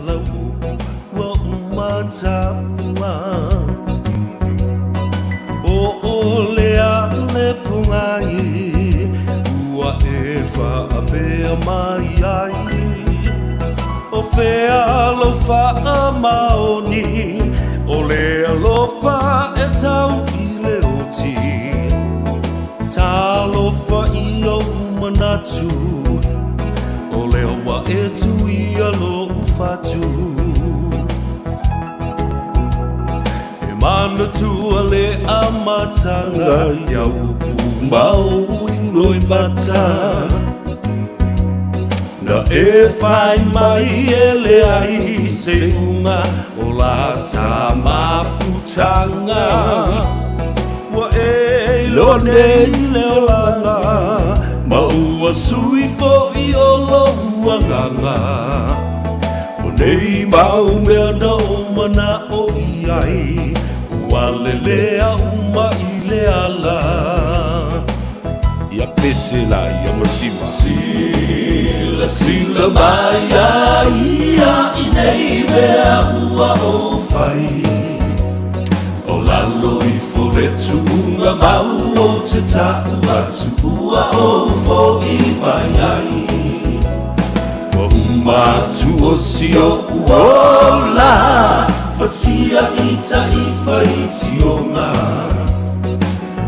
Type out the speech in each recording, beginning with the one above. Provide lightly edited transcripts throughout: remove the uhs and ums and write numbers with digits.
lau upu ua uma taua Po o le ale pogai ua e faapea mai ai O fea lou faamaoni o le alofa e tau i le oti Talofa i ou manatu O lea ua e tuia lou fatu E manatua le amataga I au upu ma ou loimata Na e fai mai e leai se iuga O la ta mafutaga Ua e iloa nei le olaga Ma ua sui foi o lou agaga O nei mau mea na ou mana'o i ai Ua lelea uma i le ala Ia pese la ia masima. Silasila mai a ia i nei mea ua ou fai O lalo ifo le tuuga mau ou te ta'u atu ua ou fo'i mai ai Ua uma atu o si o'u ola Fasia i ta'i faitioga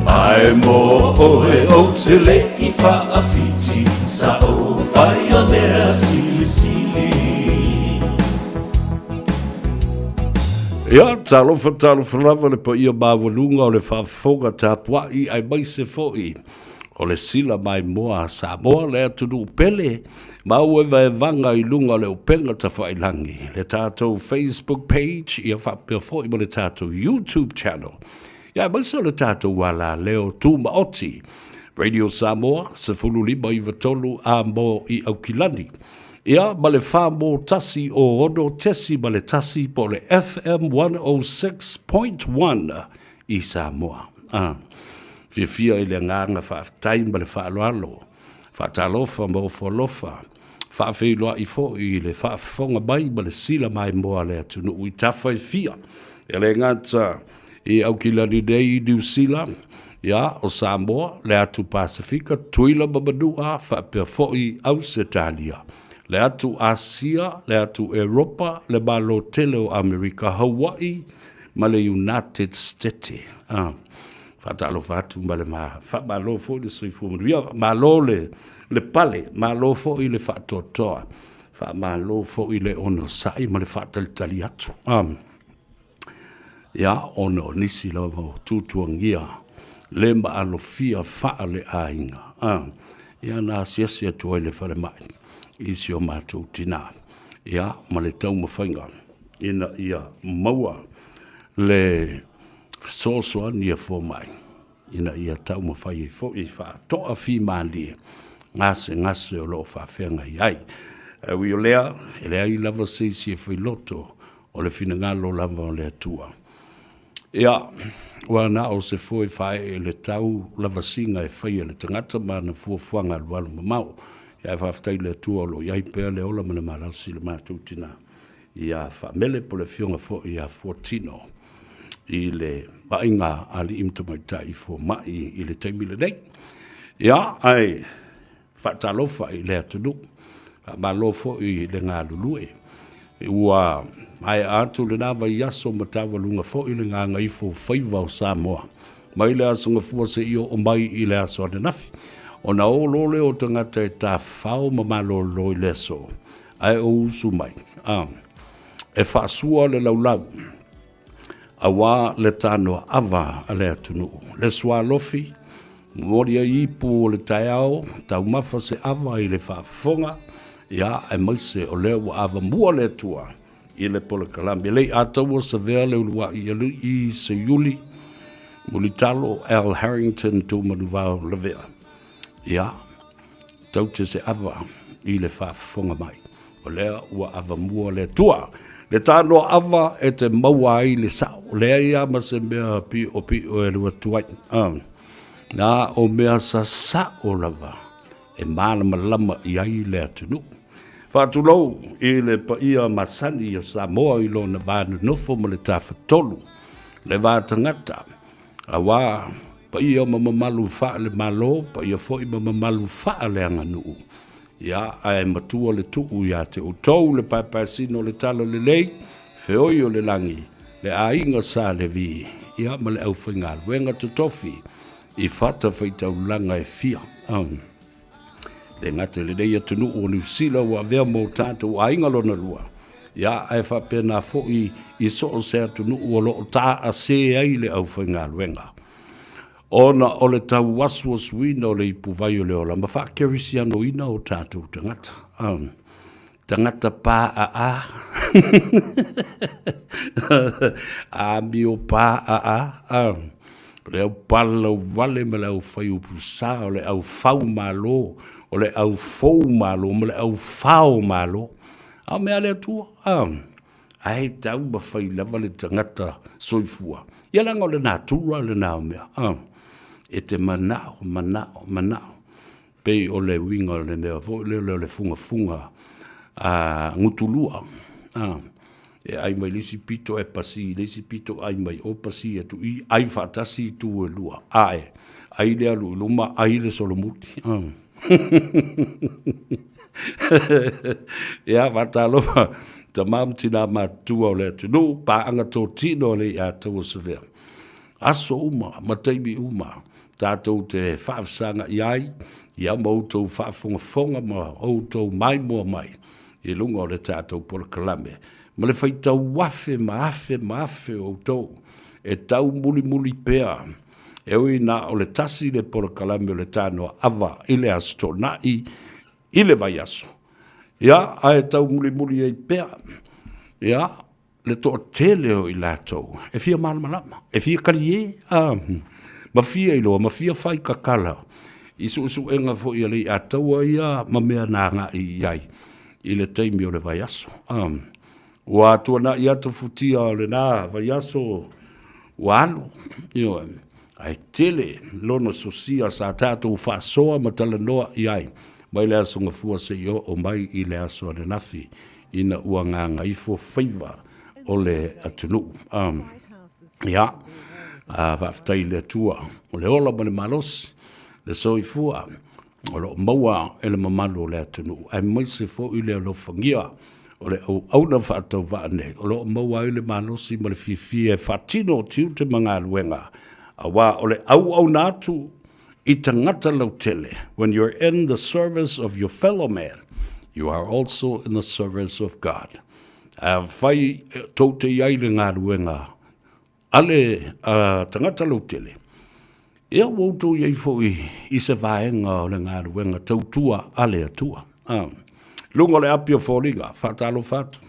Ae mo oe ou te le i fa'afiti Sa ou faia mea silisili. Ia, talofa, talofa lava le paia maualuga o le faafofoga tapuai aemaise foi o le sila maimoa a Samoa, le atunuu pele, mau evaevaga i luga o le upega tafailagi, le tatou Facebook page, ia faapea foi ma le tatou YouTube channel. Ia aemaise o le tatou alaleo tumaoti, Radio Samoa, 1593 a mo i Aukilani. Ia, ma le 4 mo 1 o 6.1 po o le FM 106.1 i Samoa. Ah, fiafia i le agaga faafetai ma le faaaloalo, faatalofa ma ofo alofa, faafeiloai foi i le faafofoga mai ma le sila maimoa a le atunuu i tafa e fia. E le gata i Aukilani nei i Niu Sila, ia, o Samoa, le atu Pasefika, Tutuila ma Manua, faapea foi Ausetalia, le atu Asia, le atu Eropa, le Malo tele o Amerika, Hawaii ma le United Stete. Ah, faatalofa atu ma le ma faamalo foi le soifua manuia, malo le, le pale, malo foi le faatoatoa, faamalo foi le onosai ma le faatalitali atu. Ah. Ia, ona o nisi lava o tuatuagia le maalofia faaleaiga, a, ia na asiasi atu ai le falemai i si o matou tinā, ia, ma le taumafaiga ina ia maua le fesoasoani a fomai ina ia taumafai ai foi e faatoafimalie gasegase o lo o faafeagai ai. Ae ui o lea, e leai lava se isi e failoto o le finagalo lava o le Atua. Ia, ua na o se foe faaee le tau lavasiga e faia e le tagata ma ana fuafuaga alualu mamao. Ia, ae faafetai i le Atua o lo o i ai pea le ola ma le malosi i le matou tinā ia Faamele po o le afioga foi ia Fuatino i le vaaiga a alii ma tamaitai fomai i le taimi lenei. Ia, ae faatalofa i le atunuu, faamalo foi i le galulue. Ua maea atu lena vaiaso ma taualuga foi le gagaifo o faiva o Samoa mai le Aso Gafua seia oo mai i le aso ananafi. Ona o loa lea o tagata e tafafao ma malolo i le aso, ae ou usu mai, a, e faasua le laulau, aua le tanoa ava a le atunuu. Le sualofi, momoli ai ipu o le taeao, taumafa se ava i le faafofoga, ia, aemaise o lea ua avamua le Atua i le polokalame. E le i ataua savea le uluai alii Seiuli Mulitalo Al Harrington Tumanuvao Lavea. Ia, taute se ava i le faafofoga mai. O lea ua avamua le Atua. Le tanoa ava e te maua ai le sao. Leai lava ma se mea piʻopiʻo e alu atu ai. Ah. Na o mea sasao lava e malamalama i ai le atunuu. Faatulou i le paia masani o Samoa i lona va nonofo ma le tafatolu, le va tagata, auā paia ma mamalu faale-Malo, paia foi ma mamalu faaleaganuu. Ia, ae matua le tuu ia te outou le paepaesina o le talalelei, feoi o le lagi, le aiga Sa Levi, ia ma le aufaigaluega totofi i fatafaitaulaga e fia. Le gata i lenei atunuu o Niu Sila ua avea mo tatou aiga lona lua, ia ae faapena foi i so o se atunuu o lo o taase ai le aufaigaluega. Ona o le tauasuasuina o le ipuvai o le ola ma faakerisianoina o tatou tagata. Tagata pāaa, amio pāaa, o le au palauvale ma le au faiupu sa, o le au fau malo, o le au fou malo ma le au fao malo. A o mea a le Atua, ae taumafai lava le tagata soifua. Ia leaga o le natura lena o mea, e te manao, manao, manao. Pei o le uiga o le mea foi lele o le fugafuga a gutulua, a, e ʻai mai le isi pito ae pasi i le isi pito, ʻai mai o pasi atu i, ʻai faatasi itu e lua, ae ʻai le alu i luma, ʻai le solomuli. Ia, faatalofa tama ma tina matutua o le atunuu, paaga totino a le Aiataua Savea. Aso uma ma taimi uma tatou te faafesagaʻi ai, ia ma outou faafogafoga ma outou maimoa mai i luga o le tatou polokalame, ma le faitau afe ma afe ma afe o outou e taumulimuli pea, e ui na o le tasi le polokalame o le Tanoa Ava i le Aso Toonai i le vaiaso, ia, ae taumulimuli ai pea, ia, le toatele o i latou e fia malamalama, e fia kaliē, a, ma fia iloa, ma fia fai kakala i suesuega foi a Leiataua ia ma mea na agai i ai i le taimi o le vaiaso. A, ua tuanai atu futia o lena vaiaso ua alu, ioe, ae tele lona sosia sa tatou faasoa ma talanoa i ai mai le Aso Gafua seia oo mai i le aso ananafi ina ua gagaifo faiva o le atunuu. Ia, faafetai i le Atua o le ola ma le malosi, le soifua o lo o maua e le mamalu o le atunuu, aemaise foi le alofagia o le auauna faatauvaa nei o lo o maua ai le malosi ma le fiafia e faatino tiute ma galuega, aua o le auauna atu i tagata lautele, when you're in the service of your fellow man, you are also in the service of God. Afai tou te i ai le galuega a le tagata lautele, ia ua outou i ai foi i se vaega o le galuega tautua a le Atua. Luga o le api o foliga, faatalofa atu.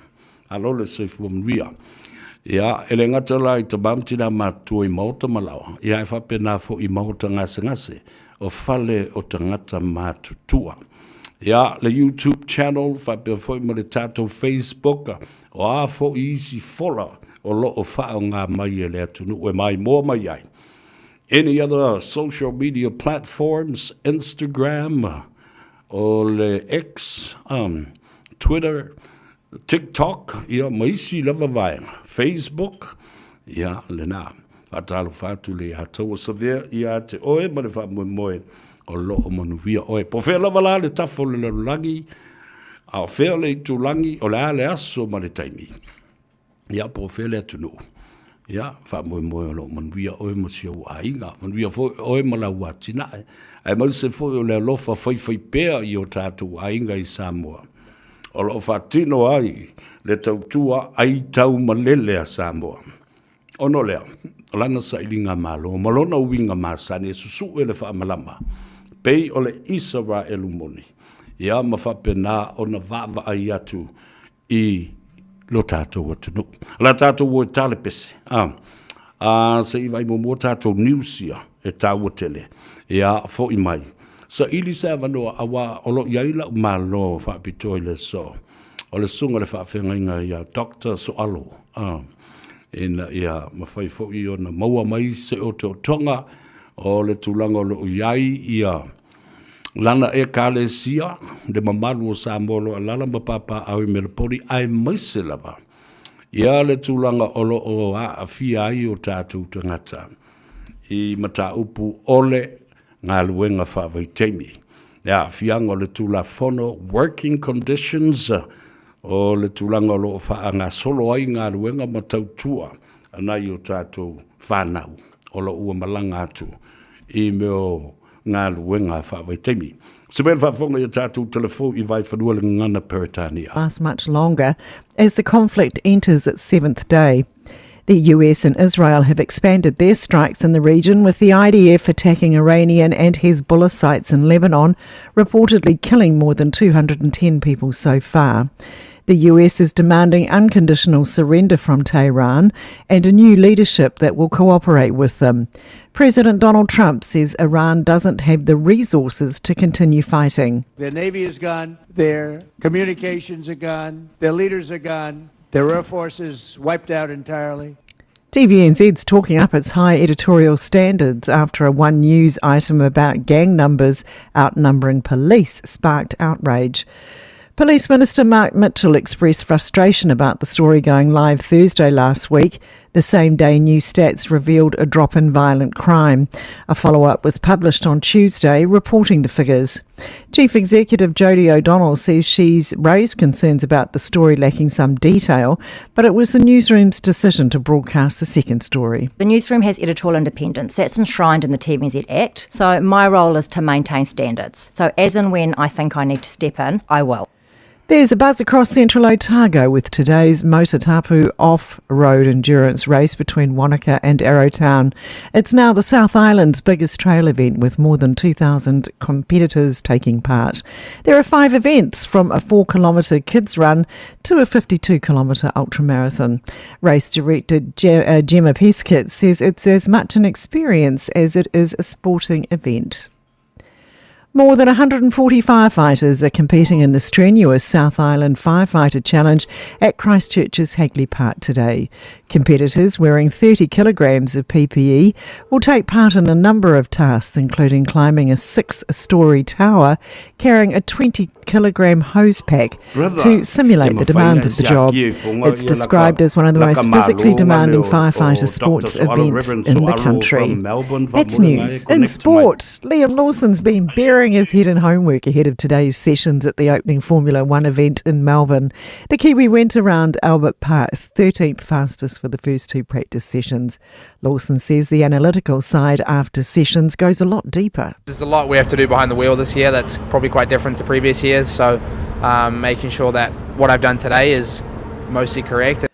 Malo le soifua manuia. Ia, e le gata la i tama ma tina matutua i maota ma laoa, ia ae faapena foi i maota gasegase, o fale o tagata matutua. Ia, le YouTube channel faapea foi ma le tatou Facebook, o a foi isi fola o lo o faaaoga mai e le atunuu e maimoa mai ai. Any other social media platforms, Instagram, o le X, Twitter, TikTok, ia, ma isi lava vaega, Facebook, ia, lena. Faatalofa atu le Ataua Savea ia te oe ma le faamoemoe o lo o manuia oe. Po o fea lava la le tafa o le lalolagi, a o fea le itulagi, o le a le aso ma le taimi. Ia, po o fea le atunuu, ia, faamoemoe o lo o manuia oe ma si ou aiga, manuia foi oe ma lau atinae, aemaise foi o le alofa faifaipea i o tatou aiga i Samoa, o lo o faatino ai le tautua aitaumalele a Samoa. Ona o lea, o lana sailiga malo ma lona uiga masani e susuʻe le faamalama, pei o le Isaraelu moni, ia ma faapena ona vaavaai atu i lo tatou atunuu. O le a tatou o e tale pese, a, a se i vaai muamua tatou news ia e taua tele, ia foi mai. Saili se avanoa aua o lo o i ai lau malo faapitoa i le aso, o le susuga i le faafeagaiga ia Doctor Soalo, a, ina ia mafai foi ona maua mai se otootoga o le tulaga o lo o i ai ia. Lana Ekalesia, le mamalu o Samoa o lo o alaala ma papaaao i Meleponi, aemaise lava ia le tulaga o lo o aafia ai o tatou tagata i mataupu o le galuega faavaitaimi. Le aafiaga o le Tulafono Working Conditions o le tulaga o lo o faagasolo ai galuega ma tautua a nai o tatou fanau o lo o ua malaga atu i mea o galuega faavaitaimi. Se mea le faafofoga i a tatou telefou i Vaefanua le gagana Peretania. Last much longer as the conflict enters its seventh day. The US and Israel have expanded their strikes in the region, with the IDF attacking Iranian and Hezbollah sites in Lebanon, reportedly killing more than 210 people so far. The US is demanding unconditional surrender from Tehran and a new leadership that will cooperate with them. President Donald Trump says Iran doesn't have the resources to continue fighting. Their navy is gone, their communications are gone, their leaders are gone, their air force is wiped out entirely. TVNZ's talking up its high editorial standards after a One News item about gang numbers outnumbering police sparked outrage. Police Minister Mark Mitchell expressed frustration about the story going live Thursday last week, the same day new stats revealed a drop in violent crime. A follow up was published on Tuesday reporting the figures. Chief Executive Jodie O'Donnell says she's raised concerns about the story lacking some detail, but it was the newsroom's decision to broadcast the second story. The newsroom has editorial independence. That's enshrined in the TVNZ Act. So my role is to maintain standards. So as and when I think I need to step in, I will. There's a buzz across central Otago with today's Motatapu off-road endurance race between Wanaka and Arrowtown. It's now the South Island's biggest trail event with more than 2,000 competitors taking part. There are five events from a 4-kilometre kids run to a 52-kilometre ultramarathon. Race director Gemma Peskett says it's as much an experience as it is a sporting event. More than 140 firefighters are competing in the strenuous South Island Firefighter Challenge at Christchurch's Hagley Park today. Competitors wearing 30 kilograms of PPE will take part in a number of tasks, including climbing a 6-storey tower, carrying a 20-kilogram hose pack Brother, to simulate e the mafai demands ona of the job. siaki e fonga It's ia described laka as one of the laka most physically malo demanding le o, firefighter o Dr. sports Soalo, events Reverend in the Soalo country. from Melbourne, That's Vamulinga e news. In connect mai. sport, Liam Lawson's been burying his head in homework ahead of today's sessions at the opening Formula One event in Melbourne. The Kiwi went around Albert Park 13th fastest for the first two practice sessions. Lawson says the analytical side after sessions goes a lot deeper. There's a lot we have to do behind the wheel this year that's probably quite different to previous years. So making sure that what I've done today is mostly correct.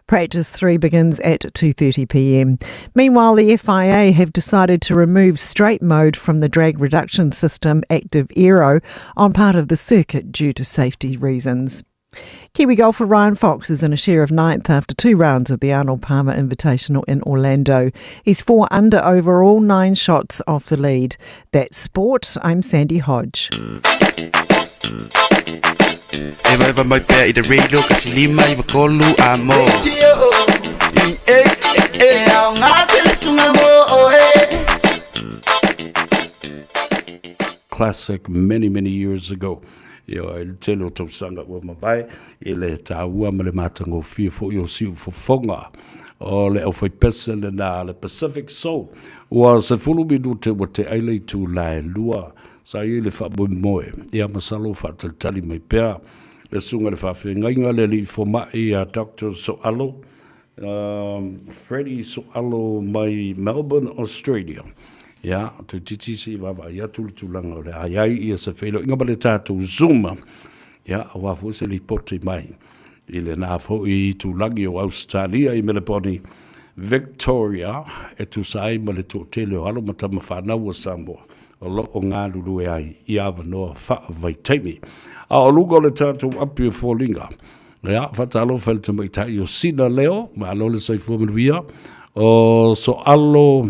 Practice 3 begins at 2:30 p.m. Meanwhile, the FIA have decided to remove straight mode from the drag reduction system Active Aero on part of the circuit due to safety reasons. Kiwi golfer Ryan Fox is in a share of ninth after two rounds of the Arnold Palmer Invitational in Orlando. He's 4 under overall, 9 shots off the lead. That's sport. I'm Sandy Hodge. Eva eva mai pea i te radio ka si lima i wakolu a mo. Classic many many years ago. Ia i le tele o tausaga ua mavae i le taua ma le matagofie foi o siufofoga o le aufaipese lena a le Pacific Soul. Ua 10 minute ua te ai le itula e lua sa i ai le faamoemoe. Ia masalo o faatalitali mai pea le susuga i le faafeagaiga le alii fomai a Doctor Soalo, Freddie Soalo mai Melbourne, Australia. Ia, toeitiiti se i vaavaai atu le tulaga o le a i ai ia se feiloaiga ma le tatou Zoom. Ia, aua foi se lipoti mai i lena foi itulagi o Ausetalia i Meleponi, Victoria, e tusa ai ma le toatele o alo ma tama fanau a Samoa o lo o galulue ai i avanoa faavaitaimi. A o luga o le tatou api o foliga, ia, faatalofa i le tamaitai o Sina Leo, malo le soifua manuia, o Soalo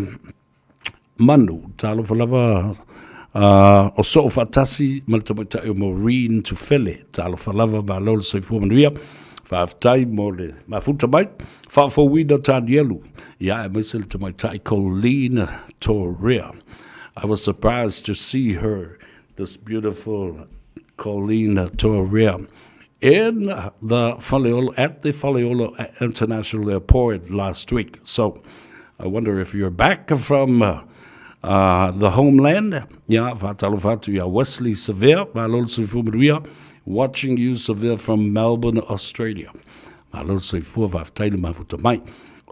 Manu, talofa lava o soo faatasi ma le tamaitai o Maureen Tufele, talofa lava, malo le soifua manuia. Faafetai mo le mafuta mai. Faafouina Tanielu, ia aemaise le tamaitai Colleen Torea. I was surprised to see her. this beautiful Colleen Torea in the Faleolo, at the Faleolo International Airport last week. So I wonder if you're back from the homeland. Ia, whātalofa atu ia Wesley Severe, malo le soifua manuia, watching you Severe from Melbourne, Australia. Malo le soifua, faafetai le mafuta mai.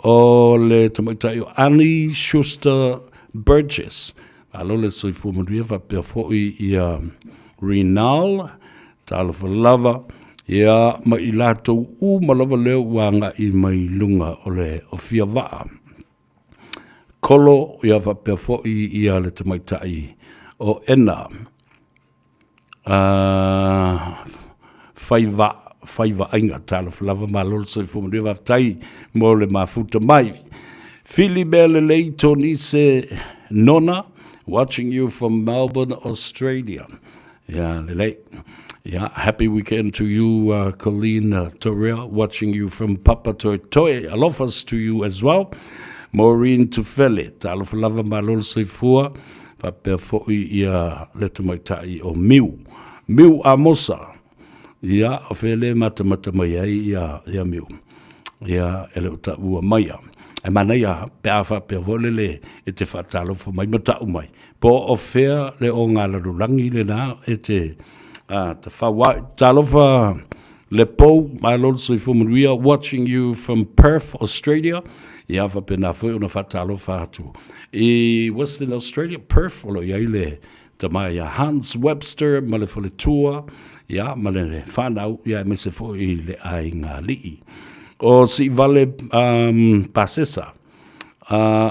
O le tamaitai o Annie Schuster Burgess, malo le soifua manuia, faapea foi ia Renal, talofa lava, ia ma i latou uma lava lea ua agai mai luga o le ofia vaa. Kolo, ia faapea foi ia le tamaitai o Ena, faiva, faiva aiga, talofa lava, malo le soifua manuia, faafetai mo le mafuta mai. Fili mea lelei Tonise Nona, watching you from Melbourne, Australia. Ia lelei. Ia, happy weekend to you, Colleen Torrea, watching you from Papatoetoe. Alofas to you as well. Maureen Tufele, talofa lava, malo le soifua, faapea foi ia le tamaitai o Miu. Miu Amosa, ia, o fea le matamata mai ai ia, ia Miu. Ia, e le o taua maia. Ae manaia pe a faapea foi lele e te faatalofa mai ma tau mai. Po o fea le oga lalolagi lena e te tafau ai. Talofa le pou, malo le soifua manuia, watching you from Perth, Australia. Ia faapena foi ona faatalofa atu i Western Australia, Perth, o lo o i ai le tama ia Hans Webster ma le faletua, ia, ma le whanau, ia, aemaise foi i le aiga alii. O Siivale Pasesa,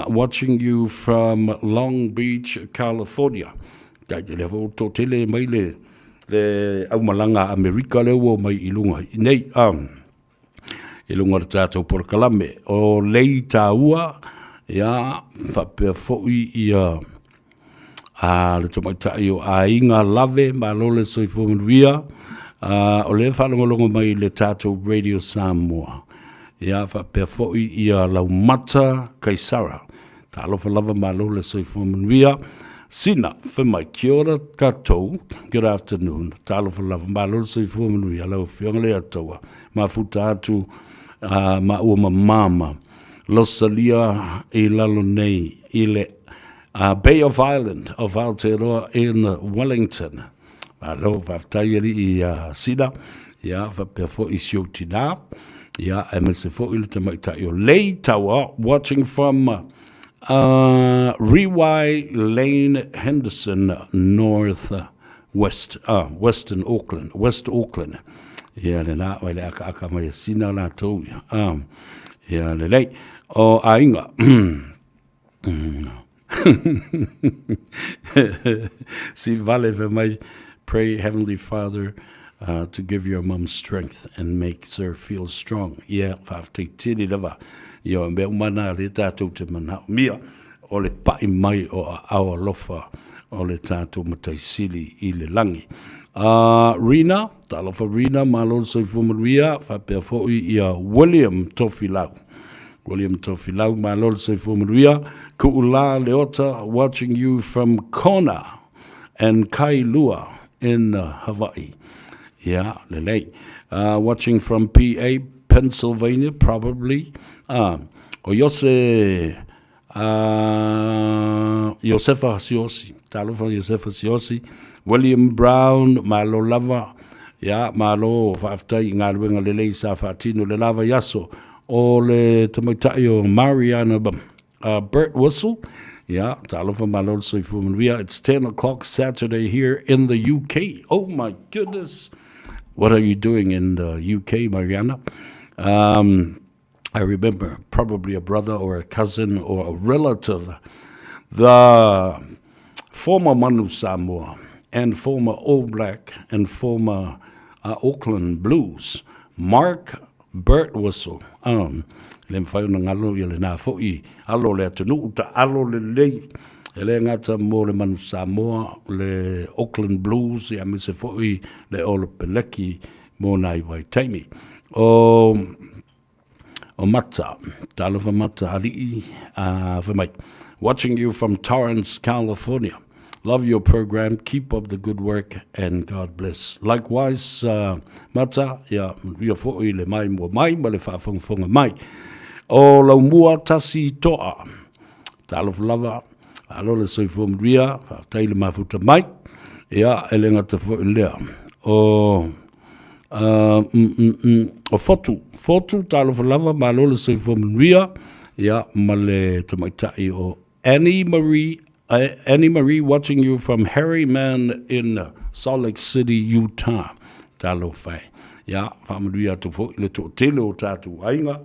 watching you from Long Beach, California. Tai te lea foi o tōtele mai le, le aumalaga a Amerika lea ua mai i luga i nei, i luga o le tātou polokalame. O lei tāua, ia, faapea foi ia, a le tamaitai o Aiga Lave, malo le soifua manuia, a, o lea faalogologo mai i le tātou Radio Samoa. Ia, faapea foi ia Laumata Kaisara. Talofa lava, malo le soifua manuia. Sina, fai mai, kia ora katou, good afternoon. Talofa lava, malo le soifua manuia, lau afioga le Ataua. Mafuta atu, ma ua mamama. Losalia i lalo nei i le Bay of Island of Aotearoa in Wellington. Malo, faafetai alii ia Sina, ia faapea foi si ou tinā, ia aemaise foi le tamaitai o Lei Taua, watching from Riwai Lane Henderson, North West, Western Auckland, West Auckland. Ia lena, o le akaaka mai a Sina latou, ia lelei. O aiga. Si vale fai mai, pray Heavenly Father to give your mum strength and makes her feel strong. Ia, faafetai tele lava. Ia, o mea uma na lea tātou te manaomia, o le pa'i mai o aao alofa o le tātou Matai Sili i le lagi. Rina, talofa Rina, malo le soifua manuia, faapea foi ia William Tofilau. William Tofilau, malo le soifua manuia. Ku'ula Leota, watching you from Kona and Kailua in Hawaii. Ia, lelei. Watching from PA, Pennsylvania, probably. O Iose, Iosefa Siosi, talofa Iosefa Siosi, William Brown, malo lava, ia, malo faafetai i galuega lelei sa faatino le lava i aso o le tamaitai o Mariana Bert Whistle, ia, talofa malo le soifua manuia. It's 10 o'clock Saturday here in the UK. Oh my goodness. What are you doing in the UK, Mariana? I remember probably a brother or a cousin or a relative, the former Manu Samoa and former All Black and former Auckland Blues, Mark Birtwistle. E le mafai ona galo ia lena foi alo o le atunuu ta alo lelei e le gata mo le Manu Samoa, le Auckland Blues ia aemaise foi le Olo Peleki mo nai vaitaimi. O o Mata, talofa Mata alii, fai mai, watching you from Torrance, California. Love your program, keep up the good work and God bless. Likewise, uh, Mata, ia, manuia foi le mai mua mai ma le faafogafoga mai. O Laumua tasi toa. Talofa lava, malo le soifua manuia, faafetai le mafuta mai. Ia, e le gata foi lea. O uh, mm, mm, mm, o Fotu, Fotu, talofa lava, malo le soifua manuia, ia, ma le tamaitai o Annie Marie, uh, Annie Marie watching you from Harriman in Salt Lake City, Utah. Talofa e. Ia, faamanuia atu foi le toatele o tātou aiga,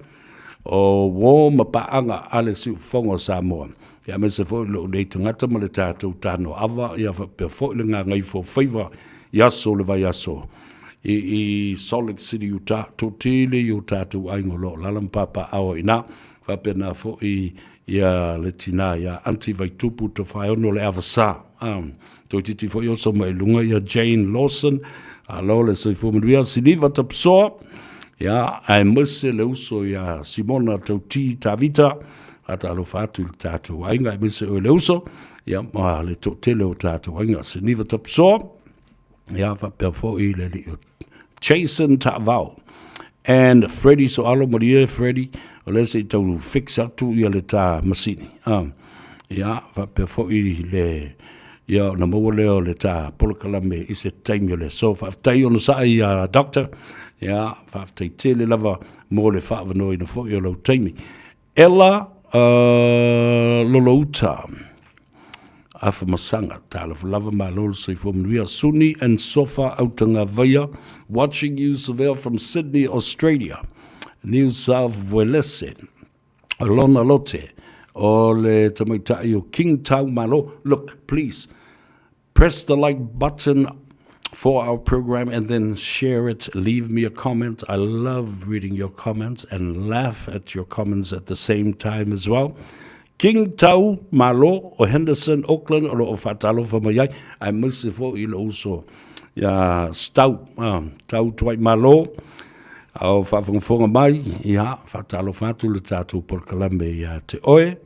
o uō ma paaga a le Siufofoga o Samoa. Ia, aemaise foi lou nei tagata ma le tātou tānoaava, ia faapea foi le gagaifo faiva i aso o le vaiaso i, i Salt Lake City, Utah. Toatele i o tātou aiga o lo o alaala ma papaaao i ina. Faapena foi ia le tinā ia Aunty Vaitupu Tofaeono le Avasa. Um, toeitiiti foi oso mai luga ia Jane Lawson, alo le soifua manuia, Siliva Tapsoa, ia, aemaise le uso ia Simona Tauti Tavita, faatalofa atu i le tātou aiga, aemaise oe le uso, ia, ma le toatele o tātou aiga, Siliva Tapsoa, ia, faapea foi le alii o Jason Taavao and Freddie Soalo, malie Freddie, o lea se i tau fix atu ia le tā masini. Um, ia, faapea foi le, ia, ona maua lea o le tā polokalame i se taimi o le aso. Faafetai ona saa ia Doctor, ia, faafetai tele lava mo le faavanoaina foi o lau taimi. Ella uh, Lolouta, Afamasaga, talofa lava, malo le soifua manuia. Suni and Sofa Autagavaia, watching you Savea from Sydney, Australia. New South Welese, Lona Lote, o le tamaitai o King Tau Malo. Look, please, press the like button for our program and then share it. Leave me a comment. I love reading your comments and laugh at your comments at the same time as well. King Tau Malo o Henderson, Auckland, o lo o faatalofa mai ai, aemaise foi i lou uso ia Stau, uh, Tau Tuai Malo, o faafogafoga mai, ia, faatalofa atu le tatou polokalame ia te oe,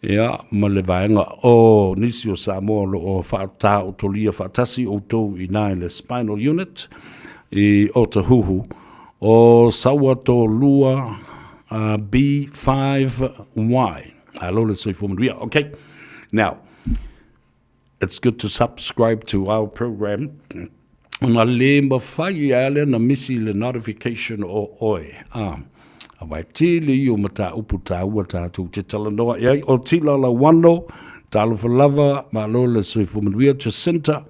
ia, ma le vaega o nisi o Samoa o lo o faataotolia faatasi outou i ina i le Spinal Unit i Otahuhu, o Sauatolua uh, B5Y. Alo le soifua manuia. Okay. Now, It's good to subscribe to our program. Ona le mawhai e ale na misi le notification o oe. Ah, a wai tele i o mata upu tāua tātou te talanoa e ai o tila la wano, talofa lava, malo le soifua manuia, Jacinta,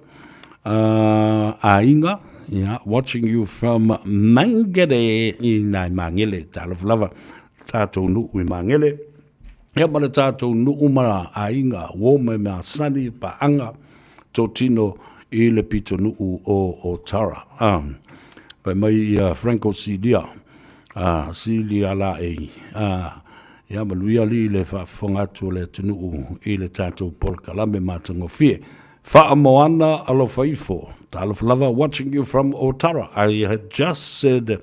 uh, Ainga, yeah, watching you from Mangere i nai Mangele, talofa lava, tātou nuu i Mangele. Ia ma le tātou nuu ma aiga, uō me masani, paanga, tōtino i le pitonuu o Otara. Um, fai mai ia Franco Silia, uh, Silia la e, uh, ia manuia alii le faafofoga atu o le atunuu i le tātou polokalame matagofie. Faamoana alofa ifo, talofa lava, watching you from Otara. I had just said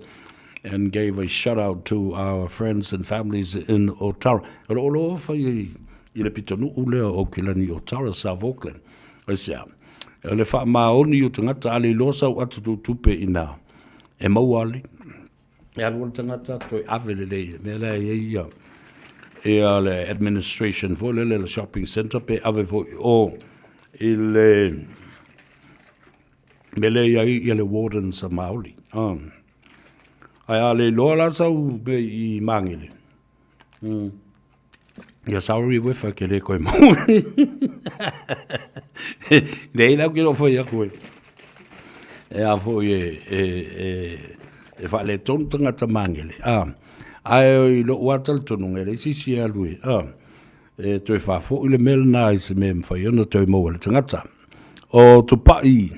and gave a shout out to our friends and families in Otara. O lo o lo fai i le pitonuu lea o Kilani Otara, South Auckland. Aisea, o le faamaoni o tagata a le iloa sau atu tou tupe ina e maua ali. E alu le tagata toe ave lelei. Mea lea e i ai ia ia le administration foi lele le shopping centre pe ave foi o i le mea lea i ai ia le wardens a Maoli. Um. Ae a le iloa la sau mea i Magele. Mm. Ia sorry wefa ke le koe mau. Nei lau ke lo whai aku e. E a foi e, e, e, e whaale tonu tangata Magele. Ah. Ae i lou atala tonu nge le sisi e alu e. Ah. E toe whafo i le mea lena i se mea mwhai ona toe maua le tangata. O Tupai,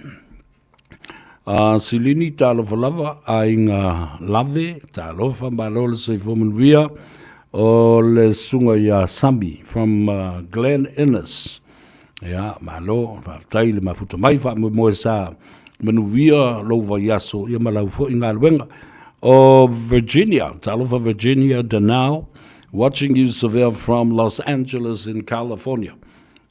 A Silini talofa lava, aiga lave, talofa malo le soifua manuia o le susuga ia Sami from uh, Glen Innes. Ia, malo, faafetai le mafuta mai, faamoemoe sa manuia lou vaiaso, ia ma lau foi galuega. O Virginia, talofa Virginia Danao, watching you Seville from Los Angeles in California.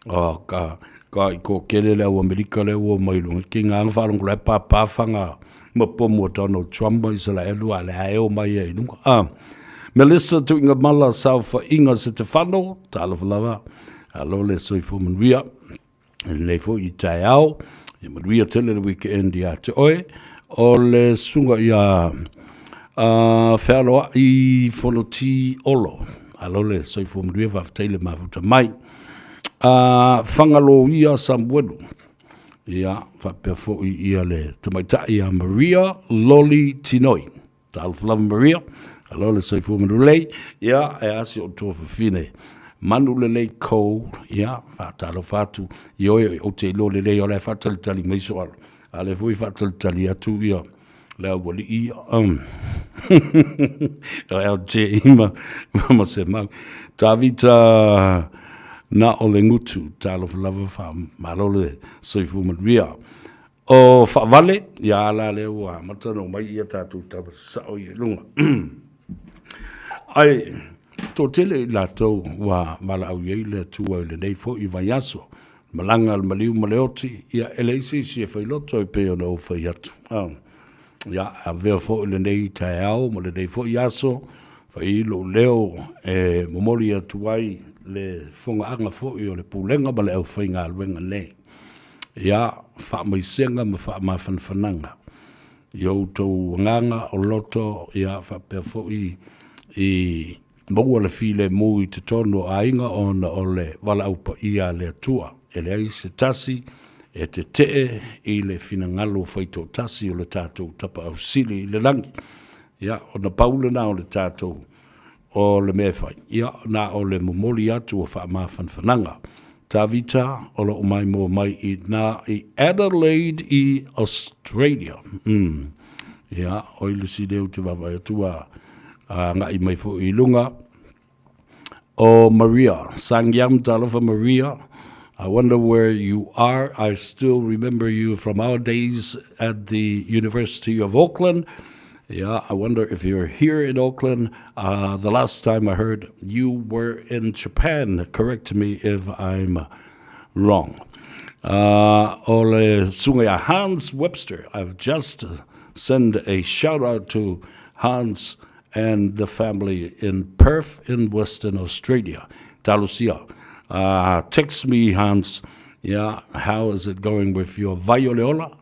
Oh, ka, Ka i toatele le au Amerika lea ua omai i luga, tiga lava ona faalogo la e papa faga ma pomu a Donald Trump ma Isaraelu a o lea lava e omai ai i luga. A Melissa Tuigamala Saofaiga Setefano, talofa lava, malo le soifua manuia i lenei foi taeao, ia manuia tele le weekend ia te oe. O le susuga ia Fealoai Fonoti Olo, malo le soifua manuia, faafetai le mafuta mai. Fagaloia Samuelu, ia faapea foi ia le tamaitai ia Maria Loli Tinoi. Talofa lava Maria, alo le soifua manulei, ia e a si ou tuafafine manu lelei kou, ia faatalofa atu i oe ou te iloa lelei o la e faatalitali mai so alo, a o lea foi e faatalitali atu ia le aualii o LJ ma Semau. Tavita na o le gutu, talofa lava faamalo le soifua manuia. O Faavale, ia a la lea ua amata ona omai ia tatou tama sasao ia i luga. Ae toatele i latou ua valaau i ai le Atua i lenei foi vaiaso, malaga a le maliu ma le oti, ia e leai se isi e failoto e pei ona ou fai atu. Ia, avea foi lenei taeao ma lenei foi aso, fai lou leo e momoli atu ai le fogaaga foi o le Pulega ma le aufaigaluega nei. Ia faamaisega ma faamafanafanaga i outou agaga o loto, ia faapea foi i maua le filemu i totonu o aiga ona o le valaau paia a le Atua. E leai se tasi e tetee i le finagalo faitoatasi o le tatou Tapaau Sili i le lagi. Ia, ona pau lena o le tatou o le mea e fai, ia, na o le momoli atu o faamafanafanaga. Tavita, o lo o maimoa mai i na i Adelaide i Australia. Ia, o i le isi lea ou te vaavaai atu ua agai mai foi i luga. O Maria, Sangyam Talofa Maria, I wonder where you are. I still remember you from our days at the University of Auckland. Yeah, I wonder if you're here in Auckland. The last time I heard you were in Japan. Correct me if I'm wrong. O le susuga ia Hans Webster. I've just sent a shout out to Hans and the family in Perth in Western Australia. Talosia. Text me, Hans. Yeah, how is it going with your vaioleola?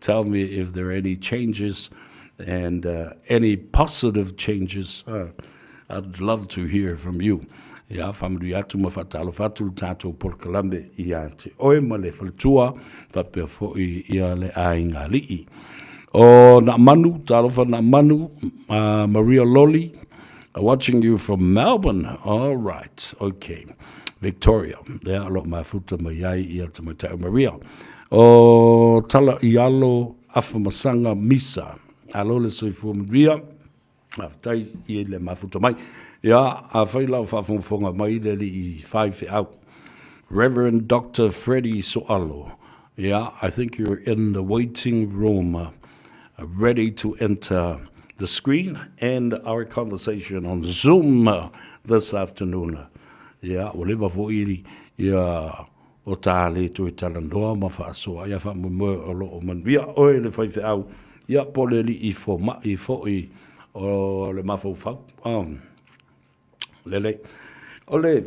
Tell me if there are any changes and any positive changes. I'd love to hear from you. Ia, faamanuia atu ma faatalofa atu le tatou polokalame ia te oe ma le faletua, faapea foi ia le aiga alii. O Naamanu, talofa Naamanu, Maria Loli, watching you from Melbourne. All right, okay. Victoria, lea o lo o mafuta mai ai ia tamaitai o Maria. O Tala Ialo Afamasaga Misa, alo le soifua manuia, faafetai i le mafuta mai. Ia, afai la o faafogafoga mai le alii faifeau, Reverend Doctor Freddie Soalo, yeah, I think you're in the waiting room, ready to enter the screen and our conversation on Zoom this afternoon. Ia, ua leva foi ia o ta le toe talanoa ma faasoa, ia faamoemoe o lo o manuia oe le faifeau, ia po o le alii fomai foi o le mafaufau. Lelei. O le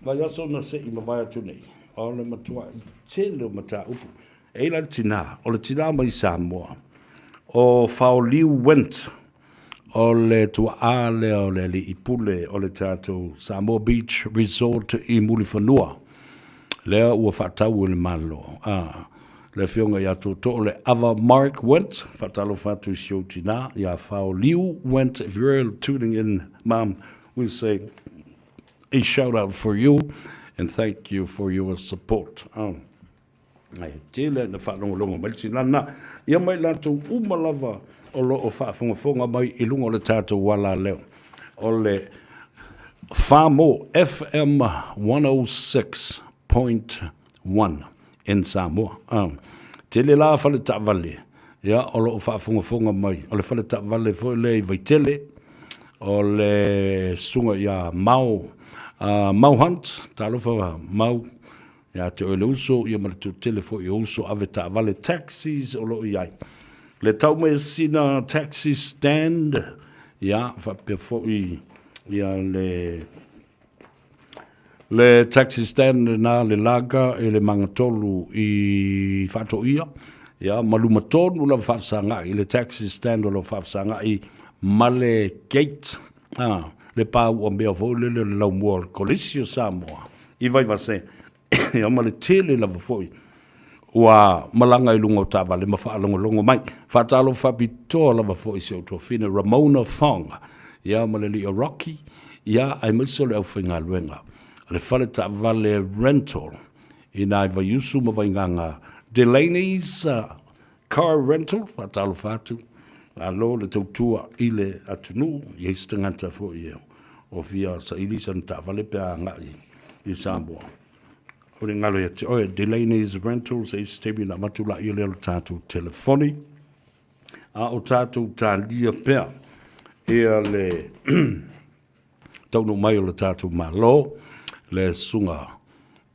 vaiaso na se i mavae atu nei, o le matuai tele o mataupu. E i ai la le tinā, o le tinā mai Samoa, o Faoliu Wendt, o le tuaʻā lea o le alii pule o le tatou Samoa Beach Resort i Mulifanua, lea ua faatau e le Malo. A, le afioga ia Tootoo le Ava Mark Wendt, faatalofa atu i si ou tinā, ia Faoliu Wendt, if you're tuning in, mom, we say a shout out for you and thank you for your support. Oh. Ai, tele na faalogologo mai le tinā lena. Ia ma i latou uma lava o lo o faafogafoga mai i luga o le tatou alaleo. O le Famo FM 106.1 in Samoa. Tele la fale taavale, ia, o lo o faafogafoga mai. O le fale taavale foi lea i Vaitele, o le susuga ia Mao Mau Hunt, talofa Mau, ia te oe le uso, ia ma le toatele foi o uso ave taavale taxis o lo o i ai. Le Taumeasina Taxi Stand, ia, faapea foi ia le le taxi stand lena le laga e le magatolu i Faatoia, ia, ma luma tonu lava faafesagai le taxi stand o lo o faafesagai ma le gate, a, le pa uamea foi lele o le laumua o le Kolisi o Samoa i Vaivase, ia ma le tele lava foi ua malaga i luga o taavale ma faalogologo mai. Faatalofa faapitoa lava foi i si ou tuafine Ramona Fong, ia ma le alii o Rocky, ia aemaise o le aufaigaluega a le fale taavale rental i nai Vaiusu ma Vaigaga Delaney's Car Rental. Faatalofa atu, malo le tautua i le atunuu. I ai se tagata foi o fia saili sana taavale pe a agai i Samoa, o le galo ia te oe. Delaney's Rentals, e isi taimi ona avatu laia lea o le tatou telefoni, a o tatou talia pea ia le taunuu mai o le tatou Malo, le susuga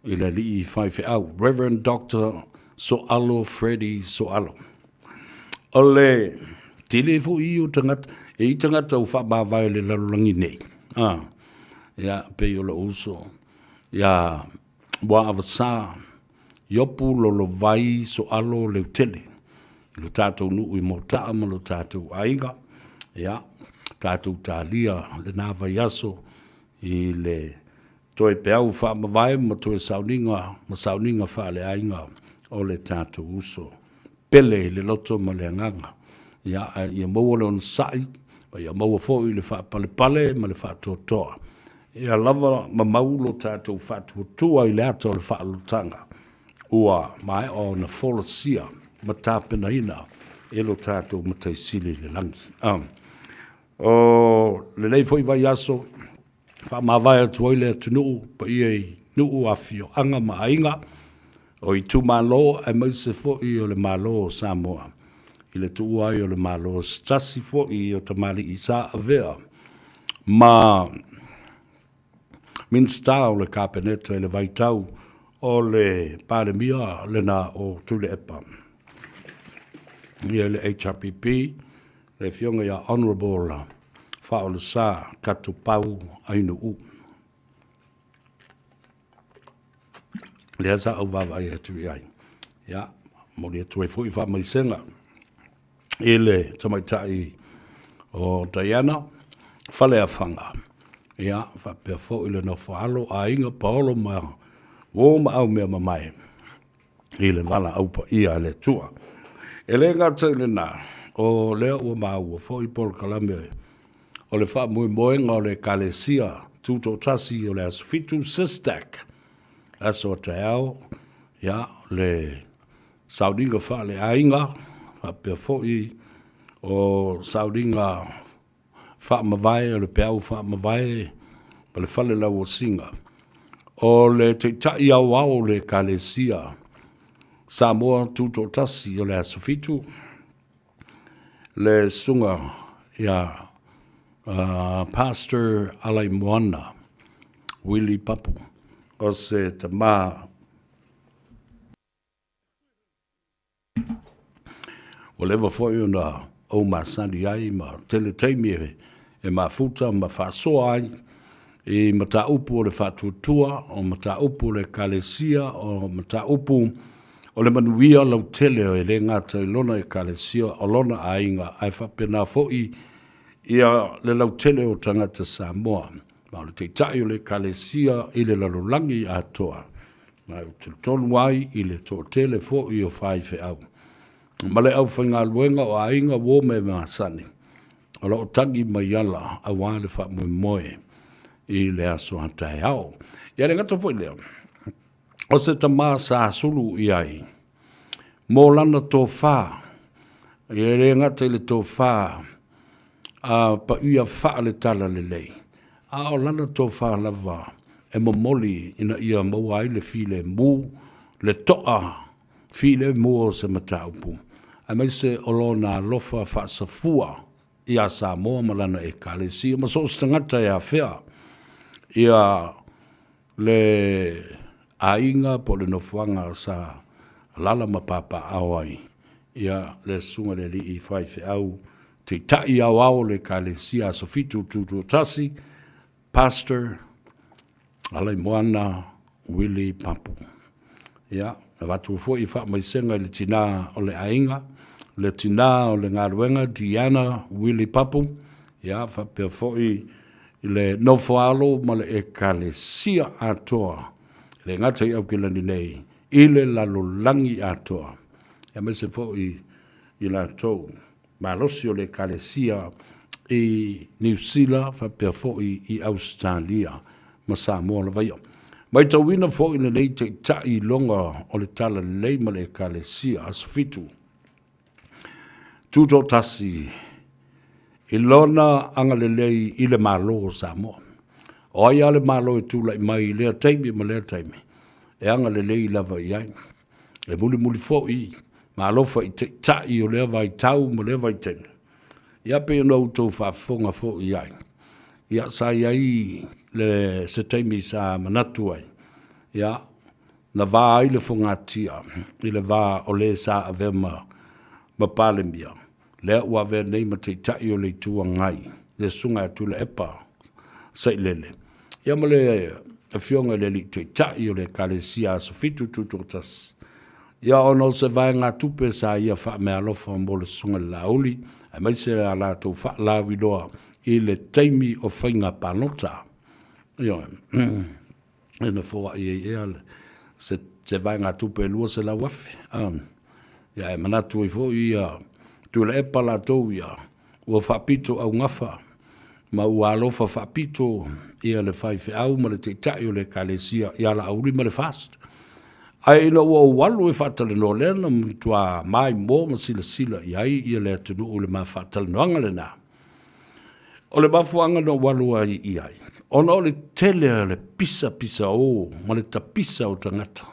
i le alii faifeau, Reverend Doctor Soalo Freddie Soalo. O le tele foi ia o tagata, e i tagata ua faamavae i le lalolagi nei, a, ia, pei o lou uso, ia Muaavasa Iopu Lolovai Soalo Leutele, i lo tatou nuu i Mota'a ma lo tatou aiga, ia, tatou talia lena vaiaso i le toe peau faamavae ma toe sauniga ma sauniga faaleaiga o le tatou uso pele i le loto ma le agaga. Ia, ae ia maua le onosai, ma ia maua foi le faapalepale ma le faatoatoa. Ia lava ma mau lo tatou faatuatua i le ata o le faaolotaga ua maea ona folasia ma tapenaina e lo tatou Matai Sili i le lagi. O lenei foi vaiaso, faamavae atu ai le atunuu paia i nuu, afioaga ma aiga o itumalo aemaise foi o le Malo o Samoa i le tuua ai o le Malo se tasi foi o tamalii sa avea ma Minisita o le Kapeneta i le vaitau o le Palemia lena o Tuilaepa. Ia le HRPP, le Afioga ia Honourable Faaolesa Katupau Ainuu. Lea sa ou vaavaai atu i ai. Ia, momoli atu ai foi faamaisega i le tamaitai o Diana Faleafaga. Ia, faapea foi le nofo alo, aiga, paolo ma uo ma aumeamamae i le valaau paia a le Atua. E le gata i lena, o lea ua maua foi polokalame o le faamoemoega o le Ekalesia Tutoatasi o le Aso Fitu, SISTAC, aso a taeao, ia, le sauniga faaleaiga, faapea foi o sauniga faamavae o le peau faamavae ma le fale lauosiga. O le Taitai Aoao o le Ekalesia Samoa Tutoatasi o le Aso Fitu, le Susuga ia Pastor Alaimoana Willie Papu, o se tama Ua leva foi ona ou masani ai ma tele taimi e mafuta ma faasoa ai i mataupu o le faatuatua, o mataupu o le Ekalesia, o mataupu o le manuia lautele e le gata i lona Ekalesia, o lona aiga, ae faapena foi ia le lautele o tagata Samoa. Ma o le Taitai o le Ekalesia i le lalolagi atoa. Ma ou te talitonu ai i le toatele foi o faifeau ma le aufaigaluega o aiga uo me masani o lo o tagi mai ala aua le faamoemoe i le aso a taeao. Ia le gata foi lea, o se tama sa sulu i ai mo lana tofa, ia le gata i le tofa a paia faale-talalelei, a o lana tofa lava e momoli ina ia maua ai le filemu, le toa filemu o se mataupu, aemaise o lona alofa faasafua iā Samoa ma lana Ekalesia ma so o se tagata e afea ia. Le aiga po o le nofoaga sa alaala ma papaaao ai ia le Susuga i le Alii Faifeau Taitai Aoao o le Ekalesia Aso Fitu Tutoatasi, Pastor Alaimoana Willie Papu. Ia, avatu foi faamaisega i le tina o le aiga, le tina o le galuega Deanna Willie Papu, ia faapea foi i le nofoaalo ma le Ekalesia atoa, e le gata i Aukilani nei, i le lalolagi atoa, aemaise foi i latou malosi o le Ekalesia i Niu Sila faapea foi i Ausetalia ma Samoa lava ia. Matauina foi lenei taitai iloga o le Talalelei ma le Ekalesia Aso Fitu Tutoatasi i lona agalelei i le Malo o Samoa. O ai lava le Malo e tulai mai i lea taimi ma lea taimi, e agalelei lava i ai. E mulimuli foi ma alofa i taitai o lea vaitau ma lea vaitaimi. Ia pei ona outou faafofoga foi i ai, ia sa i ai le, se taimi sa manatu ai, ia, na va ai le fogatia i le va o le sa avea ma, ma Palemia, lea ua avea nei ma Taitai o le Itu Agai, le Susuga ia Tuilaepa Sailele, ia ma le Afioga i le Alii Taitai o le Ekalesia Aso Fitu Tutoatasi, ia ona o se vaegatupe sa ia faameaalofa mo le Susuga i le Laauli, aemaise a latou faalauiloa i le taimi o faiga palota. Ioe. Na foai ai ea se, se vaegatupe e $200,000. Ia ae manatu ai foi ia Tuilaepa latou ia, ua faapito augafa ma ua alofa faapito ia le faifeau ma le taitai o le Ekalesia ia Laauli ma le FAST. Ae ina ua ou alu e faatalanoa lea na matua maimoa ma silasila i ai ia le atunuu i le ma faatalanoaga lena. O le mafuaaga na ou alu ai i ai, ona o le tele o le pisapisao ma le tapisa o tagata.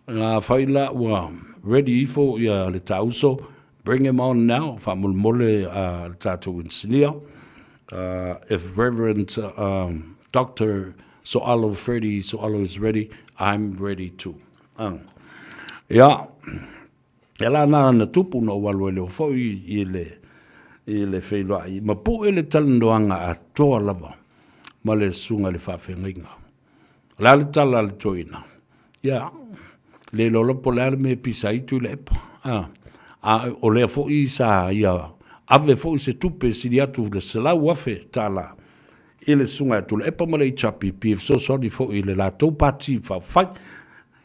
Afai la ua ready ifo ia le taauso, bring him on now, faamolemole le tatou inisinia. If Reverend Doctor Soalo Freddie Soalo is ready, I'm ready too. Ia, Ia la na na tupu na ou alu ai lea foi i le i le feiloai ma pue le talanoaga atoa lava ma le susuga i le faafeagaiga. O le a le tala a le toeaina? Ia, le iloa lava po o le a le mea e pisa ai Tuilaepa. A, a o lea foi sa ia ave foi se tupe e sili atu i le $100,000 i le susuga ia Tuilaepa ma le HRPP e fesoasoani foi i le latou Pati Faaupufai.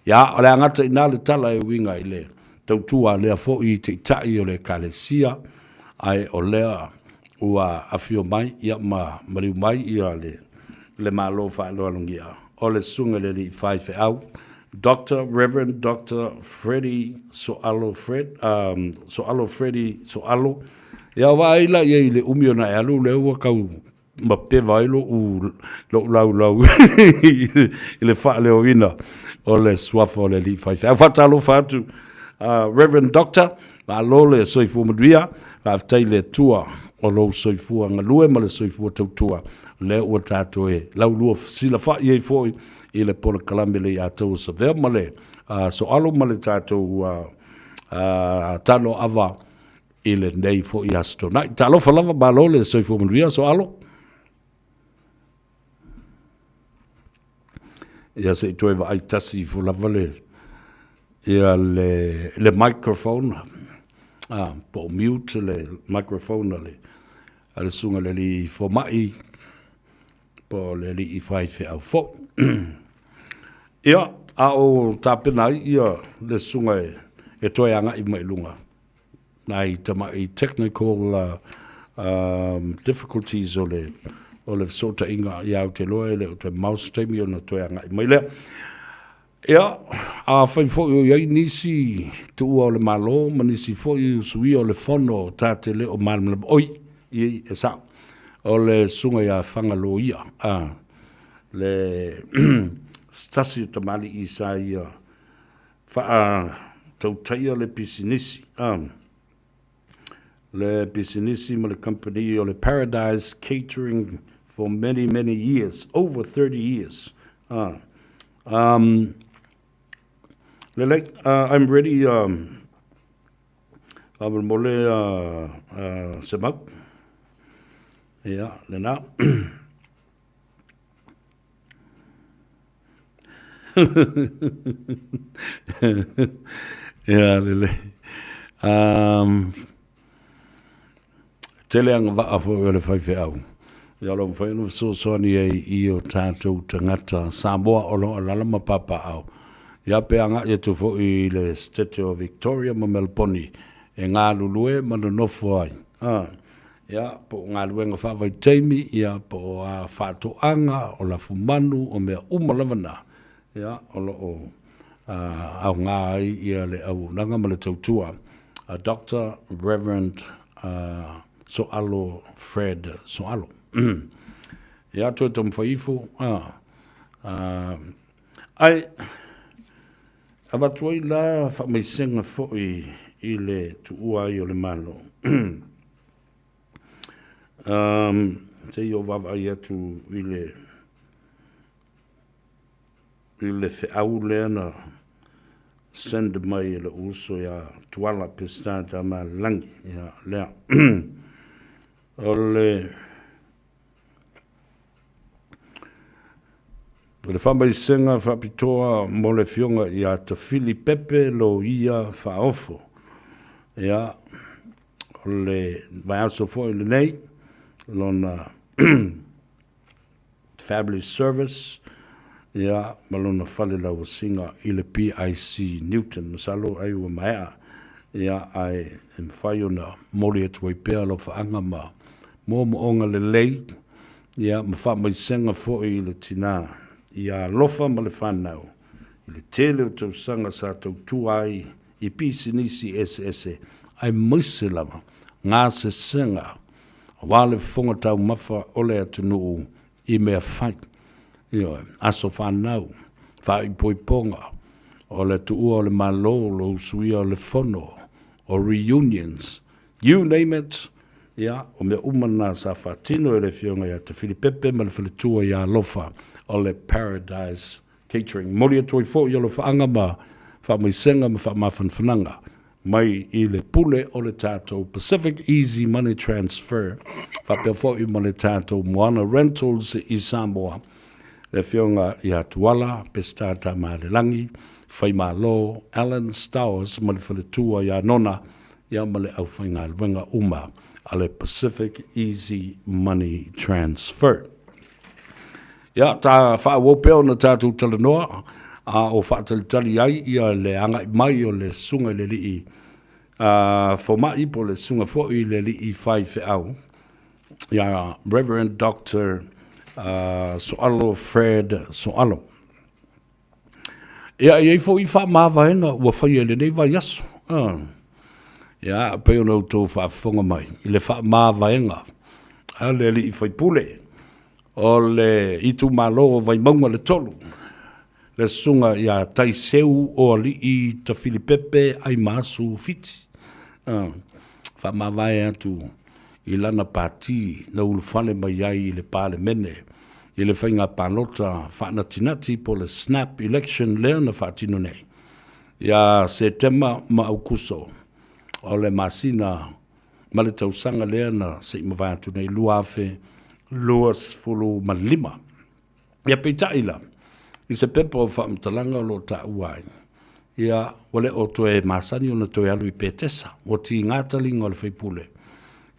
Ia, o le a gata i ina le tala e uiga i le tautua a lea foi Taitai o le Ekalesia, ae o lea ua afio mai ia ma maliu mai ia le, le Malo faaaloalogia o le Susuga i le Alii Faifeau, Doctor, Reverend Doctor Freddie Soalo Fred, um, Soalo Freddie Soalo. Ia, vaai la i ai i le umi ona e alu lea ua tau ma peva ai loʻu loʻu laulau i le faaleoina o le suafa o le Alii Faifeau. Faatalofa atu Reverend Doctor, malo le soifua manuia, faafetai i le Atua o lou soifua galue ma le soifua tautua, lea ua tatou e laulua fesilafai ai foi i le polokalame le ia tou Savea ma le Soalo ma le tatou tano ava i lenei foi Aso Toonai. Talofa lava, malo le soifua manuia, Soalo. Ia se i toe vaai tasi ifo lava le, ia le, le microphone, ah, po o mute le microphone a le, a le susuga i le alii fomai, po o le alii faifeau foi. Ia, a o tapena ai ia le susuga e, e toe agai mai i luga, nai tamai technical difficulties o le o le fesootaiga ia ou te iloa e le o toe mamao se taimi ona toe agai mai lea. Ia, afai foi o i ai nisi tuua o le Malo ma nisi foi usuia o le Fono ta te le o malamalama, oi, i, e sao, o le susuga ia Fagaloia, a, le se tasi o tamalii sa ia Faatautaia le pisinisi, le pisinisi ma le kamupani o le Paradise Catering for many, many years, over 30 years. Ah. Um, lelei, I'm ready, um, faamolemole uh, uh, Semau. Ia, lena. Ia, lelei. Um, tele agavaa foi o le faifeau. Ia o lo o mafai ona fesoasoani ai i o tatou tagata Samoa o lo o alaala ma papaaao. Ia pe agai atu foi i le Setete o Victoria ma Meleboni e galulue ma nonofo ai. A, ia, po o galuega faavaitaimi, ia, po o a faatoaga, o lafumanu, o mea uma lava na, ia, o lo o aoga ai ia le auaunaga ma le tautua a Doctor Reverend Soalo Fred Soalo. Ia, toe taumafai ifo, ae avatu ai la faamaisega foi i le tuua ai o le Malo. Se i ou vaavaai atu i le i le feau lea na send mai e lou uso ia Tuala Peseta Tamalelagi. Ia, lea. O le O le faamaisega faapitoa mo le Afioga ia Tafili Pepe Loia Faaofo. Ia, o le vaiaso foi lenei, lona family service, ia, ma lona fale lauasiga i le PIC Newton. Masalo ai ua maea, ia, ae e mafai ona momoli atu ai pea alofaaga ma moomooga lelei, ia, ma faamaisega foi i le tina ia alofa ma le fanau i le tele o tausaga sa tautua ai i pisinisi eseese aemaise lava gasesega aua le fofoga taumafa o le atunuu i mea fai, ioe, aso fanau, faaipoipoga, o le tuua o le Malo, le usuia o le fono, o reunions, you name it, ia, o mea uma na sa faatino e le Afioga ia Tafilipepe ma le faletua ia Alofa o le Paradise Catering. Momoli atu ai foi alofaaga ma faamaisega ma faamafanafanaga mai i le pule o le tatou Pacific Easy Money Transfer faapea foi ma le tatou Moana Rentals i Samoa, le Afioga ia Tuala Peseta Tamaalelagi, Faimalo Alan Stowers ma le faletua ia Nona, ia ma le aufaigaluega uma a le Pacific Easy Money Transfer. Ia, ta faaauau pea ona tatou talanoa, a o faatalitali ai ia le agai mai o le Susuga i le Alii Fomai po o le Susuga foi i le Alii Faifeau, ia Reverend Doctor Soalo Fred Soalo. Ia, e i ai foi faamavaega ua faia i lenei vaiaso. Ia, e pei ona outou faafofoga mai i le faamavaega a le alii faipule o le itumalo o Vaimauga le 3, le susuga ia Taiseu Oalii Tafilipepe Aimaasu Fiti. Faamavae atu i lana pati na ulufale mai ai i le Palemene i le faiga palota faanatinati po o le snap election lea na faatino nei ia Setema ma Aukuso o le masina ma le tausaga lea na se i mavae atu nei 2025. Ia peitai la, i se pepa o faamatalaga o lo o taua ai, ia ua le o toe masani ona toe alu i Petesa, ua tiga taliga o le faipule,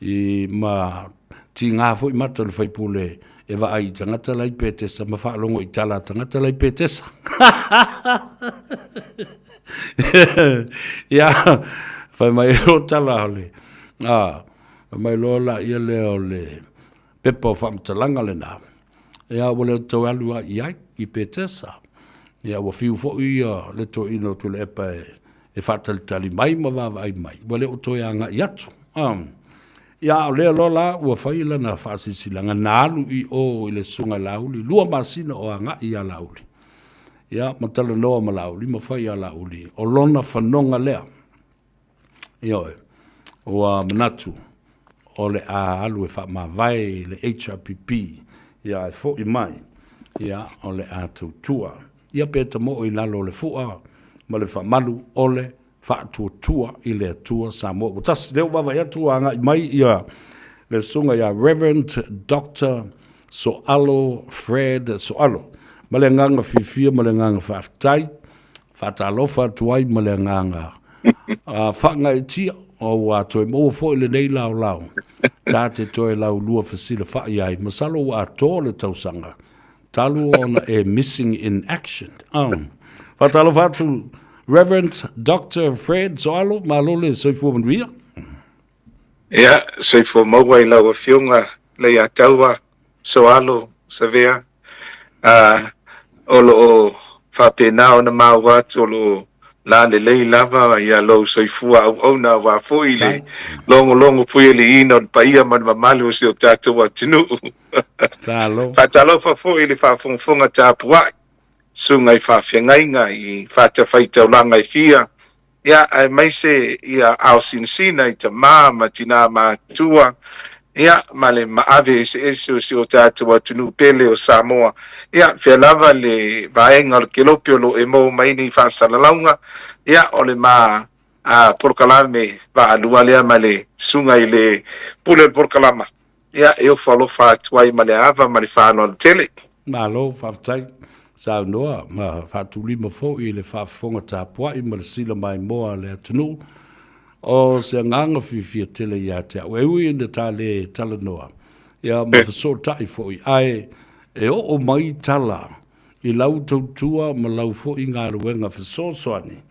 i ma tiga foi mata o le faipule e vaai i tagata la i Petesa ma faalogo i tala a tagata la i Petesa. Ia, fai mai loa tala o le, a, fai mai loa laia lea o le pepa o faamatalaga lena, ia ua le toe alu ai i ai i Petesa. Ia ua fiu foi ia le toeaina o Tuilaepa e, e faatalitali mai ma vaavaai mai, ua le o toe agai atu. Ia a o lea loa la ua fai lana faasilasilaga na alu i o i le Susuga ia Laauli, 2 masina o agai ia Laauli. Ia ma talanoa ma Laauli ma fai ia Laauli, o lona fanoga lea. Ioe, ua manatu o le a alu e faamavae i le HRPP, ia ae foi mai. Ia, o le a tautua. Ia pe tamoo i lalo o le fua ma le faamalu o le faatuatua i le Atua Samoa ua tasi. Lea ua vaavaai atu ua agai mai ia le susuga ia Reverend Doctor Soalo Fred Soalo. Ma le agaga fiafia ma le agaga faafetai, faatalofa atu ai ma le agaga faagaeetia, ua toe maua foi lenei laolao ta te toe laulua fesilafai ai. Masalo ua atoa le tausaga talu ona e missing in action. Oh. Faatalofa atu Reverend Dr. Fred Soalo, malo le soifua manuia. Ia, soifua maua i lau Afioga Leiataua Soalo Savea. O lo o faapena ona maua atu o lo o lalelei lava ia lou soifua auauna aua foi le logologo puialiiina o le paia ma le mamalu o si o tatou atunuu. Faatalofa foi i le faafogafoga tapuai, susuga i faafeagaiga i fatafaitaulaga e fia, ia, aemaise ia aosinasina i tama ma tina matutua, ia, ma le maave eseese o si o tatou atunuu pele o Samoa. Ia, fea lava le vaega o le kelope o lo o e maua mai nei faasalalauga, ia, o le ma polokalame vaalua lea ma le susuga i le pule o le polokalama, ia, e ofo alofa atu ai ma le ava ma le faaaloalo tele. Malo faafetai saunoa ma faatulima foi i le faafofoga tapuai ma le sila maimoa a le atunuu. O se agaga fiafia tele ia te au, e ui ina ta le talanoa ia ma fesootai foi, ae e oo mai tala i lau tautua ma lau foi galuega fesoasoani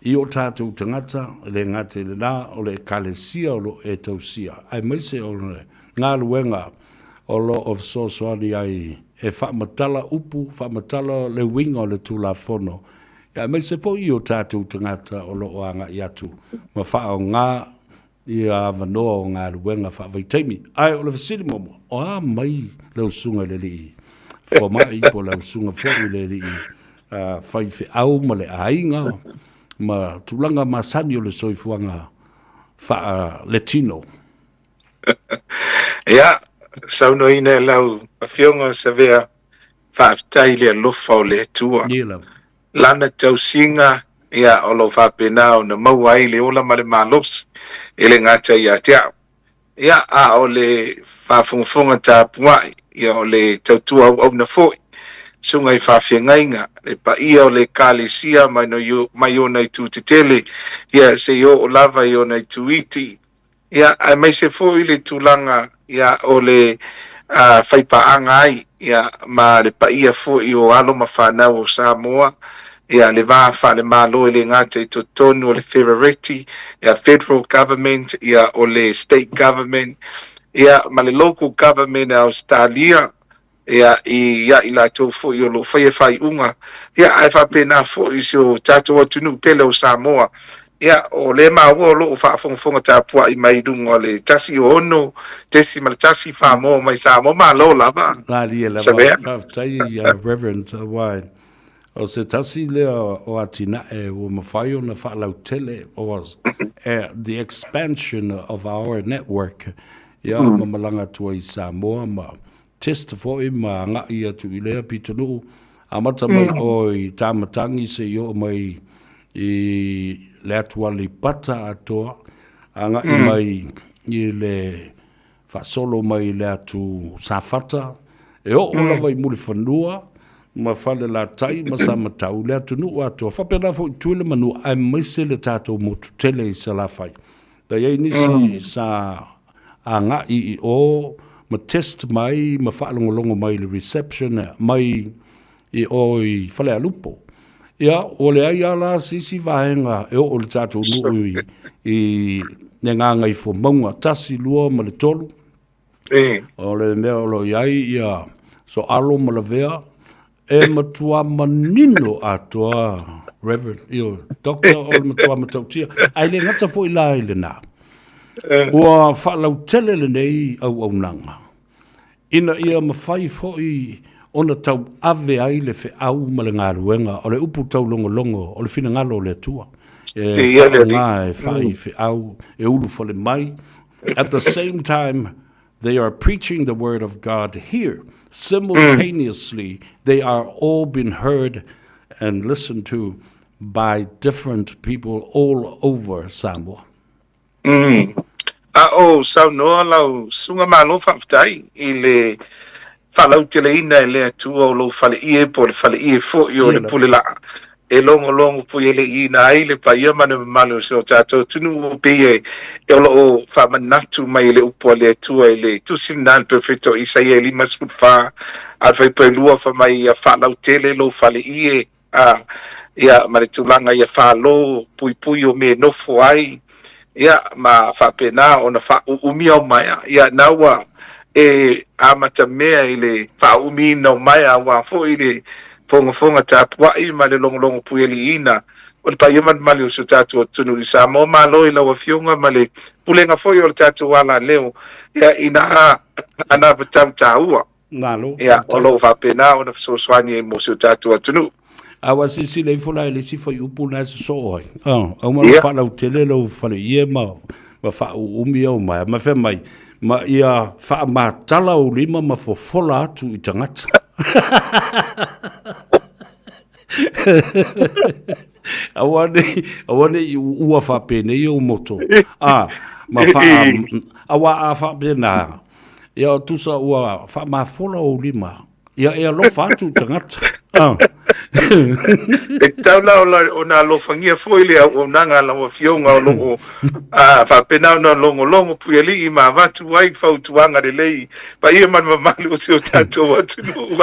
i o tatou tagata, e le gata i lena, o le Ekalesia o lo o e tausia, aemaise o le galuega o lo o fesoasoani ai e faamatala upu, faamatala le uiga o le Tulafono, aemaise foi i o tatou tagata o lo o agai atu ma faaaoga ia avanoa o galuega faavaitaimi. Ae o le fesili muamua, o a mai lau susuga i le alii fomai po o lau susuga foi i le alii faifeau ma le aiga ma tulaga masani o le soifuaga faaletino? Ia, saunoaina e lau Afioga Savea, faafetai i le alofa o le Atua. Ia lava. Lana tausiga, ia, o lo o faapena ona maua ai le ola ma le malosi, e le gata ia te au, ia, a o le faafogafoga tapuai, ia, o le tautua auauna foi, susuga i faafeagaiga, le paia o le Ekalesia mai mai ona itu tetele, ia, seia oo lava i ona itu iti, Ia, aemaise foi le tulaga ia o le faipaaga ai ia ma le paia foi o alo ma fanau o Samoa, ia le va faale-Malo e le gata i totonu o le Ferereti, ia Federal Government, ia o le State Government, ia ma le Local Government a Ausetalia, ia, i a i latou foi o lo o faia faaiuga, ia, ae faapena foi i si o tatou atunuu pele o Samoa. Ia, o lea maua o lo o faafogafoga tapuai mai i luga o le 106.1 Samoa mai Samoa. Malo lava. Malie lava. Faafetai ia Reverend aua o se tasi lea o atinae ua mafai ona faalautele o the expansion of our network ia ma malaga atu ai i Samoa ma test foi ma agai atu i lea pitonuu, amata mai oe i Tamatangi seia oo mai i le atu Aleipata atoa, agai mai i le faasolo mai i le atu Safata, e oo lava i Mulifanua ma Falelatai ma Samatau, le atunuu atoa, faapena foi i Tutuila ma Manua, aemaise le tatou motu tele i Salafai. Na i ai nisi sa agai i o ma test mai ma faalogologo mai i le reception mai i o i Falealupo. Ia, ua leai lava la se isi vaega e oo i le tatou nuu i le Gagaifomauga 1, 2 ma le 3. O le mea o lo o i ai ia Soalo ma Lavea, e matua manino atoa Reverend, ioe, Doctor o le matua matautia. Ae le gata foi la i lena, ua faalautele lenei auaunaga ina ia mafai foi ona tauave ai le feau ma le galuega o le upu taulogologo o le finagalo o le Atua e faaaoga e faifeau e ulufale mai. At the same time, They are preaching the word of God here. Simultaneously, they are all being heard and listened to by different people all over Samoa. Mm. A o saunoa lau susuga Malo faafetai i le faalauteleina e le Atua o lou faleie po o le faleie foi o le pule laa e logologo puieleina ai le paia ma le mamalu o si o tatou atunuu pei e o lo o faamanatu mai e le upu a le Atua i le tusi lena a le Perofeta o Isaia e 54 a le fuaiupu 2 fai mai ia faalautele lou faleie a ia ma le tulaga ia falo puipui o mea e nofo ai ia ma faapena ona faauumia o maea ia na ua e amatamea i le faauumiina o maea aua foi le fogafoga tapuai ma le logologo puialiiina o le paia malumalu o si o tatou atunuu i Samoa. Malo i lau Afioga ma le pulega foi o le tatou alaleo ia ina anavatau taua. Malo. Ia, o lo o faapena ona fesoasoani ai mo si o tatou atunuu. A ua silasila ifo la i le isi fuaiupu lena e sosoo ai. Oh, aua yeah. faalautele lou faleie ma, ma faauumi au mai. Ma fai mai, ma ia faamatala ou lima ma fofola atu i tagata. Aua nei, aua nei ua faapenei ou moto. Ah, ma faa, aua a faapena, Ia o tusa ua faamafola ou lima. Ia e alofa atu i tagata. Ah. E tatau la ona alofagia foi le auaunaga a lau Afioga o lo o faapena ona logologo puialii ma avatu ai fautuaga lelei paia ma le mamalu o si o tatou atunuu.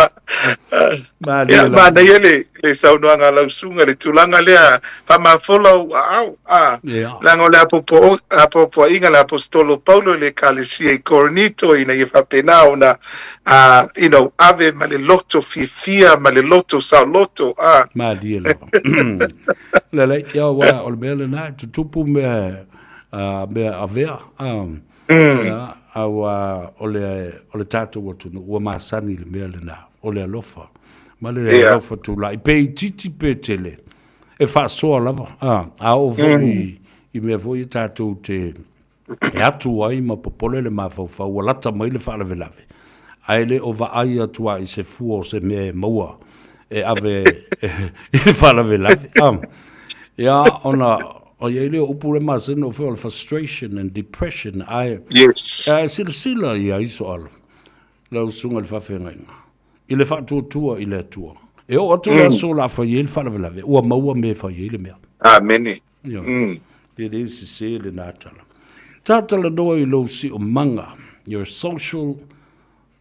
Ia, manaia le, le saunoaga a lau susuga, le tulaga lea, faamafola ou aao, a, yeah. leaga o le apoapoaiga le aposetolo Paulo i le ekalesia i Korinito ina ia faapena ona, uh, you know, ave ma le loto fiafia ma le loto saoloto, a. Malie lava. Lelei, ia ua o le mea lena, tutupu mea, uh, mea avea, um, Mm. Ia, aua o le, o le tatou atunuu ua masani i le mea lena, o le alofa. Ma le yeah. alofa tulai, pe itiiti pe tele, e faasoa lava. A, a oo foi mm. i, i mea foi e tatou te e atu ai ma popole le mafaufau, ua lata mai le faalavelave, ae le o vaai atu a i se fua o se mea e maua e ave i le faalavelave. Ah. Ia, ona, o i ai lea o upu le masani o fea o le frustration and depression, ae, yes. ae silasila i ai soalo, lau susuga i le faafeagaiga, i le faatuatua i le Atua. E oo atu le aso o le a fai ai le faalavelave, ua maua mea e fai ai le mea. Amene. Ia. E le sese lena tala. Talanoa i lou siomaga, your social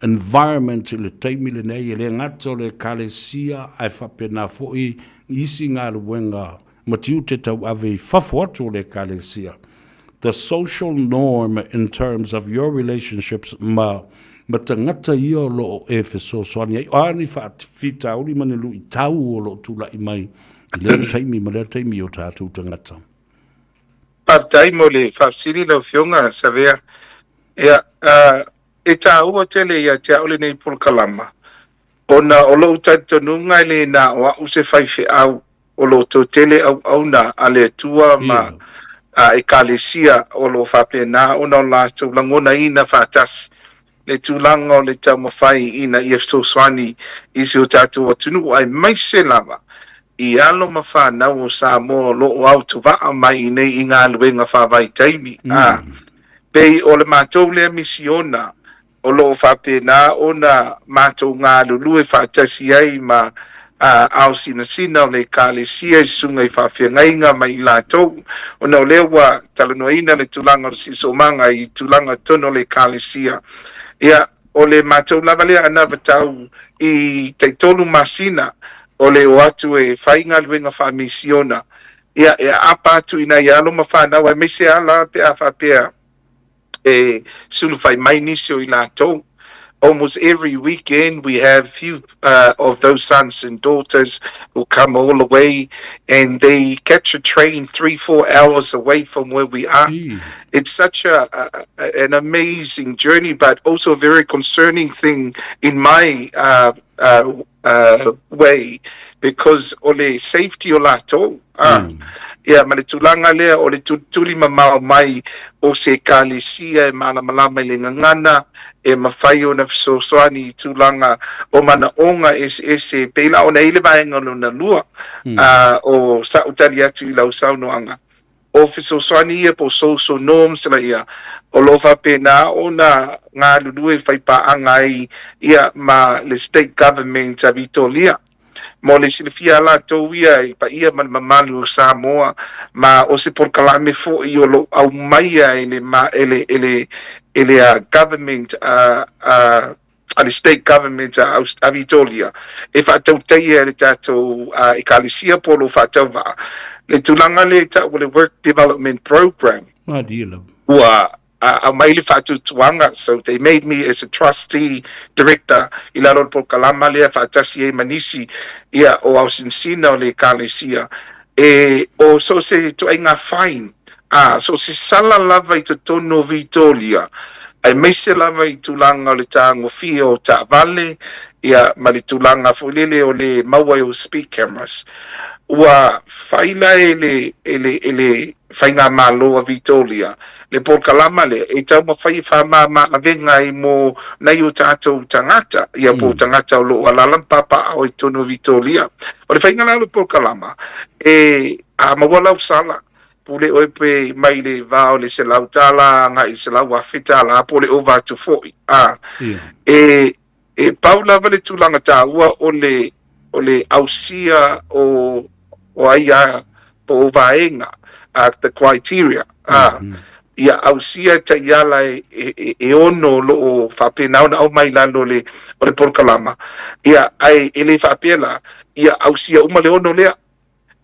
environment i le taimi lenei, e le gata o le Ekalesia ae faapena foi isi galuega ma tiute tauave i fafo atu o le Ekalesia. The social norm in terms of your relationships ma ma tagata ia o lo o e fesoasoani ai. O a ni faafitauli ma ni luitau o lo o tulai mai i lea taimi ma lea taimi i o tatou tagata. Faafetai mo le faafesili lau Afioga Savea. Ia, uh, E tāua tele ia te au lenei polokalama, ona o lou talitonuga e le na o a'u se faifeau o lo outou tele auauna a le Atua ma Ekalesia o lo o faapena ona o latou lagonaina faatasi le tulaga o le taumafai ina ia fesoasoani i si o tatou atunuu aemaise lava i alo ma fanau o Samoa o lo o autovaa mai i nei i galuega faavaitaimi. A pei o le matou lea misiona o lo o faapena ona matou galulue faatasi ai ma ao sinasina o le Ekalesia i susuga i faafeagaiga ma i latou, ona o lea ua talanoaina le tulaga o le siosiomaga i tulaga tonu o le Ekalesia. Ia, o le matou lava lea anavatau i taitolu masina o le o atu e fai galuega faamisiona, ia, e aapa atu i nai alo ma fanau aemaise ala pe a faapea e sulufai mai nisi o i latou. Almost every weekend we have few of those sons and daughters who come all the way and they catch a train 3, 4 hours away from where we are. It's such a, a, an amazing journey, but also a very concerning thing in my way because o le safety o latou. Ia, ma le tulaga lea o le tulituli mamao mai o se Ekalesia e malamalama i le gagana, e mafai ona fesoasoani i tulaga o manaoga eseese, e pei la ona i ai le vaega lona lua o sa'u tali atu i lau saunoaga, o fesoasoani ia po o social norms laia, o lo o faapena ona galulue faipaaga ai ia ma le State Government a Vitolia. Mo le silafia a latou ia i le paia ma le mamalu o Samoa, ma o se polokalame foi o lo o aumaia e le e le e le e le government a a a le State Government a a Vitolia e faatautaia e le tatou Ekalesia po o lo o faatauvaa le tulaga lea e tau o le Work Development Program. Malie lava. Ua aumai le faatuatuaga, so they made me as a trustee director i lalo o le polokalama lea faatasi ai ma nisi ia o aosinasina o le Ekalesia e o so o se ituaiga fine, a so o se sala lava i totonu o Vitolia, aemaise lava i tulaga o le tagofia o taavale ia ma le tulaga foi lele o le maua ai o speed cameras. Ua fai la e le e le e le Faigamalo a Vitolia le polokalama lea e taumafai e faamama avega ai mo nai o tatou tagata, ia po o tagata o lo o alaala ma papaaao i totonu o Vitolia. O le faiga la o le polokalama, e a maua lau sala, pule oe pe mai le va o le $100 agai i le $100,000 po o le ova atu foi. A, e E pau lava le tulaga taua o le o le ausia o o aia po o vaega, the criteria, a, ia ausia taiala e e e ono o lo o faapena ona aumai i lalo o le o le polokalama, ia ae e le faapea la ia ausia uma le ono lea.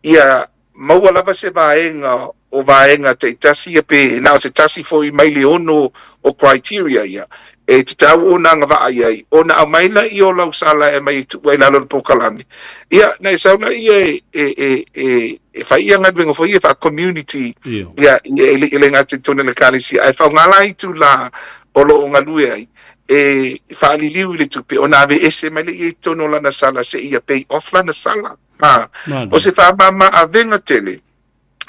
Ia maua lava se vaega o vaega taitasi ia pe na o se tasi foi mai le ono o criteria ia e tatau ona agavaa i ai, ona aumai laia o lau sala e aumai e tuu ai i lalo o le polokalame. Ia, na e sau laia e, e, e, e, e fai ia galuega foi ia faa-community, ia, e le, e le gata i totonu o le Ekalesia, ae faaaoga la itulā o lo o galue ai e faaliliu i le tupe ona aveese mai lea i totonu o lana sala seia pay off lana sala. Ā, o se faamama avega tele,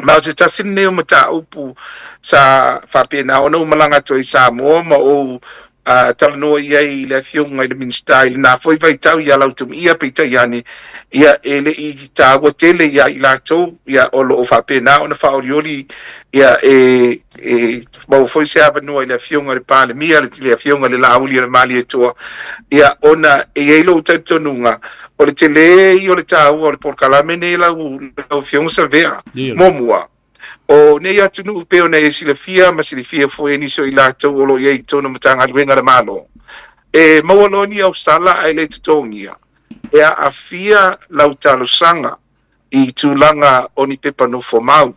ma o se tasi lenei o mataupu sa faapena ona ou malaga atu ai i Samoa ma ou talanoa i ai i le Afioga i le Minisita i lena foi vaitau ia Lautumiia, peitai ane, ia, e le i taua tele ia i latou, ia, o lo o faapena ona faaolioli, ia, e, e maua foi se avanoa i le Afioga i le Palemia, le Afioga i le Laauli o le Malietoa, ia, ona e i ai lou talitonuga, O le tele ia o le taua o le polokalame nei lau Afioga Savea. Muamua, o nei atunuu pei ona e silafia ma silafia foi e nisi o i latou o lo o i ai i totonu o Matagaluega a le Malo, e maua loa ni ausala ae le totogia, e aafia lau talosaga i tulaga o ni pepa nofomau,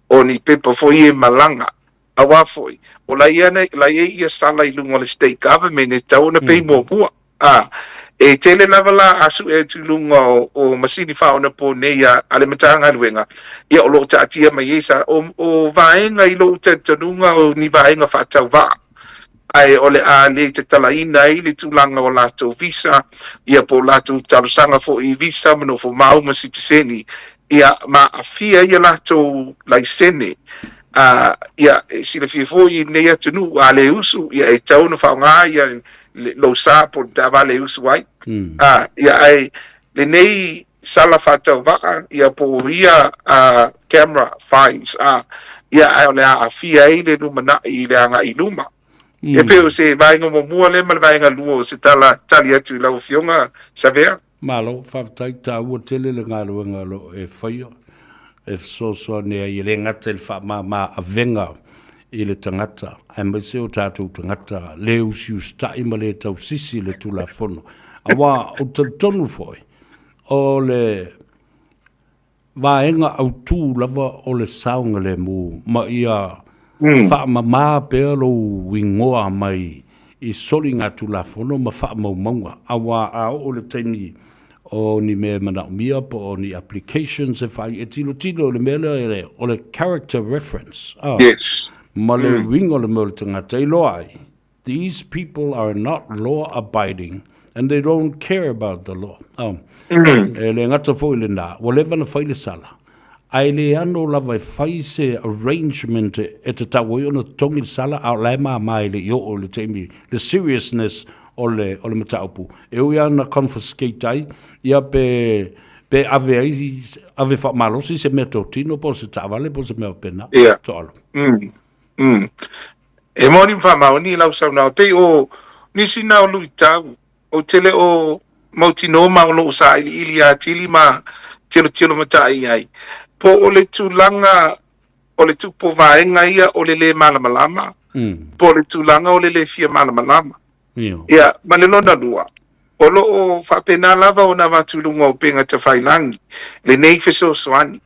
o ni pepa foi e malaga. Aua foi, o la ia la i ai ia sala i luga o le State Government e tatau ona pay muamua. A, e tele lava la a sue atu i luga o, o masini faaonaponei a, a le Matagaluega, ia o lo o taatia mai ai sa, o, o vaega i lou talitonuga o ni vaega faatauvaa, ae o le a le tatalaina ai le tulaga o latou visa, ia po o latou talosaga foi i visa ma nofomau ma sitiseni, ia ma aafia ai a latou laisene. Ā, ia, e silafia foi i lenei atunuu, a le usu, ia e tatau ona faaaoga ia lou sa po o le taavale e usu ai. Ā, ia, ae lenei sala faatauvaa, ia po o ia camera fines, ā, ia, ae o le a aafia ai le lumanai i le agai i luma. E pei o se vaega muamua lea ma le vaega lua o se tala tali atu i lau Afioga Savea. Malo, faafetai, taua tele le galuega o lo o e faia e fesoasoani ai e le gata i le faamama avega i le tagata, aemaise o tatou tagata le usiusitai ma le tausisi i le Tulafono. Aua ou te talitonu foi, o le vaega autū lava o le saogalemu ma ia faamama pea lou igoa mai i soligatulafono ma faamaumauga, aua a oo i le taimi o ni mea e manaomia po o ni applications e fai, e tilotilo i le mea lea o le character reference, ma le uiga o le mea o le tagata e iloa ai These people are not law abiding and they don't care about the law. Oh. E le gata foi lena, ua leva na fai le sala. Ae le ano lava e fai se arrangement e tatau ai ona totogi le sala, a o la e mama e le i oo i le taimi le seriousness o le o le mataupu. E ui lava na confiscate ai, ia pe pe ave ai ave faamalosi se meatotino po o se taavale po o se mea faapena. Ia. Toalo. Mm. Mm. E moni ma faamaoni lau saunoaga, pei o nisi na o luitau Ou te le o mautinoa ma o lo o sailiili atili ma tilotilo matai i ai, po o le tulaga o le tupu o vaega ia o le lē malamalama, po o le tulaga o le lē fia malamalama. Ia, ma le lona lua, o lo o faapena lava ona avatu i luga o upega tafailagi lenei fesoasoani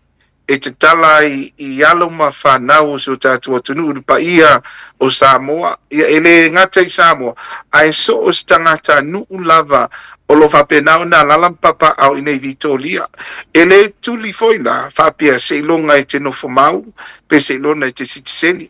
e tatala ai i alo ma fanau o si o tatou atunuu i le paia o Samoa, ia e le gata i Samoa, ae so o se tagatanuu lava o lo o faapena ona alaala ma papaaao i nei Vitoria. E le tuli foi la faapea seiloga e te nofo mau pe seiloga e te sitiseni.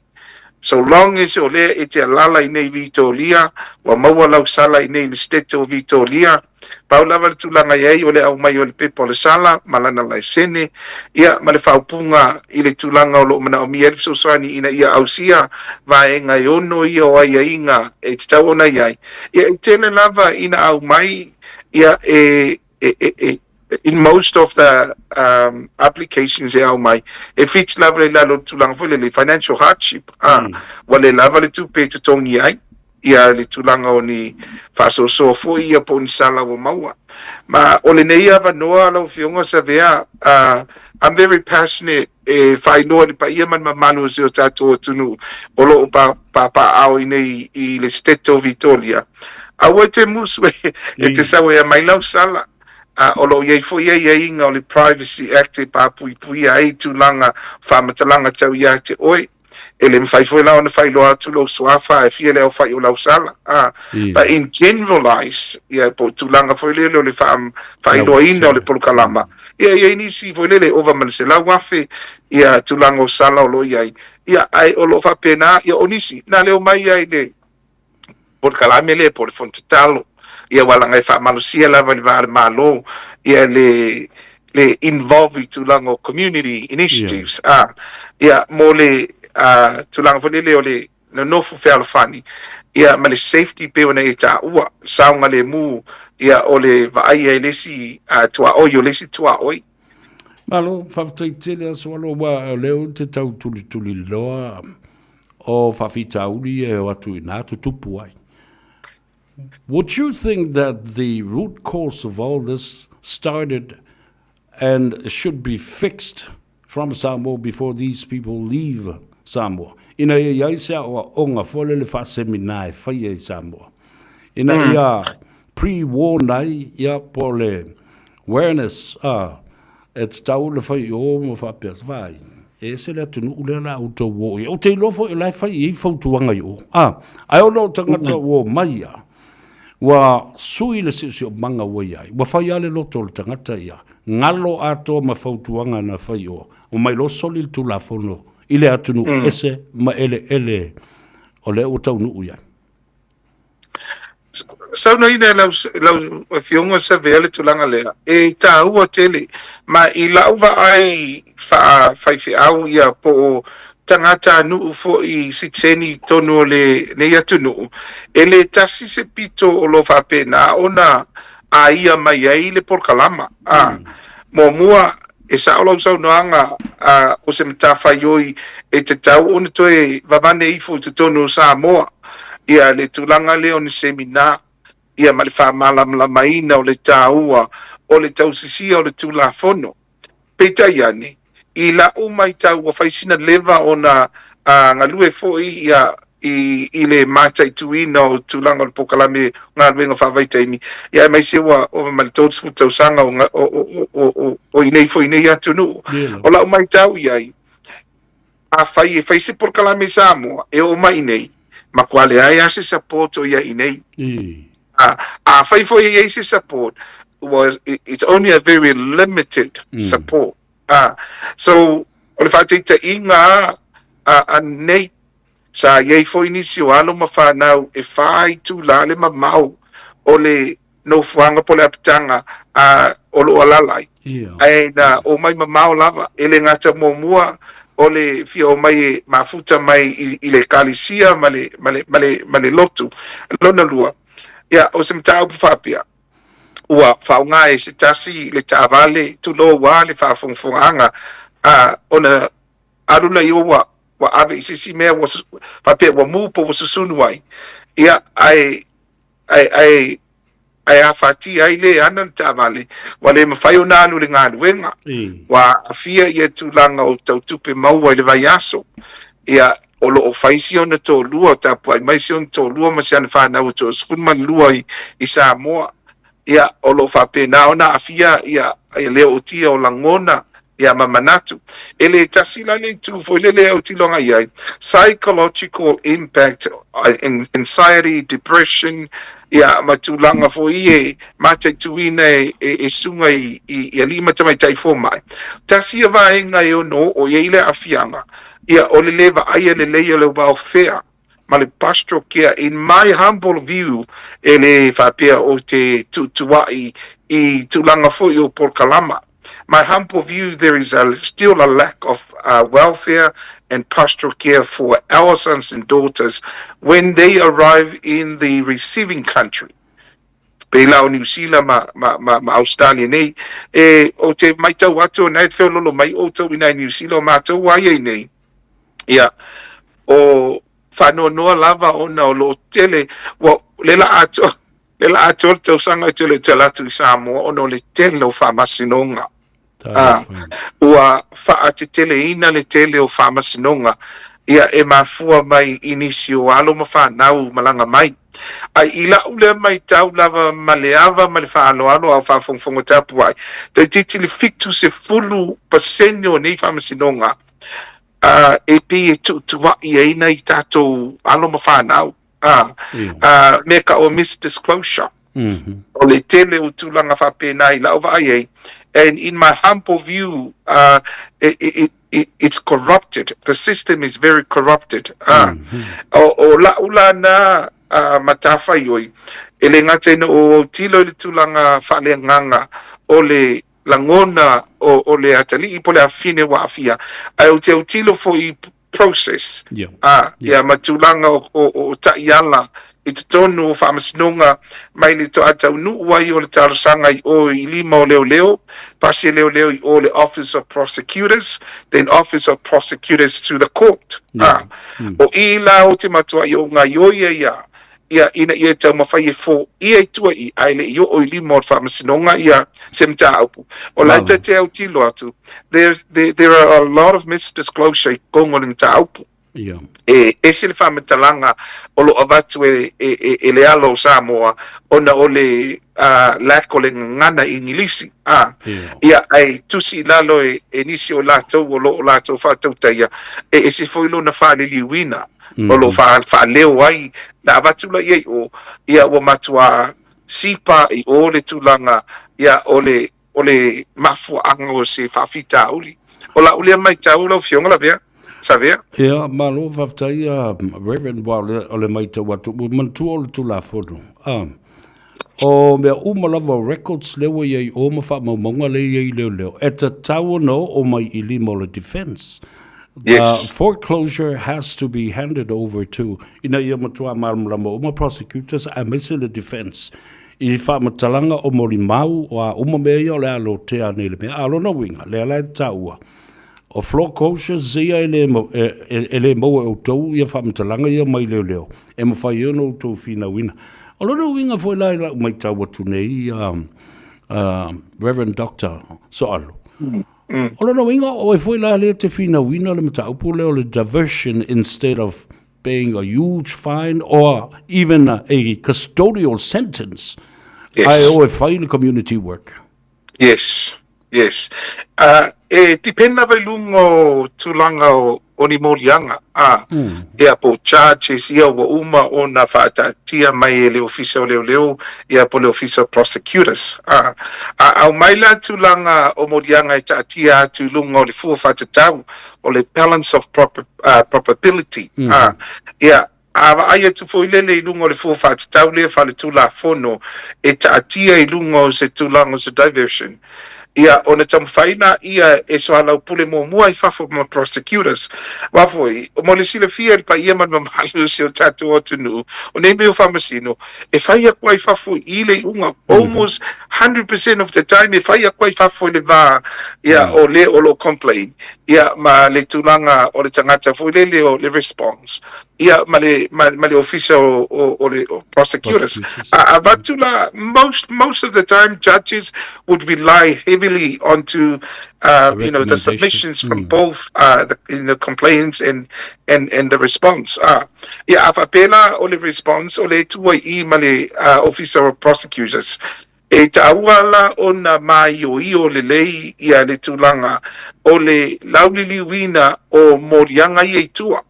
So long as o lea e te alaala i nei Vitoria, ua maua lau sala i nei i le Setete o Vitoria, Pau lava le tulaga i ai o le aumai o le pepa o le sala ma lana laisene, ia, ma le faaupuga i le tulaga o lo o manaomia ai le fesoasoani ina ia ausia vaega e ono ia o aiaiga e tatau ona i ai. Ia, e tele lava ina aumai, ia, e, e, e, e, in most of the um, applications e aumai, e fit lava i lalo o le tulaga foi lele, financial hardship, a, mm. ua le lava le tupe e totogi ai. ia le tulaga o ni faasoasoa foi ia po o ni sala ua maua. Ma o lenei avanoa lau Afioga Savea, uh, I'm very passionate e faailoa i le paia ma le mamalu o si o tatou atunuu o lo o papaaao i nei i le Setete o Vitoria. Aua e te musu e, e te sau e aumai lau sala. Uh, o lo o i ai foi aiaiga o le Privacy Act e papuipuia ai tulaga faamatalaga tau ia te oe. E le mafai foi la ona faailoa atu lou suafa ae fia le aofai o lau sala. Ah, yeah. But in generalize, ia, po o tulaga foi lele o le faailoaina o le polokalama, ia, i ai nisi foi lele ova ma le 100,000, ia, tulaga o sala o lo o i ai. Ia, ae o lo o faapena, ia, o nisi, na leo mai ai le polokalame lea po o le fono tatalo, ia aua leaga e faamalosia lava i le va o le Malo ia le le involve i tulaga o community initiatives yeah. ah, ia mo le uh, tulaga foi lele o le nonofo fealofani ia ma le safety pei ona e taua saogalemu ia o le vaaia e le isi uh, tuaoi o le isi tuaoi. Malo, faafetai tele aso alo ua o lea ou te tau tulituli loa o faafitauli ia e o atu i ina tutupu ai. Would you think that the root cause of all this started and should be fixed from Samoa before these people leave Samoa? Ina ia i ai se aoaoga foi lele faasemina e faia i Samoa. Ina ia pre-warn ai ia po o le awareness a e tatau ona fai i o ma faapea, vaai, e ese le atunuu lea o le a outou o i ai. Ou te iloa foi o la e fai i ai fautuaga i o. A, ae ona o tagata ua omai ia, ua sui le siosiomaga ua i ai, ua fai lava le loto o le tagata ia, galo atoa ma fautuaga na fai i o, omai loa soli le Tulafono i le atunuu ese ma eleele o lea ua taunuu i ai. Saunoaina e lau, lau Afioga Savea le tulaga lea, e tāua tele, ma i lau vaai faafaifeau ia po o tagatanuu foi sitiseni i totonu o lenei atunuu, e le tasi se pito o lo o faapena ona aia mai ai le polokalama. A, muamua, e sao lau saunoaga, a, o se matafaioi e tatau ona toe vavane ifo i totonu o Samoa, ia le tulaga lea o ni semina, ia ma le faamalamalamaina o le taua o le tausisia o le Tulafono. Peitai ane, i la'u maitau ua fai sina leva ona galue foi ia i i le mataituina o tulaga o le polokalame o galuega faavaitaimi, ia aemaise ua ova ma le 30 tausaga o o o o o o inei foi i nei atunuu. O la'u maitau i ai, afai e fai se polokalame i Samoa e oo mai inei, matua leai lava se support o i ai inei. A, afai foi e i ai se support, ua, it's only a very limited support. A, so, o le faataitaiga a, a nei, sa i ai foi nisi o alo ma fanau e whā itulā le mamao o le. nofoaga po o le apitaga a o lo o alaala ai. Ae na omai mamao lava, e le gata muamua o le fia omai e mafuta mai i, i le ekalesia ma le, ma le, ma le, ma le lotu. Lona lua, ia, o se mataupu faapea, ua faaaoga e se tasi le taavale, tulou a le faafogafogaaga, a, ona alu lea ua, ua ave i se isi mea ua faapea ua mu po ua susunu ai, ia, ae, ae, ae, ae afatia ai le ana le taavale, ua le mafai ona alu i le galuega, ua aafia ia tulaga o tau tupe maua i le vaiaso. Ia, o lo o fai si ona toalua, o tapuai mai si ona toalua ma si ana fanau e 12 i, i Samoa. Ia, o lo o faapena ona aafia ia, ia le ootia o lagona ia ma manatu. E le tasi la le itu foi lele e autilo agai i ai, psychological impact, anxiety, depression, ia ma tulaga foi e mataituina e, e, e suga i, i, i alii ma tamaitai fomai. Tasi ia vaega e ono oo i ai le aafiaga, ia o le le vaaia lelei o le welfare ma le pastoral care. In my humble view, e le faapea ou te tuutuua'i i tulaga foi o polokalama. My humble view, there is a, still a lack of uh, welfare and pastoral care for our sons and daughters when they arrive in the receiving country. Pēlā o Niu Sila ma, ma, ma, ma Australia nei. E, o te maitau atu o nei te wheololo mai outou i nei Niu Sila o mātou ai ai nei. Ia, o faanoanoa lava ona o lo o tele, ua, le la atoa, le la atoa le tausaga e tele tele atu i Samoa ona o le tele o faamasinoga. Ah, ua faateteleina le tele o faamasinoga, ia e mafua mai i nisi o alo ma fanau malaga mai. Ai i la'u lea maitau lava ma le ava ma le faaaloalo a o faafogafoga tapuai, toeitiiti le 70% o nei faamasinoga a e pei e tuutua'i ai nai tatou alo ma fanau, a, a mea ka o misdisclosure. O le tele o tulaga faapena i la'u vaai ai, and in my humble view, uh, it, it, it, it's corrupted. The system is very corrupted. Uh, o, o la'u la na uh, matafaioi, e le gata ina o autilo i le tulaga faaleagaga o le lagona o, o le atalii po o le afafine ua aafia, ae ou te autilo foi i process, Yeah. ā, Yeah. ia ma tulaga o, o, o taiala i totonu o faamasinoga mai le toa taunuu ai o le talosaga i o i lima o leoleo, pasi e leoleo i o le Office of Prosecutors, then Office of Prosecutors to the court. Yeah. Ā, o i la o te matua i o gaioia ia, ia ina ia taumafai e foia i tua i ae le i oo i lima o le faamasinoga ia se mataupu. O la e Malo. te autilo atu, there, there, there are a lot of misdisclosure i totonu o le mataupu. Ia. E ese le faamatalaga o lo o avatu e, e, e, e le alo o Samoa ona o le uh, lack o le gagana Igilisi. Ah, Ia. ia, ae tusi i lalo e, e nisi o latou o lo o latou faatautaia, e ese foi lona faaliliuina. o lo o faaleo ai, na avatu la i ai o, ia ua matua sipa i o le tulaga, ia o le, o le mafuaaga o se faafitauli. O la'u lea maitau lau Afioga Lavea, Savea. Ia, malo faafetai a Reverend aua o le, o le maitau atu, ua manatua o le Tulafono, a, o mea uma lava o records lea ua i ai i o ma faamaumauga lea e i ai i leoleo, e tatau ona oo mai i lima o le defense. The Yes. foreclosure has to be handed over to, ina ia matua malamalama uma prosecutors aemaise le defense i faamatalaga o molimau, o a uma mea ia o le a lotea nei le mea. A o lona uiga, lea la e taua, O foreclosures ia e le, e, e, e le maua e outou ia faamatalaga ia mai leoleo, e mafai ai ona outou finauina. O lona uiga foi la i lau maitau atu nei, uh, Reverend Doctor Soalu, o lona uiga o oe foi la lea e te finauina le mataupu lea o le diversion instead of paying a huge fine or even a, a custodial sentence, Yes. ae o e fai le community work. Yes, yes. Uh, e depend lava i luga o tulaga o, o ni moliaga, a, mm. ia po charges ia ua uma ona faataatia mai e le Ofisa o Leoleo, ia po le Ofisa of Prosecutors. A, a au mai la tulaga o moliaga e taatia atu i luga o le fua faatatau o le balance of proper, uh, probability. Mm. A, ia, A vaai atu foi lele i luga o le fua faatatau lea faaletulafono e taatia i luga o se tulaga o se diversion, ia, ona taumafai lea e soalaupule muamua i fafo ma prosecutors. Aua foi, mo le silafia e le paia ma le mamalu o si o tatou atunuu, o nei mea o faamasino, e fai atu ai fafo i le iuga, almost 100% of the time e fai atu ai fafo i le va, ia, o le o lo o complain, ia, ma le tulaga o le tagata foi lele o le response, ia, ma le, ma, ma le ofisa o, o, o le o prosecutors. A avatu la, most, most of the time judges would rely heavily onto The you know, the recommendation. submissions from both the, in the complaints and, and, and the response. Ia, a faapea la o le response o le tua i i ma le Office of Prosecutors. E taua la ona māioio lelei ia le tulaga o le lauliliuina o moliaga ia i tua.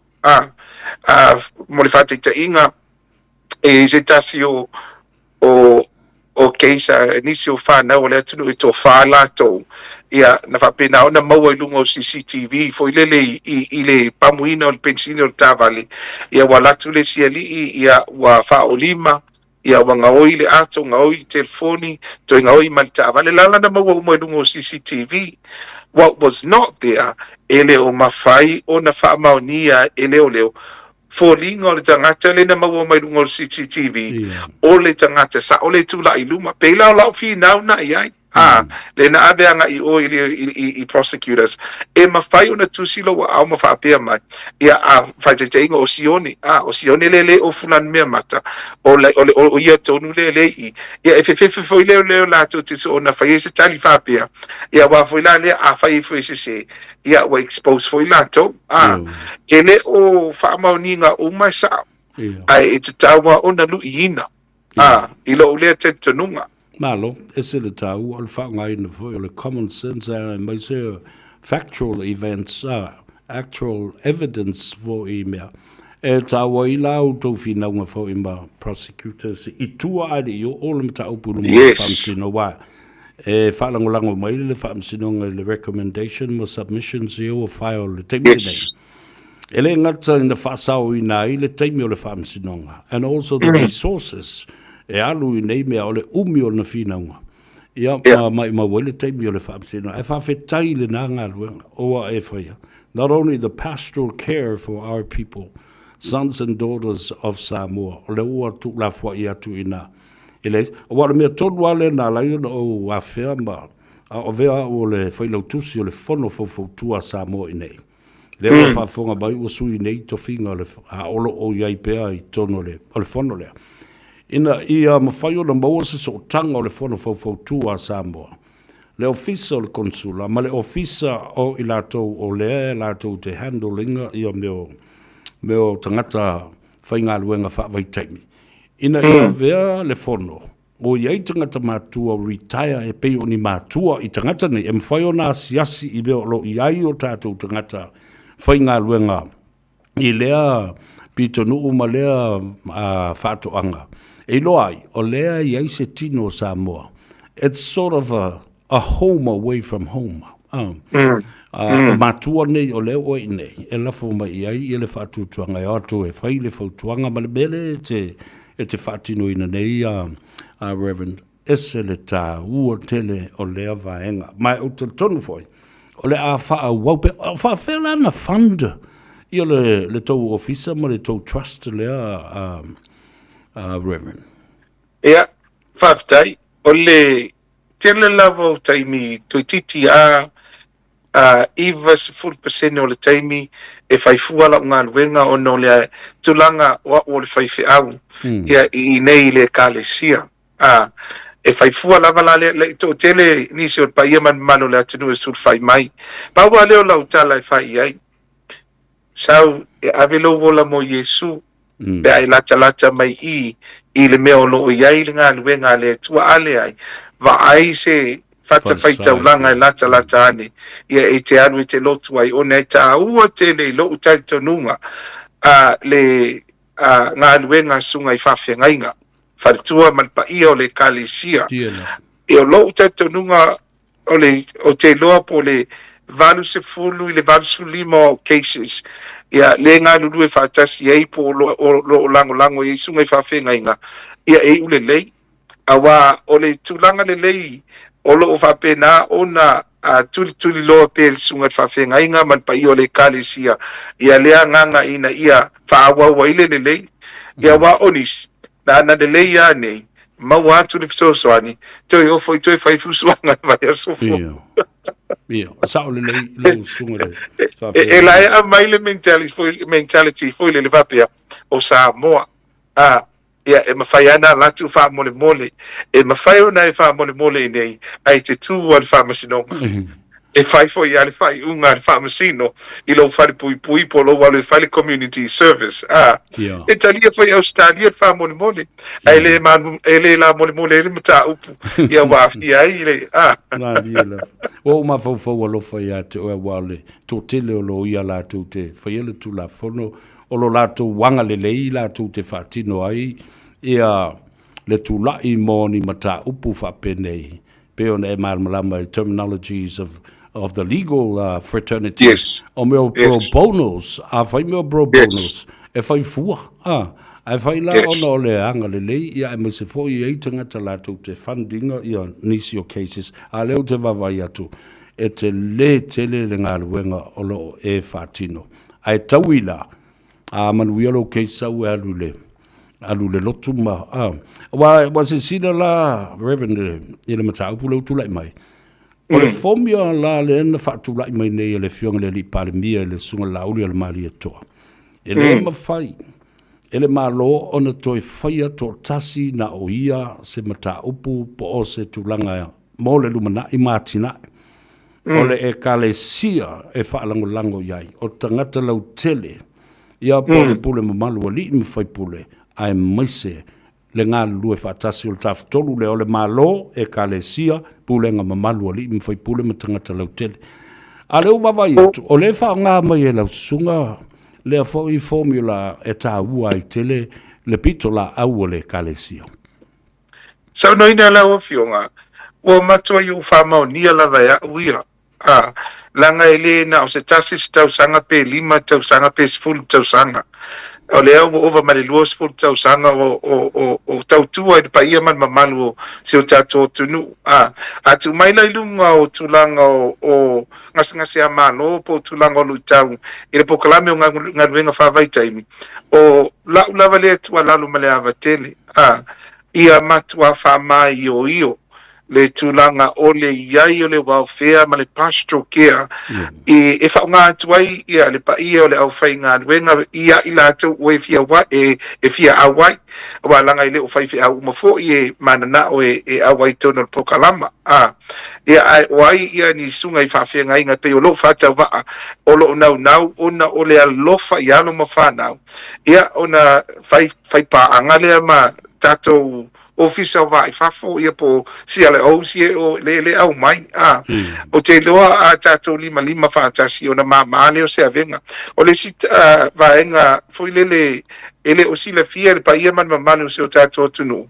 Mo le faataitaiga, e i ai se tasi o, o, o case a nisi o whanau o le atunuu e tofa latou, ia, na faapena ona maua i luga o CCTV foi lele i, i, i le pamuina o le penisini o le taavale, ia ua alu atu le isi alii, ia, ua faaolima, ia ua gaoi le ato, gaoi le telefoni, toe gaoi ma le taavale, la la na maua uma i luga o CCTV. What was not there, e le o mafai ona faamaonia e leoleo foliga o le tagata lea na maua mai luga o le CCTV, o le tagata sao le tulai i luma. Pei la o lau finau na i ai, a, lea na ave agai i o i, i, i, i prosecutors, e mafai ona tusi lou aao ma faapea mai, ia, a, faataitaiga o Sione, a, o Sione lea le o Fulani Meamata, o, le, o, le, o, o ia tonu lea le i, ia, e fefefe foi leo leo latou te soona fai ai se tali faapea, ia, aua foi la lea, a fai ai foi se sese, ia ua expose foi latou, a, e le o faamaoniga uma e sao, ae e tatau lava ona luiina, a, i lou lea talitonuga. Malo, ese le taua o le faaaogaina foi o le common sense aemaise factual events, actual evidence foi i mea e taua ai la outou finauga foi ma prosecutors i tua ae le i oo le mataupu i luma o le Faamasino, aua E faalagolago mai le Faamasinoga i le recommendation ma submissions ia ua file i le taimi lenei. E le gata ina faasaoina ai le taimi o le Faamasinoga and also the resources e alu i nei mea o le umi o lona finauga. Ia, ma maumau ai le taimi o le Faamasinoga. Ae faafetai i lena galuega ua e faia. Not only the pastoral care for our people, sons and daughters of Samoa, o lea ua tuulafoai atu i ina. E leai, aua o le mea tonu lava lea na ala ai ona ou afea ma avea au o le failautusi o le Fono Faufautua a Samoa i inei. Lea ua faafofoga mai ua sui nei tofiga o le, a o lo o i ai pea i totonu o le, o le Fono lea. Ina ia mafai ona maua se sootaga o le Fono Faufautua a Samoa, le Ofisa o le Konesula ma le Ofisa o i latou o lea latou te handle ina ia mea o, mea o tagata faigaluega faavaitaimi. Ina ia avea le fono, o i ai tagata matua retire e pei o ni matua i tagata nei, e mafai ona asiasi i mea o lo o i ai o tatou tagata faigaluega i lea pitonuu ma lea faatoaga. E iloa ai, o lea e i ai se tino o Samoa. It's sort of a a home away from home. O matua nei o lea ua i inei, e lafo mai i ai ia le faatuatuaga e o atu e fai le fautuaga ma le mea lea e te, e te faatinoina nei a, a Reverend. Ese le tāua tele o lea vaega. Ma ou te talitonu foi, o le a faaauau pea, o faafefea la na fund ia le, le tou ofisa ma le tou trust lea a, a Reverend? Ia, faafetai. O le tele lava o taimi toeitiiti a 90% o le taimi e fai fua lau galuega ona o le tulaga o au o le faifeau ia i inei i le Ekalesia. A, e fai fua lava la le, le toatele nisi o le paia ma le mamalu o le atunuu e sulufai mai. Pau lava lea o lau tala e fai i ai, Sau e ave lou ola mo Iesu, pe a e latalata mai i i le mea o lo o i ai le galuega a le Atua, a leai, vaai se fatafaitaulaga e latalata ane, ia e te alu e te lotu ai, ona e taua tele i lou talitonuga a le a galuega a susuga i faafeagaiga, faletua ma le paia o le Ekalesia. Ia o lou talitonuga o le, ou te iloa po o le 80 i le 85 o au cases, Ia, le galulue faatasi ai po o lo o lagolago i ai susuga i faafeagaiga, ia e iu lelei. Aua o le tulaga lelei o lo o faapena ona tulituliloa pea e le susuga i le faafeagaiga ma le paia o le Ekalesia ia lea agaga ina ia faaauau ai le lelei. Ia aua o nisi, na ana lelei lava nei, maua atu le fesoasoani, toe ofo i toe fai fusuaga i le vaiaso fou. Ia. Ia, sao lelei lau susuga i le E, e laea mai le mentality foi, mentality foi lele faapea, o Samoa, a, ia, e mafai lava ona alu atu faamolemole, e mafai ona e faamolemole i inei, ae te tu lava i le faamasinoga. E fai foi lava le faaiuga a le faamasino i lou falepuipui po o lou alu e fai le community service, a. Ia. E talia foi e Ausetalia le faamolemole, ae le ma, e le lamolemole ai le mataupu, ia ua aafia ai le, a. Malie lava. Ua ou mafaufau alofa ia te oe aua o le toatele o loia latou te faia le Tulafono, o lo latou agalelei latou te faatino ai ia le tulai mo ni mataupu faapenei, pei ona e malamalama i terminologies of of the legal fraternity, Yes. o mea o pro Yes. bonos, a fai mea o pro Yes. bonos, e fai fua, a, ae fai la Yes. ona o le agalelei, ia aemaise foi e i ai tagata latou te fund ina ia nisi o cases, a lea ou te vaavaai atu, e tele tele le galuega o lo o e faatino. Ae taui la, a manuia lou case sau e alu i le, alu i le lotu ma, a, aua, ua silasila la, Reverend, i le mataupu lea ua tulai mai, o le formula la lea na faatulai mai nei e le Afioga i le Alii Palemia i le Susuga Laauli o le Malietoa, e le mafai e le Malo ona toe faia toatasi na o ia se mataupu po o se tulaga mo le lumanai ma atinae. O le Ekalesia e faalagolago i ai, o tagata lautele, ia po o le pule mamalu alii ma faipule, aemaise le galulue faatasi o le Tafatolu lea o le Malo, Ekalesia, pulega mamalu alii ma faipule ma tagata lautele. A o lea ua vaavaai atu, o lea e faaaoga mai e lau susuga lea foi formula e taua ai tele le pitolaau a le Ekalesia. Saunoaina lau Afioga, ua matuai ou faamaonia lava e a'u ia, a, leaga e le na o se tasi se tausaga pe lima tausaga pe sefulu tausaga. O lea ua ova ma le 20 tausaga o, o, o, o tautua i le paia ma le mamalu o si o tatou atunuu. A, a tuu mai la i luga o tulaga o, o gasegase a Malo po o tulaga o luitau i le polokalame o galuega faavaitaimi, o la'u lava lea tuualalo ma le ava tele, a, ia matuā faamāioio le tulaga o le i ai o le welfare ma le pastoral care e, e faaaoga atu ai ia le paia o le aufaigaluega ia i latou ua e fia wa, e, e fia auai, aua leaga e le o faifeau uma foi e mananao e, e auai i totonu o le polokalama. A, ia, ae o ai ia ni susuga i faafeagaiga e pei o lou faatauvaa o lo o naunau ona o le alofa i alo ma fanau, ia ona fai, fai paaga lea ma tatou Ofisa o Vaa i Fafo, ia po o CLOs ia o le, le aumai. A, ou te iloa a tatou limalima faatasi ona māmā lea o se avega. O le isi uh, vaega foi lele e le o silafia e le paia ma le mamalu o si o tatou atunuu,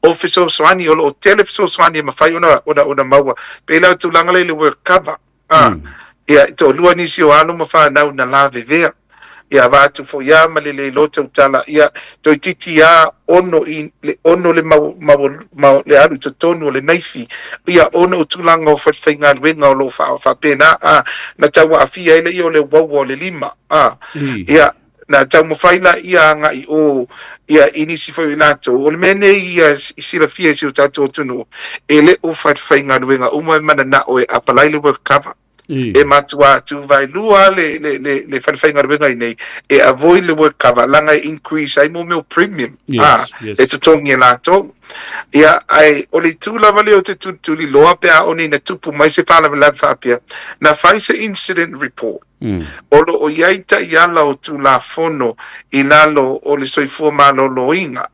o fesoasoani, o lo o tele fesoasoani e mafai ona, ona, ona maua. Pei la o tulaga lea i le work cover, a, ia, e toalua nisi o alo ma fanau na lavevea. Ia, avatu foi a ma le le iloa tautala, ia, toeitiiti a ono i le ono le mau, mau, mau, le alu i totonu o le naifi, ia, ona o tulaga o falefaigaluega o lo o faa, faapena, a, na tau aafia ai lea o le uaua o le lima, a, ia, Na taumafai la ia agai o ia i nisi foi o i latou. O le mea nei ia i silafia e si o tatou atunuu, e le o falefaigaluega uma e mananao e apalai le work cover. E matuā tuvaelua le, le, le, le falefaigaluega i nei e avoid le work cover, leaga e increase ai mo mea o premium, Yes, a, yes. e totogi e latou. Ia, ae o le itu lava lea o te tulituliloa pe a one ina tupu mai se faalavelave faapea, na fai se incident report. O lo o i ai taiala o Tulafono i lalo o le Soifua Maloloina.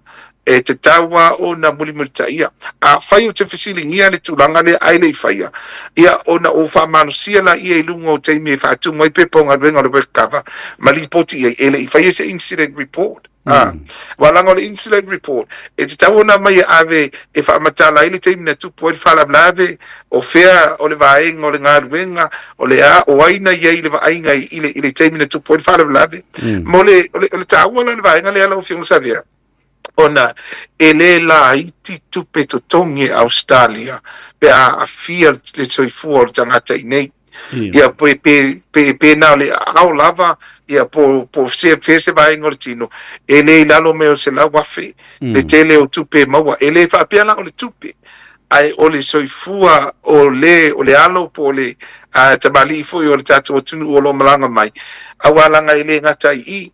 E tatau lava ona mulimulitaia. Afai ou te fesiligia le tulaga lea ae le i faia, ia ona ou faamalosia laia i luga o taimi e faatumu ai pepa o galuega o le work cover ma lipoti i ai, e le i faia se incident report. A, aua leaga o le incident report, e tatau ona aumai e ave e faamatala ai le taimi na tupu ai le faalavelave, o fea o le vaega o le galuega, o le a, o ai na i ai i le vaaiga i le, i le taimi na tupu ai le faalavelave. Mo le, o le, o le taua la o le vaega lea lau Afioga Savea, ona e le laiti tupe totogi e Ausetalia pe a aafia le soifua o le tagata i inei. Ia, pe, pe, pe, pe na o le aao lava, ia, po, po se, fea se vaega o le tino, e le i lalo mai o le 100,000 le tele o tupe e maua. E le faapea la o le tupe, ae o le soifua o le, o le alo po o le tamalii foi o le tatou atunuu o lo o malaga mai, aua leaga e le gata ai i i.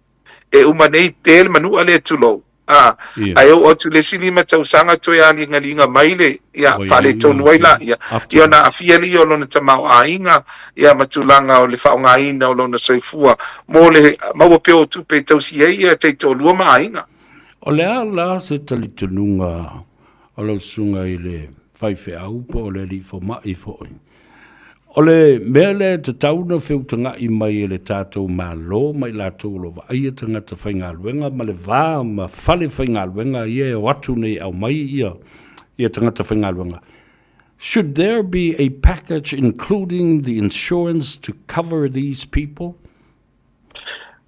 E uma nei pe le manua lea tulou, a, ae oo atu i le isi 5 tausaga toe aligaliga mai le, ia, faaletonu ai laia, ia ona aafia lea o lona tamaoaiga, ia ma tulaga o le faaaogaina o lona soifua mo le maua pea o tupe e tausi ai ia taitoalua ma aiga. O le a la se talitonuga o lau susuga i le faifeau po o le alii fomai foi? O le mea lea e tatau ona feutaga'i mai e le tatou Malo ma i latou o lo o vaaia tagata faigaluega ma le va ma fale faigaluega ia e o atu nei e aumai ia ia tagata faigaluega, should there be a package including the insurance to cover these people?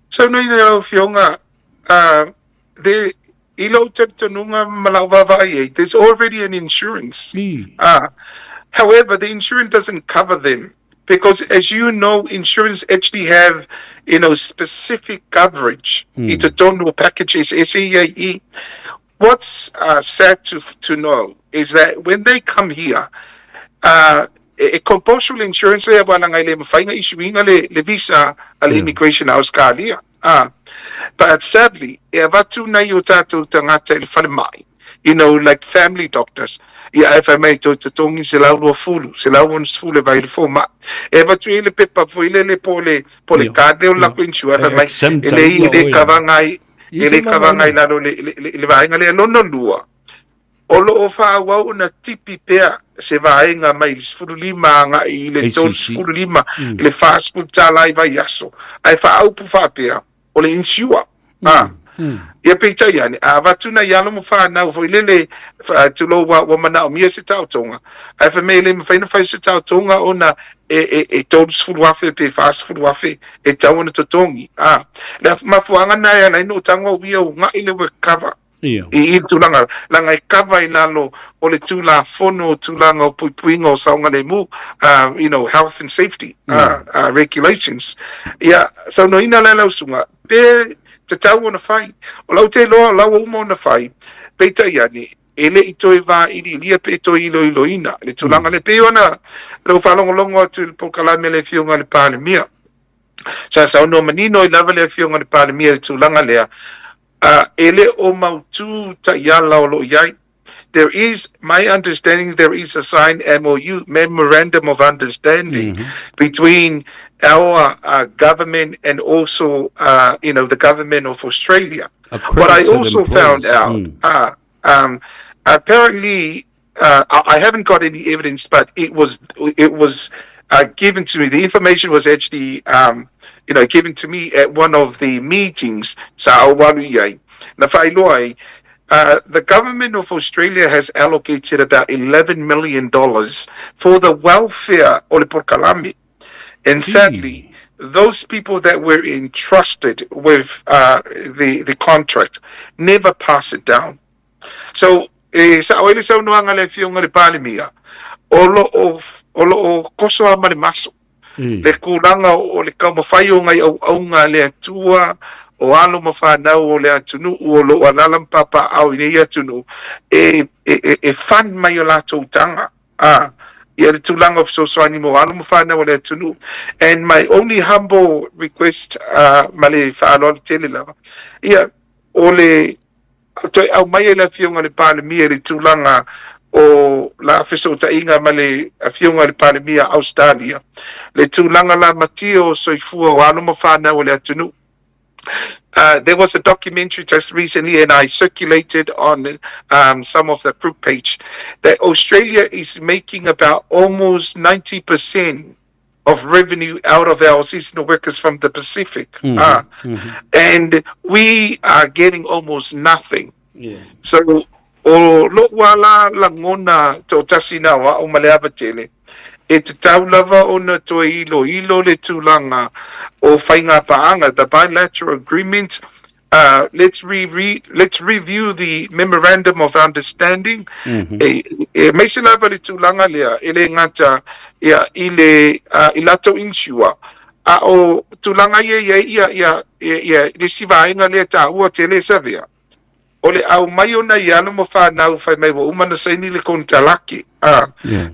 Saunoa i lau Afioga, the I lou talitonuga ma lau vaavaai ai, there's already an insurance. However, the insurance doesn't cover them because as you know, insurance actually have, you know, specific coverage i totonu o packages e se i ai i. What's sad to know is that when they come here, e compulsory le insurance lea aua leaga e le mafai ona issue ina le visa a le immigration a Australia. Ā, but sadly, e avatu nei o tātou tangata i le falemai, you know, like family doctors, ia ae fai mai toe totogi 120, 160 e vai i le fomai. E avatu i ai le pepa foi lele po o le, po o le card lea o le lako insure, ae fai mai, e le i le kava ngai, e le kava ngai lalo le, le, le, le vaega lea. Lona lua, O lo o faaauau ona tipi pea se vaega mai le 15 agai i le 35 i le 40 tala i vaiaso, ae faaupu faapea, o le insure. A. Ia peitai ane, a avatu nai alo ma fanau foi lele, tulou ua, ua manaomia se taotoga, ae fai mai e le mafai ona fai se taotoga ona e, e, e 30,000 pe 40,000 e tatau ona totogi. A. Le mafuaaga lena e ala ai ona ou tago au ia uga'i le work cover. I i tulaga, leaga e kava i lalo o le Tulafono o tulaga o puipuiga o saogalemu, you know, health and safety regulations. Ia, saunoaina la e lau susuga, pe tatau ona fai. O lau te iloa o la ua uma ona fai, peitai ane, e le i toe vailiilia pe toe iloiloina le tulaga lea. E pei ona lau faalogologo atu i le polokalame a le Afioga i le Palemia, sa saunoa manino ai lava le Afioga i le Palemia i le tulaga lea, A e le o mautū taiala o lo o i ai. There is, my understanding, there is a signed MOU, Memorandum of Understanding, between our government and also, you know, the government of Australia. What I Accredited also found employers. out, apparently, I haven't got any evidence, but it was, it was given to me. The information was actually, you know, given to me at one of the meetings sa ou alu i ai. Na faailoa ai, the government of Australia has allocated about $11 million for the welfare o le polokalame. And sadly, those people that were entrusted with the contract never pass it down. So, e sao ai le saunoaga a le Afioga i le Palemia, o lo o, o lo o koso lava ma le maso le tulaga o le taumafai o nai auauna a le Atua, o alo ma fanau o le atunuu o lo o alaala ma papaaao i nei atunuu, e, e, e, e fund mai o latou taga, a, ia le tulaga o fesoasoani mo alo ma fanau o le atunuu. And my only humble request, ma le faaaloalo tele lava, ia, o le toe aumai e le Afioga i le Palemia i le tulaga o la fesootaiga ma le Afioga i le Palemia Ausetalia, le tulaga lamatia o soifua o alo ma fanau o le atunuu. There was a documentary just recently, and I circulated on some of the group page, that Australia is making about almost 90% of revenue out of our seasonal workers from the Pacific. And we are getting almost nothing. So, o lo'u a la lagona to'atasi na o a'u ma le ava tele, e tatau lava ona toe iloilo le tulaga o faigapaaga, the bilateral agreement, let's re, re, let's review the memorandum of understanding. E aemaise lava le tulaga lea e le gata ia i le i latou insure, a o tulaga ia i ai ia ia ia le isi vaega lea e taua tele e Savea, o le aumai o nai alo ma fanau fai mai ua uma ona saini le konekarate.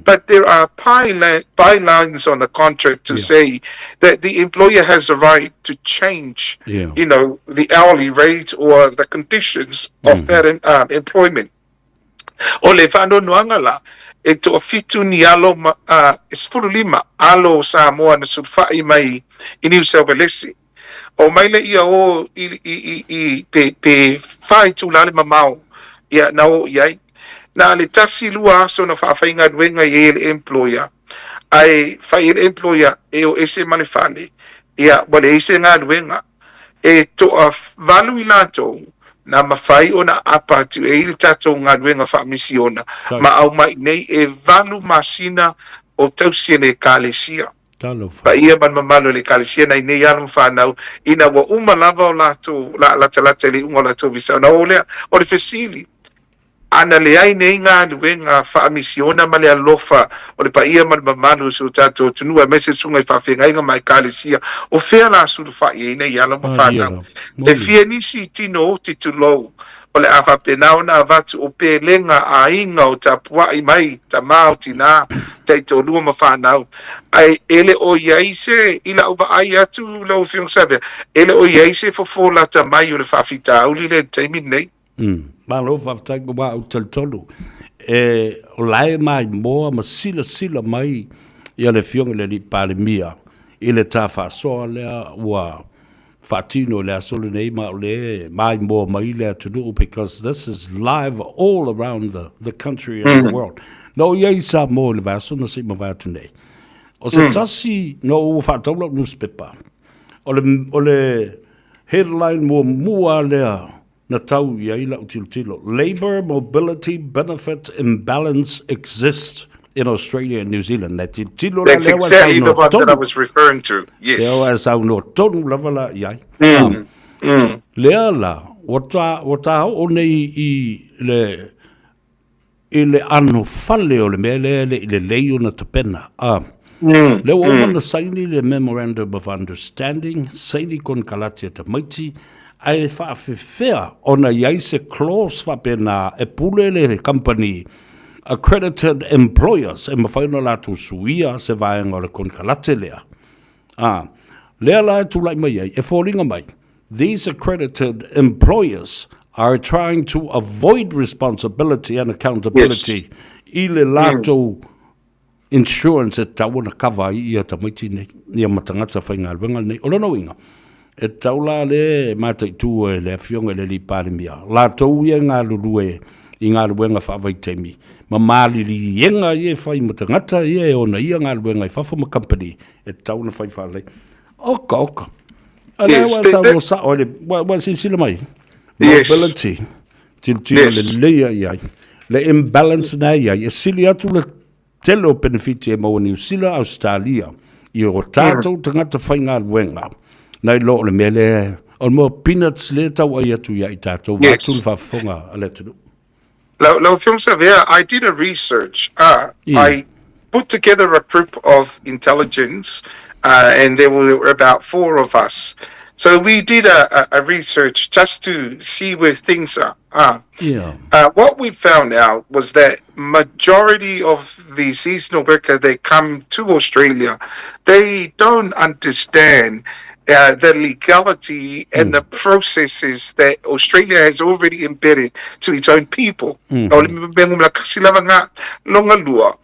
But there are bylines on the contract to say that the employer has the right to change, the hourly rate or the conditions of that employment. O le faanoanoaga la, e toafitu ni alo ma, e 15 alo o Samoa na sulufai mai i Niu South Walesi. O mai le ia o i pe 4 itula le mamao ia na o i ai. Na le 1, 2 aso na faafaigaluega i ai le employer, ae fai e le employer e o ese ma le fale, ia ua leai se galuega. E 8 i latou na mafai ona apa atu e ai le tatou galuega faamisiona ma aumai nei e 8 masina o tausi e le ekalesia. Talofa. Paia ma le mamalu o le ekalesia nai nei alo ma fanau ina ua uma lava o latou latalata i le iuga o latou visa ona o lea. O le fesili, ana leai nei galuega faamisiona ma le alofa o le paia ma le mamalu o si o tatou atunuu aemaise susuga i faafeagaiga ma ekalesia, o fea la sulufai ai nei alo ma fanau? E fia nisi tino oti tulou o le a faapena ona avatu o pelega aiga o tapuai mai tamā o tinā taitoalua ma fanau, ae e le o i ai se i la'u vaai atu lau Afioga Savea, e le o i ai se fofo lata mai o le faafitauli lea i le taimi lenei. Malo faafetai ua ou talitonu e o lae maimoa ma silasila mai ia le Afioga i le Alii Palemia i le ta faasoa lea ua faatino i le aso lenei ma o le maimoa mai le atunuu because this is live all around the country and the world. Na ou i ai i Samoa i le vaiaso na se i mavae atu nei. O se tasi na ou faatau lau nusipepa, o le headline muamua lea na tau i ai lau tilotilo, "Labour mobility benefit imbalance exists in Australia and New Zealand." Na tilotilo la That's exactly the one that I was referring to. Yes. Lea ua saunoa tonu lava la i ai. Lea la, ua ta oo nei i le ano fale o le mea lea le i lelei ona tapena. Lea ua uma na saini le Memorandum of Understanding, saini konekarate a tamaiti, ae faafefea ona i ai se clause faapena e pule le company accredited employers e mafai ona latou suia se vaega o le konekarate lea. Lea la e tulai mai ai, e foliga mai, these accredited employers are trying to avoid responsibility and accountability i le latou insurance e tatau ona cover ai ia tamaiti nei, ia ma tagata faigaluega nei. O lona uiga, e tatau la le mataitu e le Afioga i le Alii Palemia, latou ia e galulue i galuega faavaitaimi, ma maliliega ia e fai ma tagata ia e ona ia galuega i fafo ma company e tatau ona fai faalelei. Oka, oka. A lea ua saunoa sa'o ai le, ua silasila mai. Mobility. Tilotilo lelei ai ai. Le imbalance na i ai, e sili atu le tele o penefiti e maua Niu Sila, Australia, i o tātou tagata faigaluega, nai lo o le mea lea, o le mea peanuts lea tau ai atu ia i tātou, vaeatu le faafofoga a le atunuu. Lau Afioga Savea, I did a research. I put together a group of intelligence, and there were about four of us. So we did a research just to see where things are. What we found out was that majority of the seasonal worker that come to Australia, they don't understand the legality and the processes that Australia has already embedded to its own people. O le mea kasi lava ngā longa lua.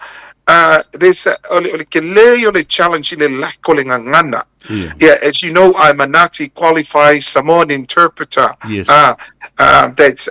There's a, o le, o le tele ia o le challenge i le lack o le gagana. Ia. Yeah, as you know, I'm a Nati qualified Samoan interpreter. Yes. That's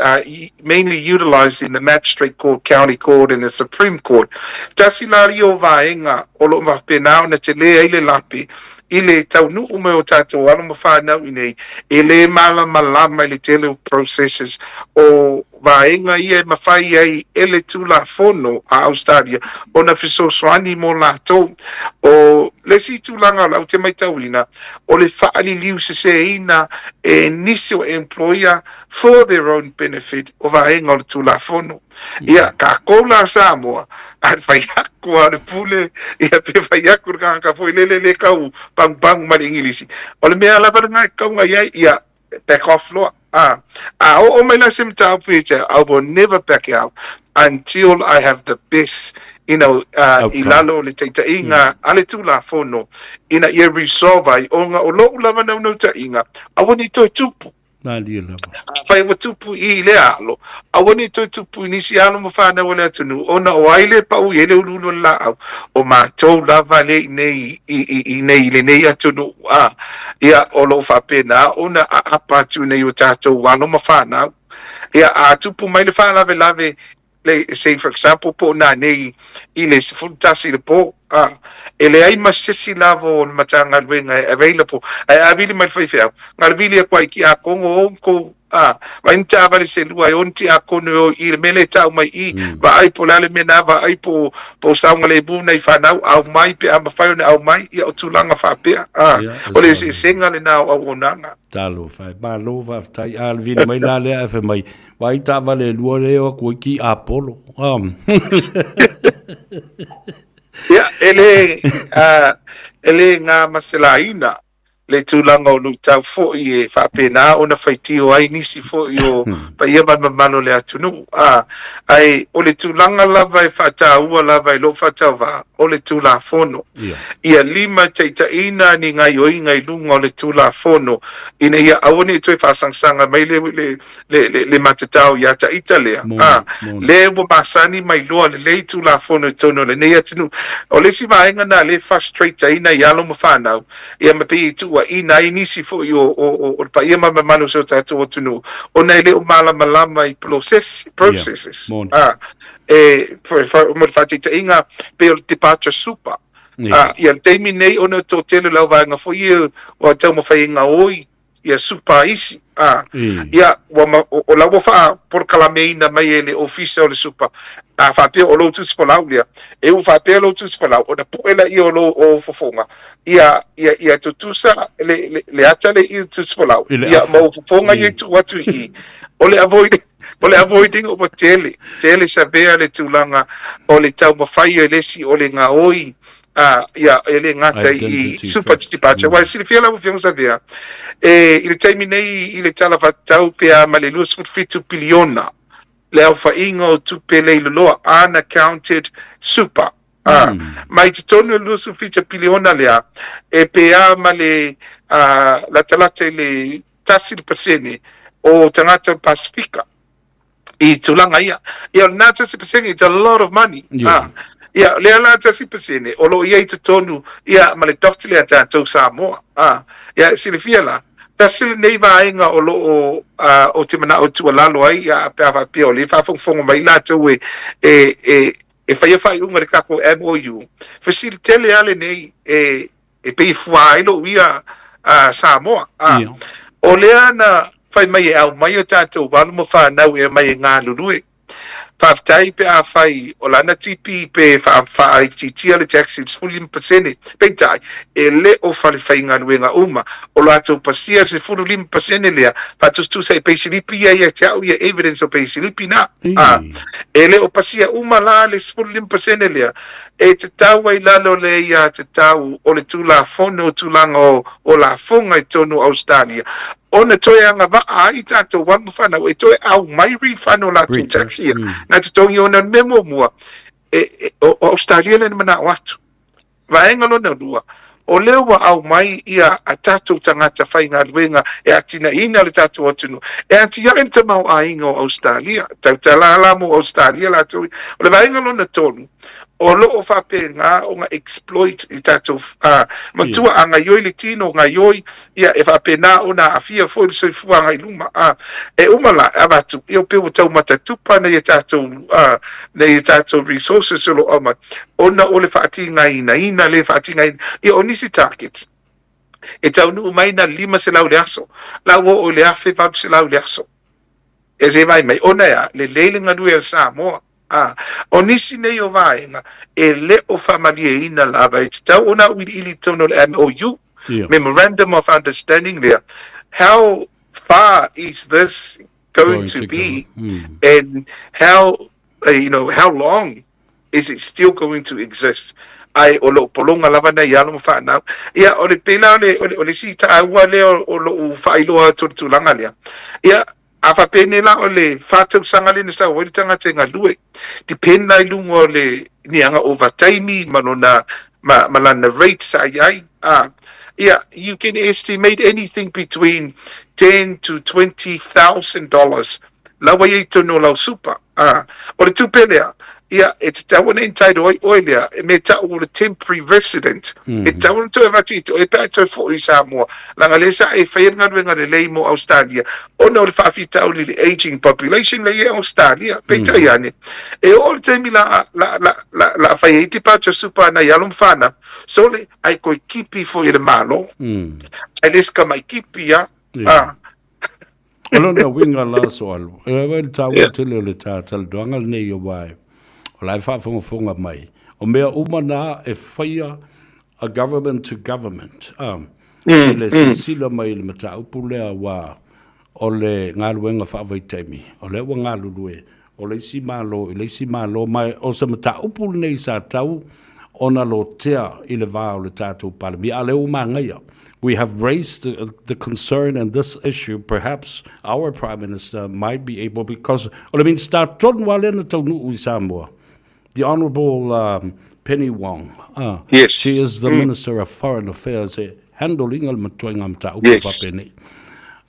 mainly utilised in the Magistrate Court, County Court and the Supreme Court. Tasi la ia o vaega o lo o faapena ona tele ai le lape i le taunuu mai o tātou alo ma whānau i nei, e le malamalama i le tele o processes o vaega ia e mafai ai e le Tulafono a Ausetalia ona fesoasoani mo latou. O le isi tulaga o lau te matauina, o le faaliliu seseina e nisi o employer for their own benefit o vaega o le Tulafono. Ia, takou la Samoa, a fai aku a le pule, ia pe fai aku le tagata foi lele le tau pagupagu ma le Igilisi. O le mea lava lena e tatau ona i ai, ia back off loa. A, a oo mai la se mataupu ia te au, I will never back out until I have the best, you know, i lalo o le taitaiga a le Tulafono ina ia resolve ai, ona o lou lava naunautaiga, aua ne i toe tupu. Malie lava. Afai ua tupu i lea alo, aua ne i toe tupu i nisi alo ma whanau o le atunuu, ona o ai le pau i ai le uluulu o le laau, o matou lava le i nei i, i, i nei i lenei atunuu, a, ia, o lo o faapena ona aapa atu nei o tatou alo ma whanau. Ia, a tupu mai le faalavelave, le, say for example, po o nanei i le 11 i le po, a, e leai ma se isi lava o le Matagaluega e available, ae a vili mai le faifeau, na o le vili atu ai ki akono o outou, a, vaai ni taavale se lua e o ni tiakono e o i le mea lea e tau mai i, vaai po o le a le mea na, vaai po o saogalemu nai fanau, aumai pe a mafai ona aumai, ia o tulaga faapea, a, o le eseesega lena o auaunaga. Talofa e, malo faafetai, a le vili mai la lea ae fai mai, Vai taavale e lua lea o atu ai ki Apollo. Ia, e le, e le gamaselaina le tulaga o luitau foi e faapena ona faitio ai nisi foi o paia ma le mamalu o le atunuu. Ae o le tulaga lava e faataua lava e lou faatauvaa, o le Tulafono. Ia limataitaiina ni gaioiga i luga o le Tulafono ina ia aua ne i toe faasangasaga mai le, le, le, le, le matatao ia Taita lea, a, le ua masani mai loa lelei Tulafono i totonu o lenei atunuu. O le isi vaega na lea e frustrate-aina i alo ma fanau, ia ma pei e tuuaina ai nisi foi o, o, o, o le paia ma le mamalu o si o tatou atunuu, ona e le o malamalama i process, processes. A, e, mo le faataitaiga, pei o le departure super. A, ia le taimi nei ona e toatele lau vaega foi ia ua taumafai e gaoi ia super isi, a, ia, ua ma, o, o la ua faapolokalameina mai e le Ofisa o le Super, a faapea o lou tusi folau lea, e ua faapea lou tusi folau, ona pu'e laia o lou o fofoga, ia, ia, ia tutusa le, le, le ata le i tusi folau, ia, ma ou fofoga ia i tuu atu i i, o le avoid, o le avoiding ua tele, tele savea le tulaga o le taumafai e le isi o le gaoi a, ia, e le gata i super departure. Aua e silafia lau Afioga Savea, e, i le taimi nei i le Tala Faatatau pe a ma le 27 piliona le aofaiga o tupe leiloloa, unaccounted super. A, ma i totonu o le 27 piliona lea, e pe a ma le a, latalata i le 1% o tagata o le Pasifika. i tulaga ia. Ia, o lena 1%, it's a lot of money. Yeah. Ah, ia, lea la 1% o lo o i ai totonu, ia, ma le dot lea tatou Samoa. Ah, ia, silafia la, tasi lenei vaega o lo o, uh, o te manao e tuualalo ai, ia, pe a faapea o lea e faafogafoga mai latou e, e, e, e faia faaiuga i le tatou MOU, fesili tele lava lenei e, e pei e fua ai lou ia Samoa. O lea na fai mai e aumai o tatou alo ma fanau e aumai e galulue. Faafetai pe afai o lana TP pe faaitiitia le tax i le 15%, peitai, e le o fale faigaluega uma o latou pasia le 15% lea, faatusatusa i peisilipi ia ia te au ia evidence o peisilipi na. E le o pasia uma la le 15% lea, E tatau ai lalo le aiatatau o le Tulafono o Tulaga o Lafoga i totonu o Ausetalia ona toe agavaa ai tatou alo ma fanau e toe aumai refund o latou tax ia na totogi ona o le mea muamua o Ausetalia lea na manao atu. Vaega lona lua, o lea ua aumai ia a tatou tagata faigaluega e atinaeina le tatou atunuu, e atiae le tamaoaiga o Ausetalia, tautala la mo Ausetalia latou ia. O le vaega lona tolu, O lo o faapena ona exploit i tatou matua a gaioi le tino gaioi ia e faapena ona aafia foi le soifuaga i luma a e uma la avatu ia pei ua tau matatupa nai a tatou nai a tatou resources o lo o aumai ona o le faatigainaina le faatigaina ia o nisi targets e taunuu mai na 500 i le aso la ua oo i le 1800 i le aso e se vai mai ona e a lelei le galue a le Samoa. A o nisi nei o vaega e le o faamalieina lava e tatau ona auiliili i totonu o le MOU, Memorandum of Understanding lea, how far is this going to be and how, you know, how long is it still going to exist? Ae o lou pologa lava nei alo ma fanau. Ia, o le pei la o le, o le, o le isi taua lea o lou faailoa atu o le tulaga lea. Ia, A faapea nei la o le fa tausaga lea na sau ai le tagata e galue, depend la i luga o le niaga ovataimi ma lona ma, ma lana rate sa i ai. A, ia, you can estimate anything between 10 to 20,000 dollars la ua i ai tonu o lau super. A, o le tupe lea, ia, e tatau ona entitle ai oe lea, e mea ta'u o le temporary resident, e tatau ona toe avatu i te oe pe a e toe fo'i i Samoa, leaga lea sa e faia le galuega lelei mo Australia, ona o le faafitauli i le ageing population lea e i ai Australia. Peitai ane, e oo le taimi la, la, la, la, la fai ai departure super a nai alo ma fanau, sole, ae toe kipi foi e le Malo. Ae le si tamai kipi a, a. O lona uiga la Soalu, e vaai le taua tele o le talanoaga lenei aua o la e faafogafoga mai, o mea uma na e faia a government to government, i le silasila mai i le mataupu lea aua o le galuega faavaitaimi, o lea ua galulue o le isi Malo i le isi Malo, ma o se mataupu lenei sa tau ona lotea i le va o le tatou Palemia, a o lea ua manaia. We have raised the, the concern and this issue, perhaps our Prime Minister might be able, because o le Minisita tonu lava lea na taunuu i Samoa, the Honourable Penny Wong, she is the Minister of Foreign Affairs e handle ina le matuaiga mataupu faapenei.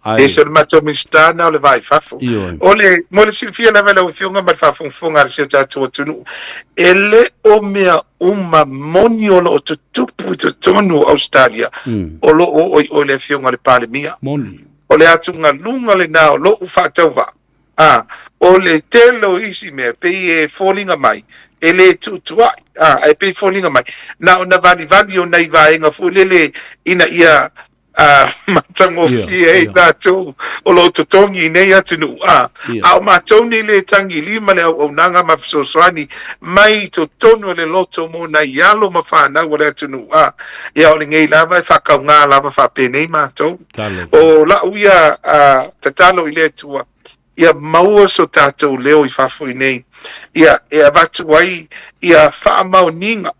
Ai. Yes, o le matou Minisita na o le va i fafo. Ioe. O le, mo le silafia lava e lau Afioga ma le faafogafoga a le si o tatou atunuu, e le o mea uma moni o lo o tutupu i totonu o Ausetalia, o lo o oo i o i le Afioga i le Palemia. Moni. O le atugaluga lena o lou faatauvaa. Ā, o le tele o isi mea, pei e foliga mai, e le tuutuaʻi, ā, ae pei e foliga mai, na ona valivali o nai vaega foi lele ina ia ā, matagofie ai latou o lo o totogi i nei atunuu, ā, a o matou nei le tagi lima le auaunaga ma fesoasoani mai i totonu o le loto mo nai alo ma fanau o le atunuu, ā, ia o lenei lava e faakaugā lava faapenei matou. O la'u ia tatalo i le Atua, ia maua so tatou leo i fafo i nei, ia e avatu ai ia faamaoniga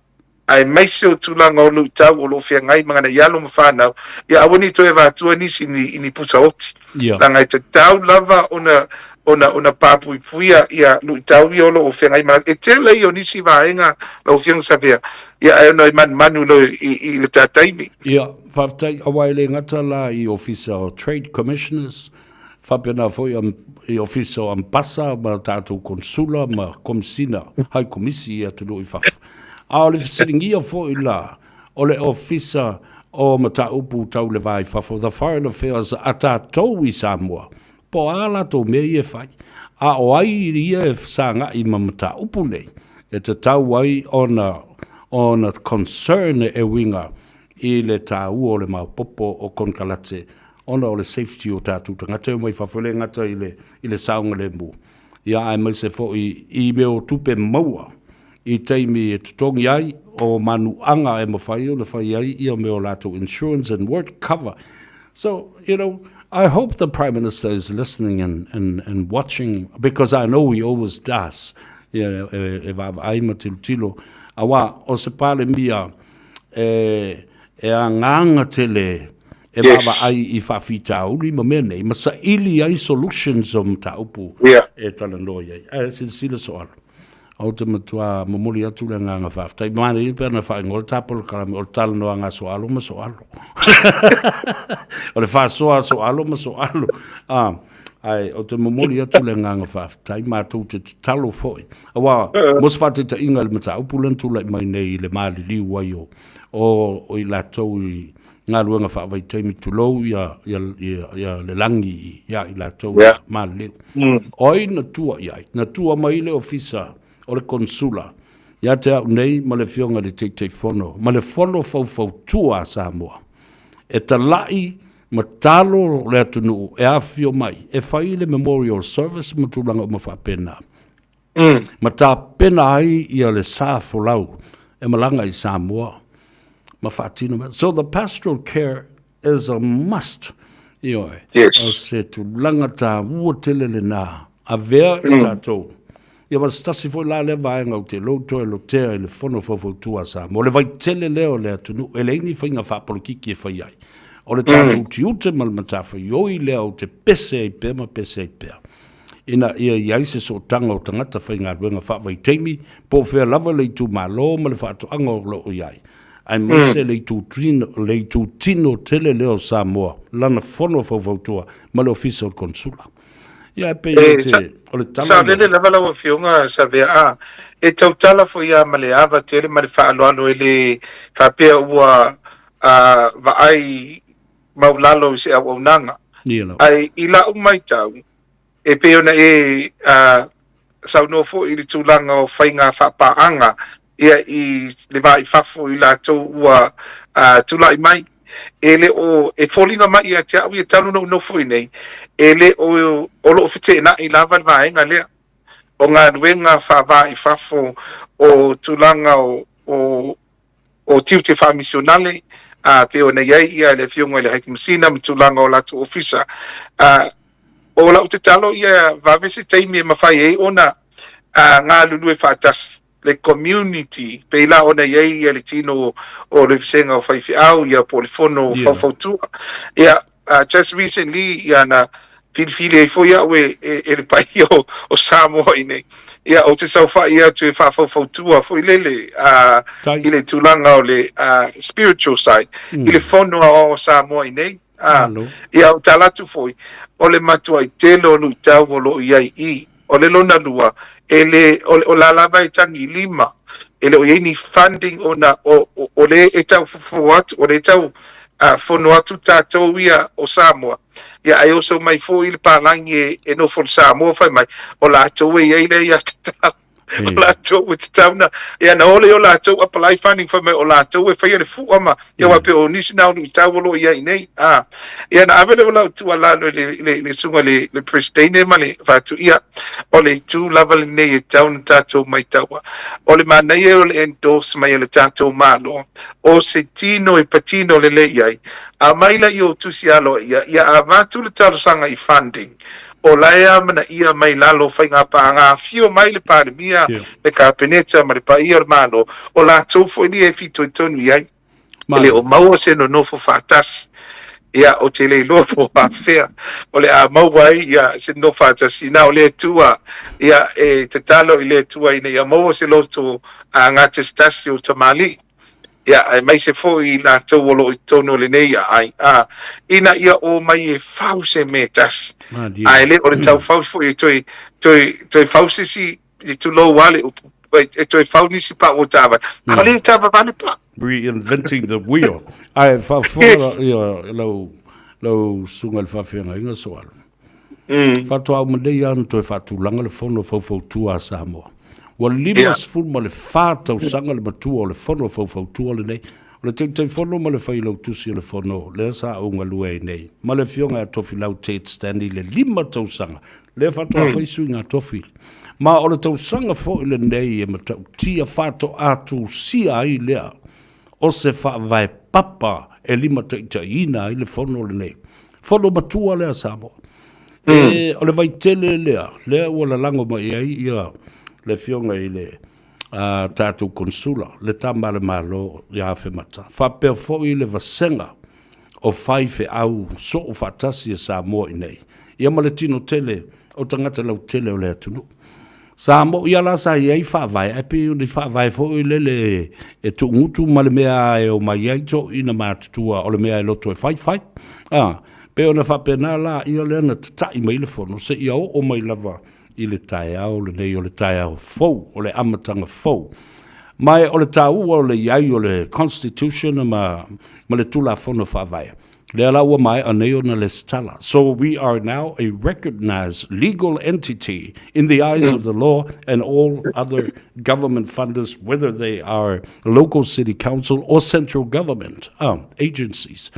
aemaise o tulaga o luitau o lo o feagai ma nai alo ma fanau, ia aua ne i toe avatua nisi i ni pusa oti. Leaga e tatau lava ona ona ona papuipuia ia luitau ia o lo o feagai ma e tele ia o nisi vaega lau Afioga Savea, ia ae ona e manumanu loa i le ta taimi. Ia, faafetai, aua e le gata la i Ofisa o Trade Commissioners, faapena foi i Ofisa o Ambasa ma tatou Konsula ma Komisina, Hai Komisi i atunuu i fafo. A o le fesiligia foi la o le Ofisa o Mataupu Tau le Va i Fafo, the Foreign Affairs a tatou i Samoa, po o a latou mea ia e fai, a o ai ia e fesagai ma mataupu nei e tatau ai ona ona concern e uiga i le taua o le maopoopo o konekarate ona o le safety o tatou tagata e omai fafo, e le gata i le i le saogalemu, ia aemaise foi i mea o tupe maua i taimi e totogi ai o manuaga e mafai ona fai ai ia mea o latou insurance and work cover. So, you know, I hope the Prime Minister is listening and, and, and watching, because I know he always does, ia, e, e vaavaai ma tilotilo, aua o se Palemia e, e agaga tele e vaavaai i faafitauli ma mea nei, ma saili ai solutions o mataupu e talanoa i ai. Ae silasila Soalo. Ou te matua momoli atu le agaga faafetai. Manaia pe ana faaigoa le ta polokalame o le talanoaga a Soalo ma Soalo. O le faasoa a Soalo ma Soalo. Ah, Ae ou te momoli atu le agaga faafetai, matou te tatalo foi. Aua, mo se faataitaiga i le mataupu lea na tulai mai nei i le maliliu ai o, o, o i latou i galuega faavaitaimi, tulou ia, ia, ia, ia le lagi ia i latou yeah. maliliu. O ai na tua i ai? Na tua mai le ofisa o le konsula ia te au nei ma le afioga i le Taitaifono ma le Fono Faufautua a Samoa e tala'i ma talo le atunuu e afifio mai e fai le memorial service ma tulaga uma faapena. Ma tapena ai ia le sa folau e malaga i Samoa ma faatino mea. So the pastoral care is a must. Ioe. Yes. O se tulaga taua tele lena. Avea e tatou. Ia ma se tasi foi la lea vaega ou te lou toe lotea i le Fono Faufautua a Samoa. O le vaitele lea o le atunuu, e leai ni faiga faapolokiki e fai ai. O le tatou tiute ma le matafaioi lea ou te pese ai pea ma pese ai pea. Ina ia i ai se sootaga o tagata faigaluega faavaitaimi, po o fea lava le itumalo ma le faatoaga o lo o i ai, aemaise le itutino, le itutino tele lea o Samoa, lana Fono Faufautua ma le Ofisa o le Konesula. Ia, e pei o te, o le tala Saolele lava lau Afioga Savea, a, e tautala foi lava ma le ava tele ma le faaaloalo e le faapea ua a, vaai maulalo i se auaunaga. Ae i lau matau, e pei ona e a, saunoa foi i le tulaga o faiga faapaaga ia i le va i fafo i latou ua a, tulai mai, e le o, e foliga mai ia te au ia talu ona ou nofo i inei, e le o, o lo o feteenai lava le vaega lea o galuega faava i fafo o tulaga o, o, o tiute faamisionale, ā, pei ona i ai ia le Afioga i le Haikumasina ma tulaga o latou ofisa. Ā, o lau tatalo ia vave se taimi e mafai ai ona ā, galulue faatasi le community, pei la ona i ai ia le tino o le vasega o faifeau ia po o le fono faufautua. Ia, just recently ia na filifili ai foi au e, e, e le paia o, o Samoa i nei. Ia, ou te saofai atu e faafaufautua foi lele i le tulaga o le spiritual side, i le fono aoao o Samoa i nei. Ia, ou tala atu foi, o le matuai tele o luitau o lo o i ai i. O le lona lua, e le, o, o la lava e tagilima, e le o i ai ni funding ona o, o, o le e tau fofo atu, o le e tau fono atu tatou ia o Samoa, ia ae oso mai foi le palagi e, e nofo i Samoa fai mai, o latou e i ai le aiatatau. O latou e tatau na, ia na ole o latou apply funding fai mai o latou e faia le fua ma, ia aua pei o nisi na o luitau o lo o i ai nei. A, ia na ave lea o lau tuualalo i le, le, le susuga i le, le Presidente ma le fatu, ia, o le itu lava lenei e tatau ona tatou maitaua. O le manaia o le endorse mai e le tatou Malo, o se tino e patino lelei i ai, Aumai la i ou tusi aloaia, ia avatu le talosaga i funding, o la e amanaia mai lalo o faigapaaga afio mai le Palemia, le Kapeneta ma le paia o le Malo, o latou foi lia e fitoitonu i ai. E le o maua se nonofo faatasi. Ia, ou te le iloa po o afea o le a maua ai ia se nonofo faatasi, na o le Atua, ia, e tatalo i le Atua ina ia maua se loto gatasitasi o tamalii. Ia, aemaise foi i latou o lo o i totonu o lenei aai, ā, ina ia omai e fau se mea tasi, a e le o le taufau foi e toe, toe, toe fau se isi, e tulou lava le upu, e toe fau nisi pau o taavale, a o lea e taavavale pau. Reinventing the wheel. Ae faafofoga ia lau, lau susuga i le faafeagaiga Soalo. Faatoa uma nei lava ona toe faatulaga le Fono Faufautua a Samoa. Ua 54 tausaga le matua o le Fono Faufautua lenei. O le Taitaifono ma le Failautusi o le Fono lea sa ou galue ai nei, ma le Afioga ia Tofilau Ted Stanley i le 5 tausaga, lea faatoa fai suiga tofi. Ma o le tausaga foi lenei e matautia faatoa tusia ai lea o se faavae papa e limataitaiina ai le fono lenei. Fono matua lea a Samoa. E, o le vaitele lea, lea ua lalago mai ai ia le afioga i le a tatou konsula, le tama a le Malo ia Afemata. Faapea foi le vasega o faifeau soo faatasi e Samoa i nei, ia ma le tino tele o tagata lautele o le atunuu. Sa moʻi a la sa i ai faavae, ae pei o ni faavae foi lele e tuugutu ma le mea e omai ai toeaiina matutua o le mea e loto e fai, fai. A, Pei ona faapena la ia lea na tata'i mai le fono seia oo mai lava i le taeao lenei o le taeao fou, o le amataga fou. Ma o le taua o le i ai o le Constitution ma le Tulafono Faavae, lea la ua maea nei ona lesitala. So we are now a recognized legal entity in the eyes of the law and all other government funders, whether they are local city council or central government agencies.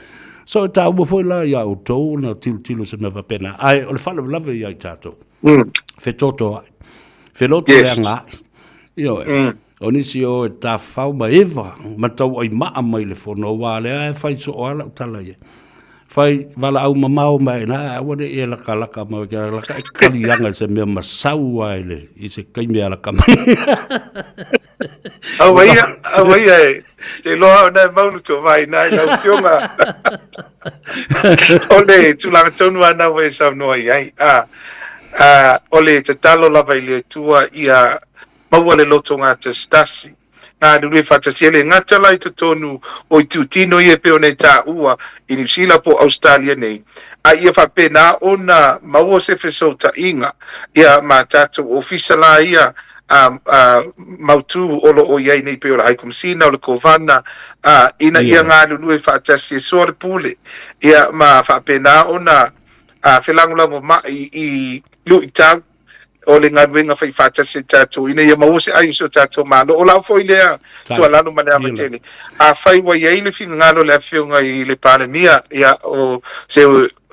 So e taua foi la iā outou ona tilotilo i se mea faapena, ae o le faalavelave ia i tatou. Fetotoai. Feloto leaga ai. Ioe. O nisi o e tafafao ma eva ma tauaimaa mai le fono, aua lea e fai soo lava lau tala ia. Fai valaau mamao mai na, ae aua ne i e lakalaka mai, ke laka e kaliaga i se mea masau ai le, i se taimi e alaka mai. Auaia, auaia e, te iloa au na e maulu tō vai nā i lau fioga. O le tulaga tonu a nau e saunoa i ai. A, a, o le tatalo lava i le Atua ia maua le loto gatasitasi, galulue faatasi e le gata la i totonu o itutino ia e pei ona e taua i Niu Sila po o Ausetalia nei, a ia faapena ona maua se fesootaiga ia ma tatou ofisa la ia a, a, mautu o lo o i ai nei pei o le High Komisina, o le Kovana, a, ina ia galulue faatasi e soa le pule, ia ma faapena ona a, felagolagomai i luitau o le galuega faifaatasi a tatou ina ia maua se ai o si o tatou Malo. O lau foi lea tuualalo ma le ava tele, afai ua i ai le finagalo o le Afioga i le Palemia, ia, o se,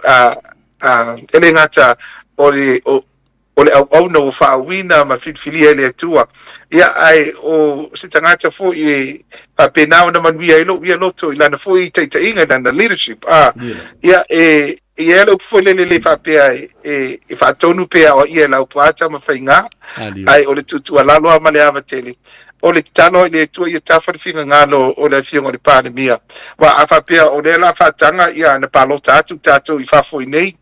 a, a, e le gata o le, o, o le auauna ua faauuina ma filifilia e le Atua, ia, ae o se tagata foi e faapena ona manuia ai lou ia loto i lana foi taitaiga, i lana leadership, a, ia, e, E i ai le upu foi lele le faapea e, e, e faatonu pe aoaia e lau puata ma faiga, ae o le tuutuualalo lava ma le ava tele. O le tatalo i le Atua ia tafa le finagalo o le Afioga i le Palemia. Aua a faapea o lea la faataga ia na palota atu tatou i fafo i nei,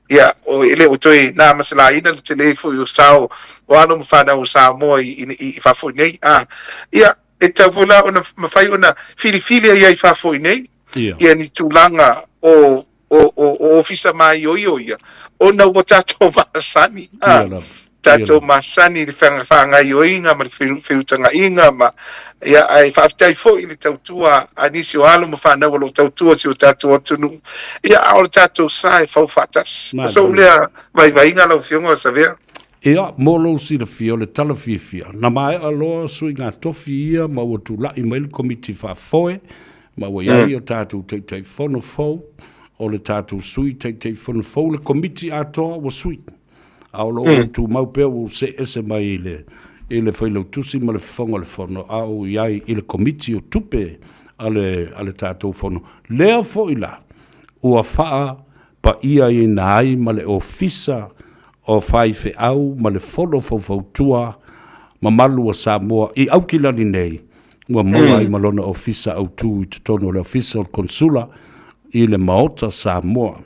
ia o, e le o toe na masalaina le tele foi o sao o alo ma fanau o Samoa i, i, i fafo i nei. A, ia, e tatau foi la ona mafai ona filifili ai i fafo i nei, ia ni tulaga o o, o, o ofisa māioio ia, ona ua tatou masani, a, tatou masani i le faagaoioiga ma le feutagaiga ma, ia, ae faafetai foi i le tautua a nisi o alo ma fanau o lo o tautua si o tatou atunuu, ia, a o le tatou sa e fau faatasi. O sou lea vaivaiga lau Afioga Savea. Ia, mo lou silafia, o le tala fiafia, na maea loa suiga tofi ia ma ua tula'i mai le Komiti Faafoe, ma ua i ai o tatou Taitaifono fou, o le tatou Sui Taitaifono fou, le Komiti atoa ua sui. A o lo o tumau pea ua ou see ese mai i le, i le Failautusi ma le Fofoga o le Fono, a o i ai i le Komiti o Tupe a le, a le tatou Fono. Lea foi la, ua faapaiaina ai ma le Ofisa o faifeau ma le Fono Faufautua mamalu a Samoa i Aukilani nei, ua maua ai ma lona ofisa autu i totonu o le Ofisa o le Konesula i le Maota Samoa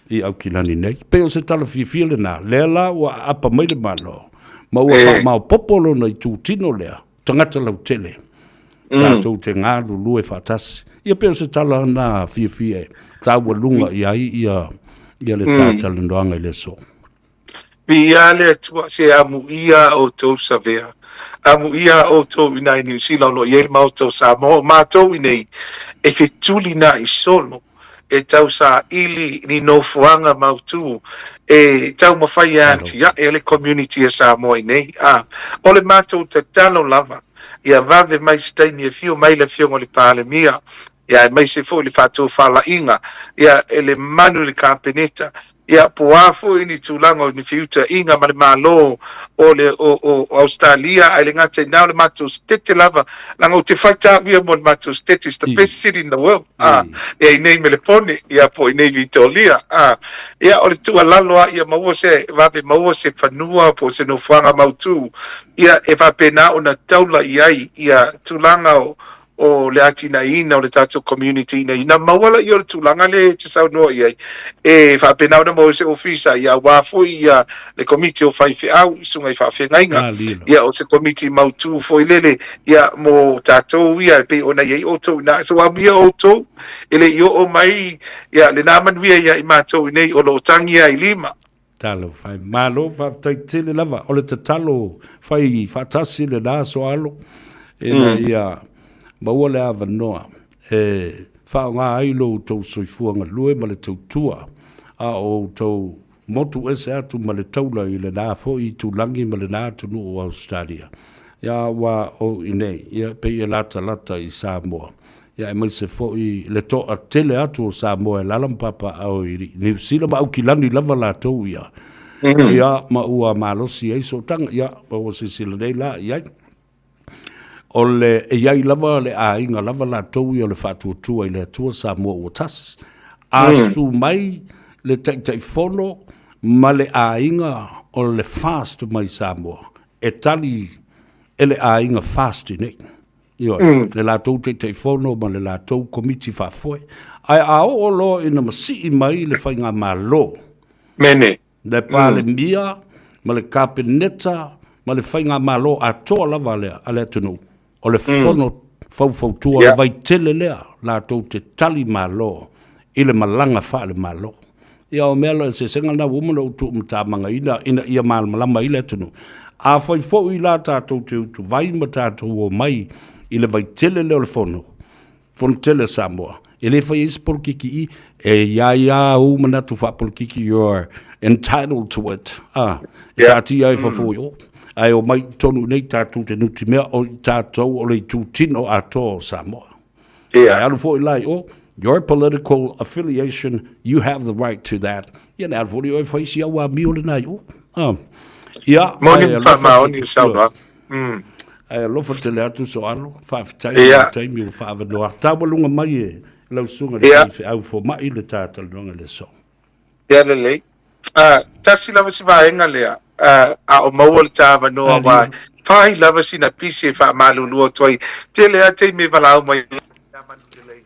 i Aukilani nei. Pei o se tala fiafia lena, lea la ua aapa mai le Malo, ma ua faamaopoopo lona itutino lea, tagata lautele, tatou te galulue faatasi. Ia pei o se tala na fiafia e taualuga i ai ia, ia le ta talanoaga i le aso. Viia le Atua, se amuia outou Savea, amuia outou i nai Niu Sila o lo o i ai le Maota o Samoa, o matou i nei e fetuli na i solo e tausaili ni nofoaga mautu e taumafai e atiae le community a Samoa i nei. A, o le matou tatalo lava, ia vave mai se taimi e afio mai le Afioga i le Palemia, ia aemaise foi le faatofalaiga, ia e le manu i le Kapeneta, ia po o a foi ni tulaga o ni feutaiga ma le Malo o le o, o, o Ausetalia, ae le gata i na o le matou setete lava, leaga ou te faitau ia mo le matou setete, it's the best city in the world, a, ia i nei Melepone, ia po i nei Vitolia, a, ia o le tuualalo a ia maua se vave maua se fanua po o se nofoaga mautu, ia e faapena ona taula i ai ia tulaga o, o le atinaeina o le tatou community ina ia maua laia o le tulaga lea e te saunoa i ai e faapena ona maua se ofisa ia aua foi ia le komiti o faifeau i susuga i faafeagaiga ia o se komiti mautu foi lele ia mo tatou ia e pei ona i ai outou ina so amuia outou e le i oo mai ia lena manuia ia i matou i nei o lo o tagi ai lima. Talofa e. Malo faafetai tele lava. O le tatalo fai faatasi lena Soalo ina ia maua le avanoa e faaaoga ai lo outou soifua galue ma le tautua a o outou motu ese atu ma le taula i lena foi itulagi ma lena atunuu o Ausetalia. Ia aua o i inei, ia pei e latalata i Samoa. Ia aemaise foi le toatele atu o Samoa e alaala ma papaaao i Niu Sila ma Aukilani lava latou ia. Ia ma ua malosi ai sootaga. Ia ma ua silasila nei la i ai. O le e i ai lava le aiga lava latou ia o le Faatuatua i le Atua Samoa ua tasi. A su mai le Taitaifono ma le aiga o le FAST mai Samoa, e tali e le aiga FAST i nei. Ioe, le latou Taitaifono ma le latou Komiti Faafoe. Ae a oo loa ina masii mai le Faigamalo, Mene. le Palemia ma le Kapeneta ma le Faigamalo atoa lava a le atunuu, o le Fono Faufautua, le Vaitele lea latou te tali malo i le malaga faale-Malo. Ia o mea la eseesega na ua uma ona ou tuumatamagaina ina ia malamalama ai le atunuu. Afai foi la tatou te utuvai ma tatou omai i le vaitele lea o le Fono, Fono tele a Samoa, e le fai ai se polokiki i, e i ai lava ou manatu faapolokiki, you're entitled to it, a, e taatia ai fafo i o. Ae omai i totonu i inei tatou te nutimea o i tatou o le itutino atoa o Samoa. Yeah. Ae alu foi la i o, your political affiliation, you have the right to that. Ia ne alu foi oe fai si au amio lena i o. Ah. Ia, Moni ae alofa faamaoni le saunoaga. Ae alofa tele atu Soalo, faafetai i le taimi ua faaavanoa. Taualuga mai e lau susuga i le faifeau fomai le ta talanoaga i le aso. Ia lelei. Tasi lava si vaega lea, a o maua le ta avanoa aua e fai lava sina pisi e faamalulu atu ai. Tele lava taimi e valaau mai ai ia manu lelei,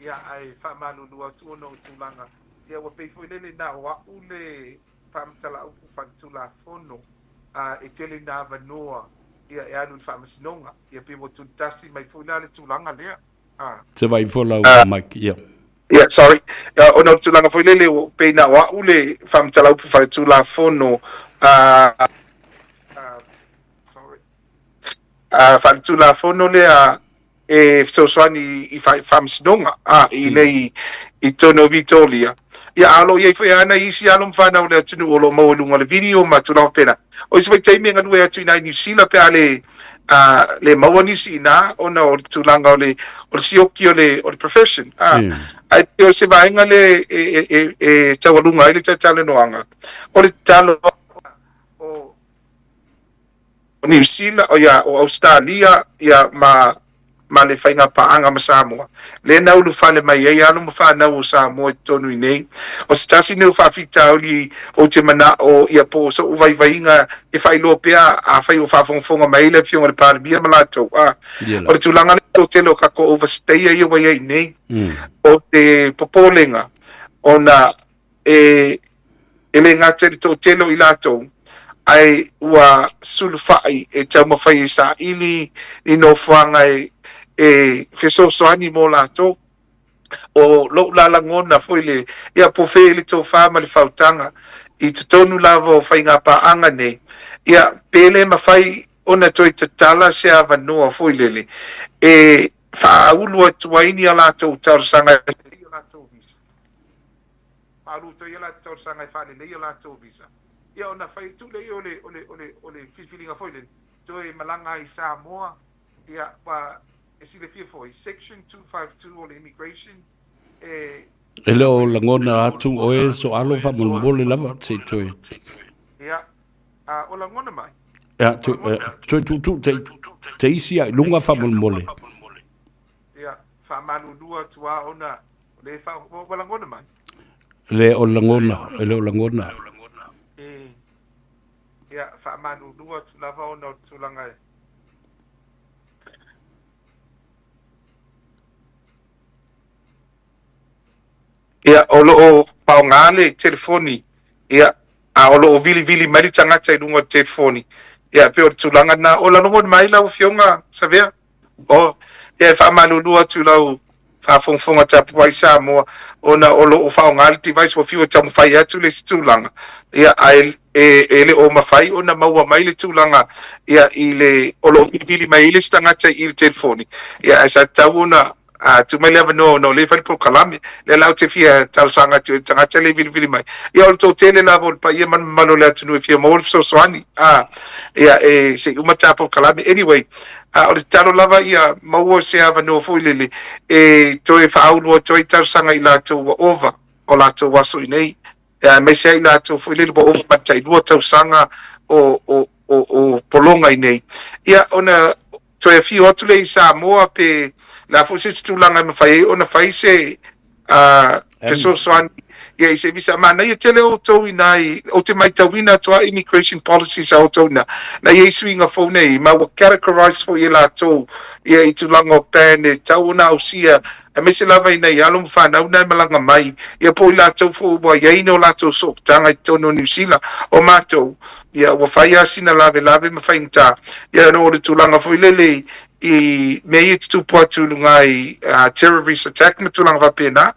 ia ae faamalulu atu ona o tulaga, ia ua pei foi lele na o a'u le faamatala-upu faaletulafono e tele ina avanoa ia e alu i le faamasinoga, ia pei ua tulitasi mai foi la le tulaga lea. Se vai fo lau mic, ia. Yeah, sorry. Ona o le tulaga foi lele ua pei na o a'u le faamatala-upu faaletulafono sorry faaletulafono lea e fesoasoani i faamasinoga i nei i totonu o Vitoria. Ia, a o lo o i ai foi lava nai isi alo ma fanau o le atunuu o lo o maua i luga o le video ma tulaga faapena. O isi foi taimi e galue atu i ina i Niu Sila pe a le le maua nisi i ina ona o le tulaga o le o le sioki o le o le profession. Ae pei o se vaega lea e e e e taualuga ai le talatalanoaga, o le tatalo o o Niu Sila, o ia, o Ausetalia, ia, ma, ma le faigapaaga ma Samoa, lea na ulufale mai ai alo ma fanau o Samoa i totonu i nei. O se tasi nei o faafitauli ou te manao ia po o so'u vaivaiga e faailoa pea afai o faafogafoga mai ai le Afioga i le Palemia ma latou, a, o le tulaga lea toatele o tatou overstayer ia ua i ai nei, o te popolega ona e e le gata i le toatele o i latou, ae ua sulufai e taumafai e saili ni nofoaga e e fesoasoani mo latou. O lou la lagona foi le, ia po o fea le tofa ma le faautaga i totonu lava o faigapaaga nei, ia pe le mafai ona toe tatala se avanoa foi lele e faaulu atu ai ni a latou talosaga e latou visa. Faaluto ia latou talosaga e faalelei a latou visa, ia ona fai atu lea o le, o le, o le, o le filifiliga foi lele, toe malaga ai i Samoa, ia, ua, e silafia foi, Section 252 o le Immigration, e. E le o lagona atu oe Soalo faamolemole lava se i toe. Ia, a o lagona mai. Ia, toe tuutuu te isi a i luga faamolemole. Ia, faamalulu atu lava ona o lea e faa... Ua lagona mai? Le o lagona, e le o lagona. E, ia, faamalulu atu lava ona o le tulaga e... Ia, o lo o faaaoga le telefoni, ia, a o lo o vilivili mai le tagata i luga o le telefoni, ia, pei o le tulaga lena. O lalogo mai lau Afioga Savea? O, ia, e faamalulu atu i lau faafogafoga tapuai Samoa, ona o lo o faaaoga le device, ua fiu e taumafai atu le isi tulaga, ia, ae e, e le o mafai ona maua mai le tulaga, ia, i le, o lo o vilivili mai ai le isi tagata i le telefoni, ia, ae sa tatau ona A tuu mai le avanoa ona o lea e fai le polokalame, lea la ou te fia talosaga atu ai i le tagata lea e vilivili mai. Ia o le toatele lava o le paia ma le mamalu o le atunuu e fia maua le fesoasoani, a, ia e se i uma ta polokalame. Anyway, a o le tatalo lava ia maua se avanoa foi lele e toe faaulu atu ai talosaga i latou ua ova o latou aso i nei, ia aemaise ai latou foi lele ua ova ma le tailua tausaga o, o, o, o pologa i nei. Ia ona toe afio atu lea i Samoa pe le a foi se isi tulaga e mafai ai ona fai se fesoasoani ia i se visa. Manaia tele outou ina i, ou te matauina atu lava immigration policies a outou ina, na i ai suiga fou nei, ma ua categorize foi e latou ia i tulaga o ban e tatau ona ausia, aemaise lava i nai alo ma fanau na e malaga mai, ia po o i latou foi ua i ai ni o latou sootaga i totonu o Niu Sila. O matou, ia ua fai lava sina lavelave ma faigata, ia ona o le tulaga foi lele i mea ia e tutupu atu i luga i terrorist attack ma tulaga faapena.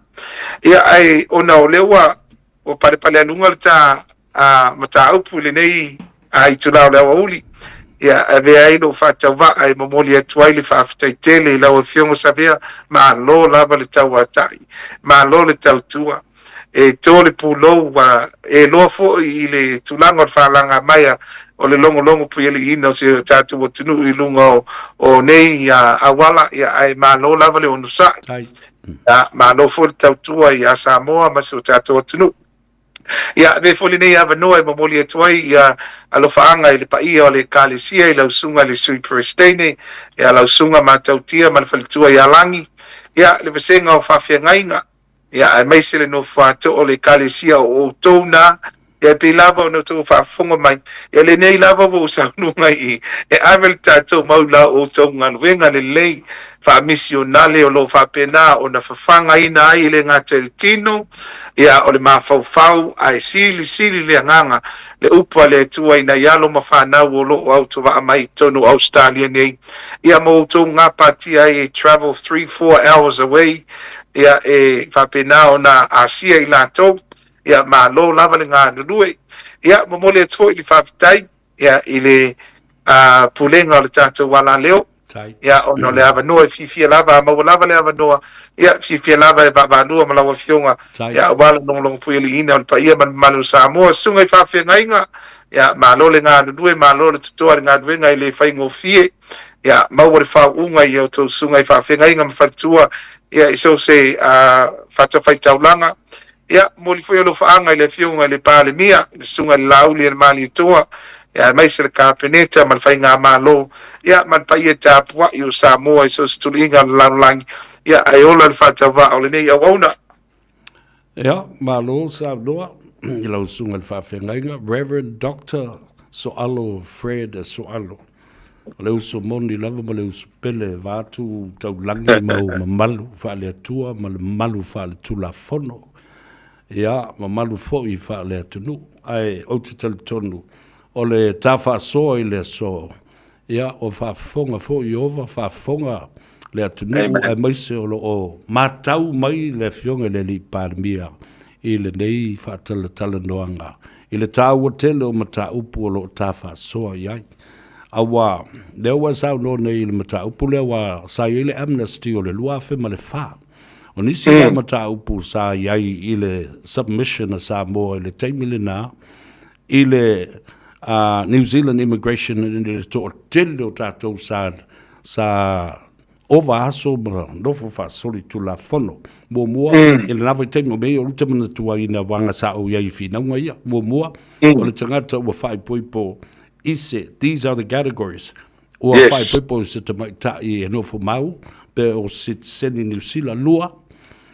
Ia ae ona o lea ua ua palepalealuga le ta mataupu i lenei itula o le aoauli, ia avea ai lou faatauvaa e momoli atu ai le faafetai tele i lau Afioga Savea, malo lava le tauatai, malo le tautua. E to le pulou ua e loa foi i le tulaga o le faalaga mai o le logologo puialiiina o si o tatou atunuu i luga o, o nei auala, ia, ae malo lava le onosai. Ia, malo foi le tautua ia Samoa ma si o tatou atunuu. Ia, avea foi lenei avanoa e momoli atu ai ia alofaaga i le paia o le Ekalesia i lau Susuga i le Sui Peresetene, ia lau Susuga Matautia ma le faletua ia Lagi, ia, le vasega o faafeagaiga, ia, aemaise le nofoatoo o le Ekalesia o outou na, ia, e pei lava ona outou faafofoga mai, ia, lenei lava ua ou saunoa i i, e ave le tatou mau i la outou galuega lelei faamisionale o lo o faapena ona fafagaina ai e le gata i le tino, ia, o le mafaufau, ae silisili le agaga, le upu a le Atua i nai alo ma fanau o lo o autovaa mai i totonu o Ausetalia nei, ia, ma outou gapatia ai e travel 3, 4 hours away, ia, e faapena ona asia i latou, ia, malo lava le galulue. Ia, momoli atu foi le faafetai, ia, i le Pulega o le tatou alaleo, ia, ona o le avanoa e fiafia lava, a maua lava le avanoa, ia, fiafia lava e vaavaalua ma lau Afioga, ia, aua le logologopuialiiina o le paia ma le mamalu o Samoa. Susuga i faafeagaiga, ia, malo le galulue, malo le totoa i le galuega e le faigofie, ia, maua le faauuga i a outou susuga i faafeagaiga ma faletua, ia, i so o se fatafaitaulaga. Ia, momoli foi alofaaga i le Afioga i le Palemia, le Susuga i le Laauli a le Malietoa, ia, aemaise le Kapeneta ma le Faigamalo, ia, ma le paia tapuai o Samoa i so o se tuluiga o le lalolagi, ia, ae ola le faatauvaa o lenei auauna. Ia, malo saunoa i lau Susuga i le Faafeagaiga, Reverend Doctor Soalo Fred Soalo. O le uso moni lava ma le uso pele vaeatu taulagi ma ou mamalu faale-Atua ma le mamalu faale-Tulafono, ia, mamalu foi faale-atunuu. Ae ou te talitonu, o le ta faasoa i le aso, ia, ua faafofoga foi Ieova, faafofoga le atunuu, aemaise o lo o matau mai le Afioga i le Alii Palemia i lenei faatalatalanoaga i le taua tele o mataupu o lo o ta faasoa i ai. Aua, lea ua e saunoa nei i le mataupu lea aua sa i ai le amnesty o le 2004. O nisi la mataupu sa i ai i le submission a Samoa i le taimi lena i le New Zealand Immigration i le toatele o tatou sa sa ova aso ma nofo faasolitulafono. Muamua, i lena vaitaimi, o mea ia o lea ou te manatua ina waga sa ou i ai i finauga ia. Muamua, o le tagata ua faaipoipo i se, these are the categories, ua faaipoipo i se tamaitai e nofo mau, pe o se sitiseni Niu Sila. Lua,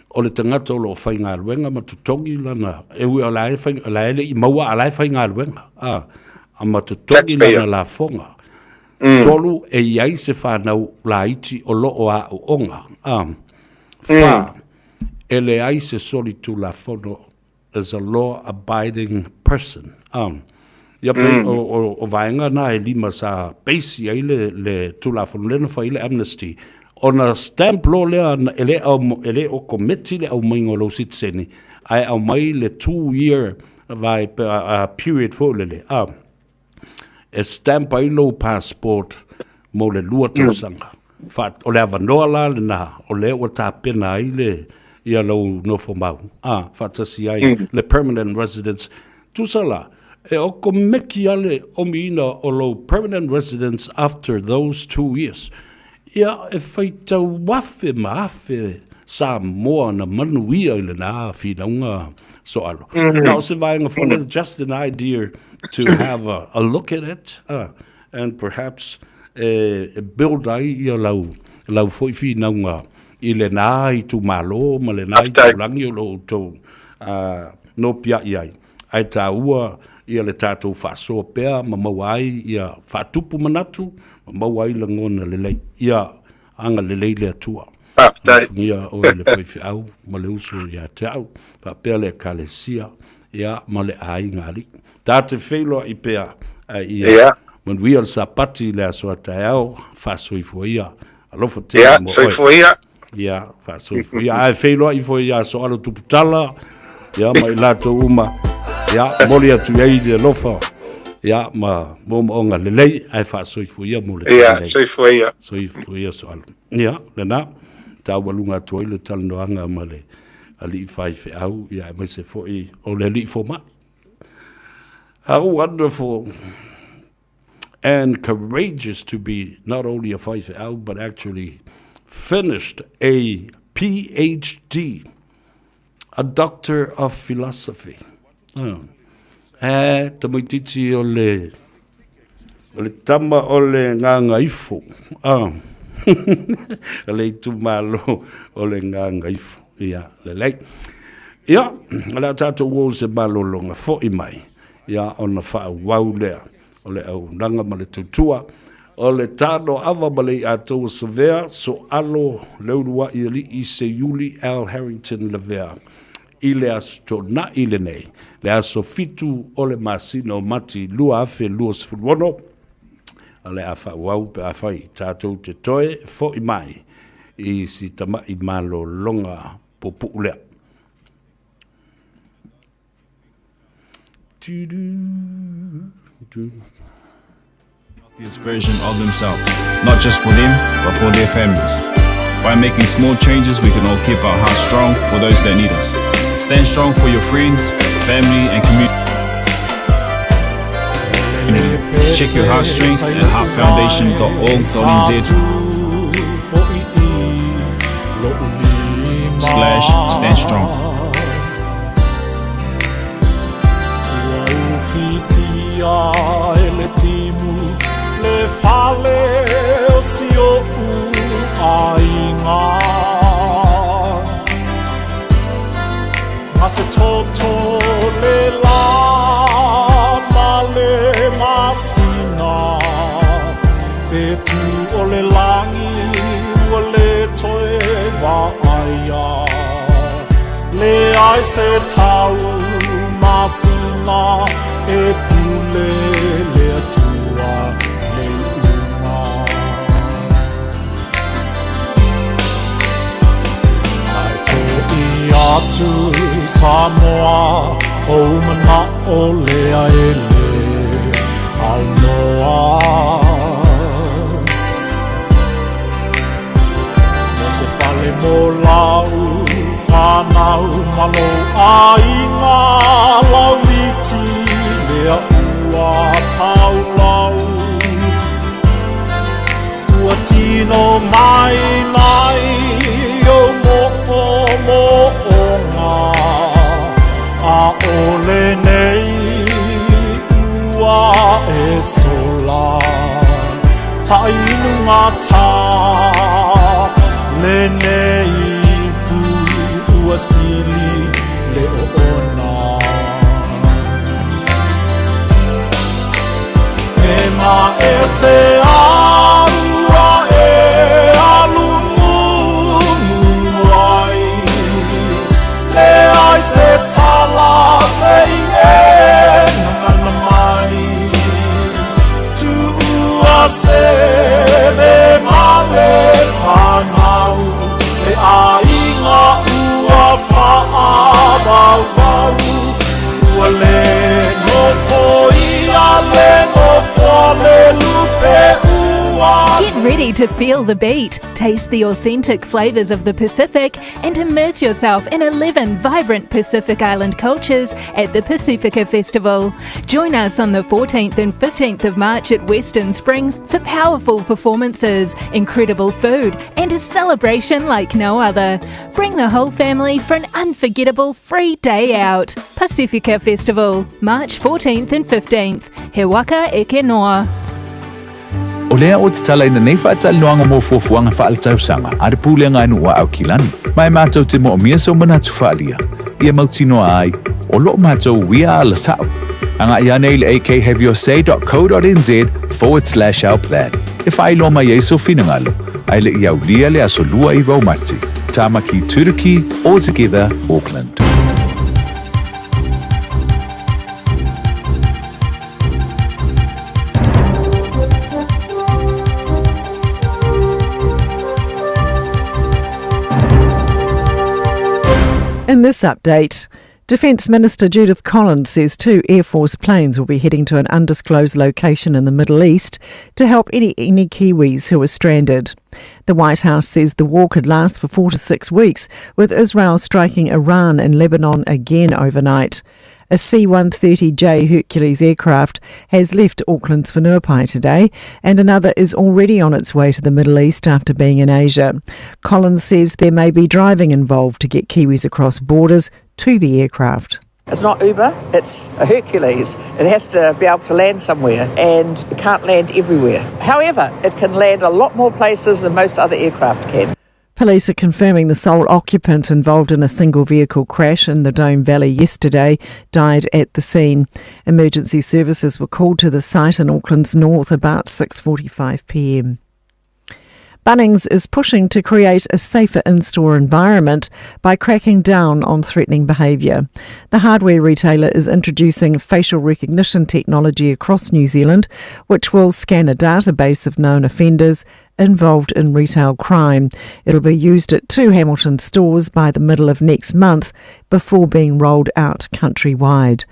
o le tagata o lo o faigaluega ma totogi lana, e ui o la e fai, la e le i maua, a la e faigaluega, a ma totogi lana lafoga. 3, e i ai se fanau laiti o lo o aooga. Fa, E leai se solitulafono as a law abiding person. Um, ia pei mm. o, o, o vaega na e lima sa peisi ai le, le tulafono lea na fai le amnesty ona stamp law lea e le, au, e le o kometi le aumaiga o lou sitiseni ae aumai le 2 year vai, period foi lele e stamp ai lou passport mo le 2 tausaga. Fa, o le avanoa la lena, o lea ua tapena ai le ia lou nofomau, faatasi ai le permanent residence. Tusa la, e okomeki lava le omiina o lou permanent residence after those 2 years. Ia, e faitau afe ma afe Samoa na manuia i lena finauga Soalo. Na o se vaega foi lea, just an idea to have a look at it and perhaps e build ai ia lau foi finauga i lena itumalo ma lena itulagi o lo outou nopiai ai. Ae taua ia le tatou faasoa pea ma maua ai ia faatupu manatu ma maua ai lagona lelei. Ia agalelei le Atua. Faafetai. Alofagia oe le faifeau ma le uso ia te au, faapea le Ekalesia ia ma le aiga alii. Ta te feiloai pea ae ia manuia le Sapati i le aso a taeao, faasoifua ia. Alofa tele mo oe. Soifua ia. Ia, faasoifua ia. Ae feiloai foi ia Soalo Tuputala, ia ma i latou uma. Ia, momoli atu i ai le alofa, ia ma moomooga lelei, ae faasoifua ia mo le taimi nei. Soifua ia. Soifua ia Soalo. Ia, lena, taualuga atu ai le talanoaga ma le alii faifeau, ia aemaise foi o le alii fomai. How wonderful and courageous to be not only a faifeau, but actually finished a PhD, a doctor of philosophy. Oh. E, tamaitiiti o le tama o le Gagaifo. Oh. O le itumalo o le Gagaifo. Ia, lelei. Ia, o le a tatou o se malologa foi mai. Ia, ona faaauau lea o le auaunaga ma le tautua. O le tano ava ma le iatau o Savea, Soalo Leuluai Alii Seiuli Al Harrington Lavea. I le aso Toonai lenei, le aso 7 o le masina o Mati 2026, o le a faaauau pe afai tatou te toe foi mai i si tamai malologa puupuu lea. Du-du, du. Healthiest version of themselves, not just for them, but for their families. By making small changes, we can all keep our hearts strong for those that need us. Stand strong for your friends, family, and community. Check your heart strength at heartfoundation.org.nz/stand strong. Ua ufitia e le timu le fale o si o'u aiga. Ga se toto le la ma le masina e tu o le lagi ua le toe vaaia. Leai se tau masina e pule le Atua le iuga. Sae foʻi atu Samoa ou manaʻo lea e lē aunoa. Mo se fale mo lau fanau ma lou aiga lauiti lea ua taulau. Ua tino mai nai o moʻomoʻoga a ʻo lenei ua e sola taʻilugata lenei ipu ua sili le oona. E maʻese au a e alumumu ai. ready to feel the beat, taste the authentic flavours of the Pacific, and immerse yourself in 11 vibrant Pacific Island cultures at the Pacifica Festival. Join us on the 14th and 15th of March at Western Springs for powerful performances, incredible food, and a celebration like no other. Bring the whole family for an unforgettable free day out. Pacifica Festival, March 14th and 15th. He waka eke noa. O lea ua tatalaina nei faatalanoaga mo fuafuaga faaletausaga a le Pulega a Nuu a Aukilani, ma e matou te moomia sou manatu faaalia, ia mautinoa ai, o loo matou uia ala sa'o. Agai ane i le akhaveyoursaydotco.nz/ourplan e faailoa mai ai sou finagalo, ae le i aulia le aso 29 o Mati. Tāmaki Turuki, All Together, Auckland. In this update, Defence Minister Judith Collins says two Air Force planes will be heading to an undisclosed location in the Middle East to help any, any Kiwis who are stranded. The White House says the war could last for four to six weeks, with Israel striking Iran and Lebanon again overnight. A C 130J Hercules aircraft has left Auckland's Whenuapai today, and another is already on its way to the Middle East after being in Asia. Collins says there may be driving involved to get Kiwis across borders to the aircraft. It's not Uber, it's a Hercules. It has to be able to land somewhere and it can't land everywhere. However, it can land a lot more places than most other aircraft can. Police are confirming the sole occupant involved in a single vehicle crash in the Dome Valley yesterday died at the scene. Emergency services were called to the site in Auckland's north about 6:45 p.m. Bunnings is pushing to create a safer in store environment by cracking down on threatening behaviour. The hardware retailer is introducing facial recognition technology across New Zealand, which will scan a database of known offenders involved in retail crime. It'll be used at two Hamilton stores by the middle of next month before being rolled out countrywide.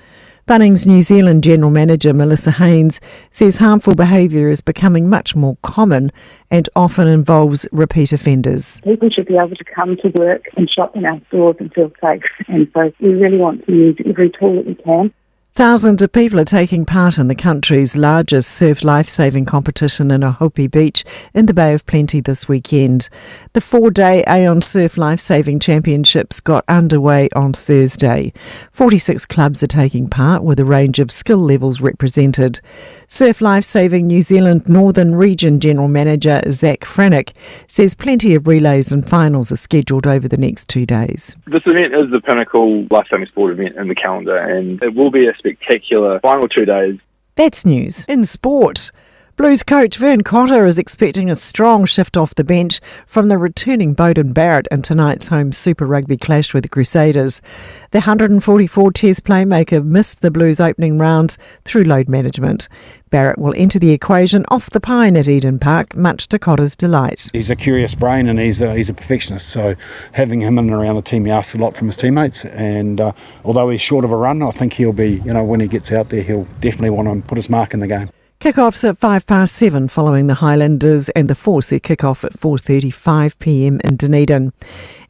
Bunnings New Zealand General Manager Melissa Haynes says harmful behaviour is becoming much more common and often involves repeat offenders. People should be able to come to work and shop in our stores and feel safe. And so we really want to use every tool that we can. Thousands of people are taking part in the country's largest surf lifesaving competition in Ohope Beach in the Bay of Plenty this weekend. The four day Aon Surf Lifesaving Championships got underway on Thursday. 46 clubs are taking part with a range of skill levels represented. Surf Lifesaving New Zealand Northern Region General Manager Zach Franick says plenty of relays and finals are scheduled over the next two days. This event is the pinnacle lifesaving sport event in the calendar and it will be a spectacular final two days. That's news. In sport, Blues coach Vern Cotter is expecting a strong shift off the bench from the returning Beauden Barrett in tonight's home Super Rugby clash with the Crusaders. The 144 Test playmaker missed the Blues opening rounds through load management. Barrett will enter the equation off the pine at Eden Park, much to Cotter's delight. He's a curious brain and he's a, he's a perfectionist, so having him in and around the team, he asks a lot from his teammates. And although he's short of a run, I think he'll be, you know, when he gets out there, he'll definitely want to put his mark in the game. Kickoff's at 7:05 following the Highlanders and the Force who kick off at 4:35 p.m. in Dunedin.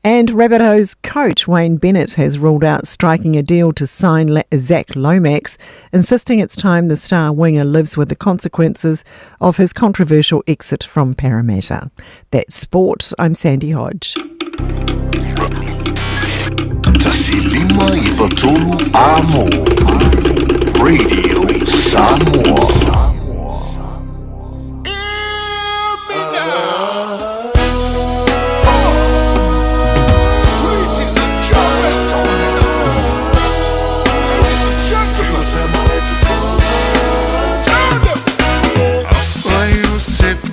And Rabbitohs coach Wayne Bennett has ruled out striking a deal to sign Zac Lomax, insisting it's time the star winger lives with the consequences of his controversial exit from Parramatta. That's sport. I'm Sandy Hodge. Tasilima Ivatolu Amo Radio Samoa.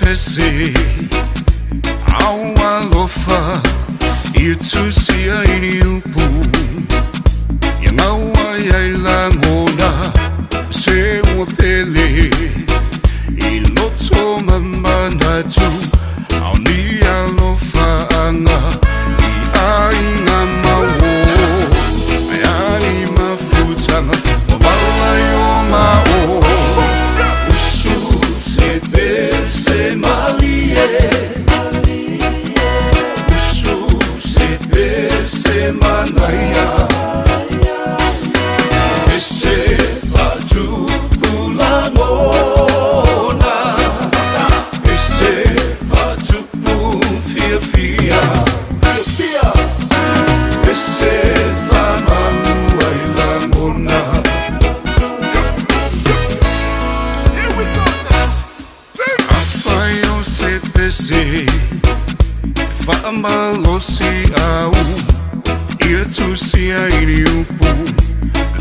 Pese au alofa i tusia i ni upu Ia ngau ai ai langona se ua pele I loto mamanatu au ni alofa anga I aiga mau Ai ani mafutanga o vala i o mao Usu se pe se malie se pese Faamalosi au Ia tusia i ni upu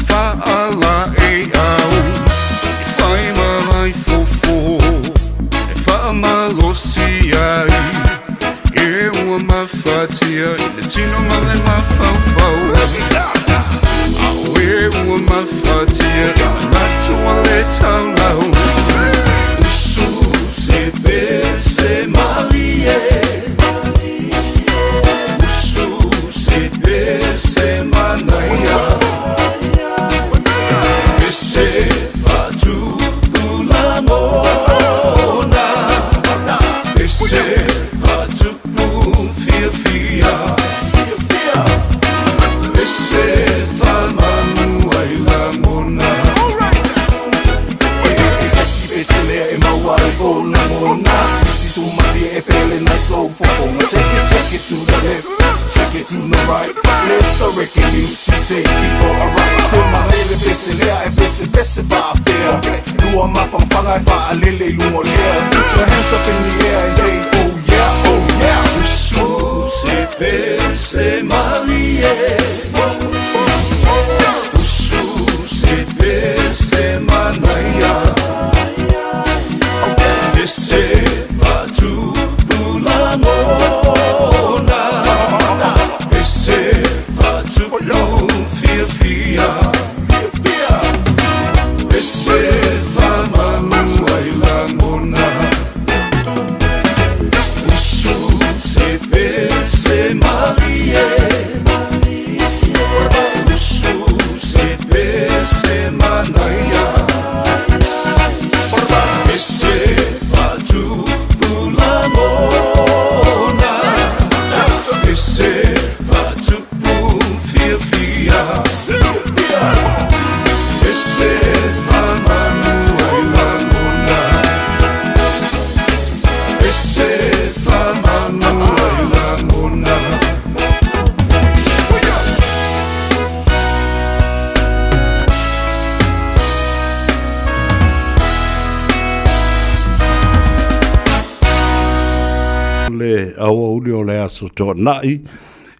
Faalaei au E fai ma ai fofo E faamalosi ai E ua mafatia i le tino ma le mafaufau A o e ua mafatia i manatu a le taulau Usu se pese malie Usu se pese manaia Pese faatupu lagona Pese faatupu fiafia Pese faamanu ai lagona E maua ai kou lagona Sweet sumalie e pele nice slow fofoga Shake it, shake it to the left, shake it to the right Let the reggae music take you for a ride Se malele pese lea e pese pese faapea Lua mafangafaga e faalele i luga o le ea Put your hands up in the air and say oh yeah, oh yeah Usu se pese malie Usu se pese manaia Pese faatupu lagona Pese faatupu fiafia Pese faamanu ai lagona Usu se pese malie Usu se pese manaia Pese faatupu lagona Pese faatupu fiafia Pese faamanu ai lagona Pese faamanu ai lagona Le aoauli o le aso Toanai,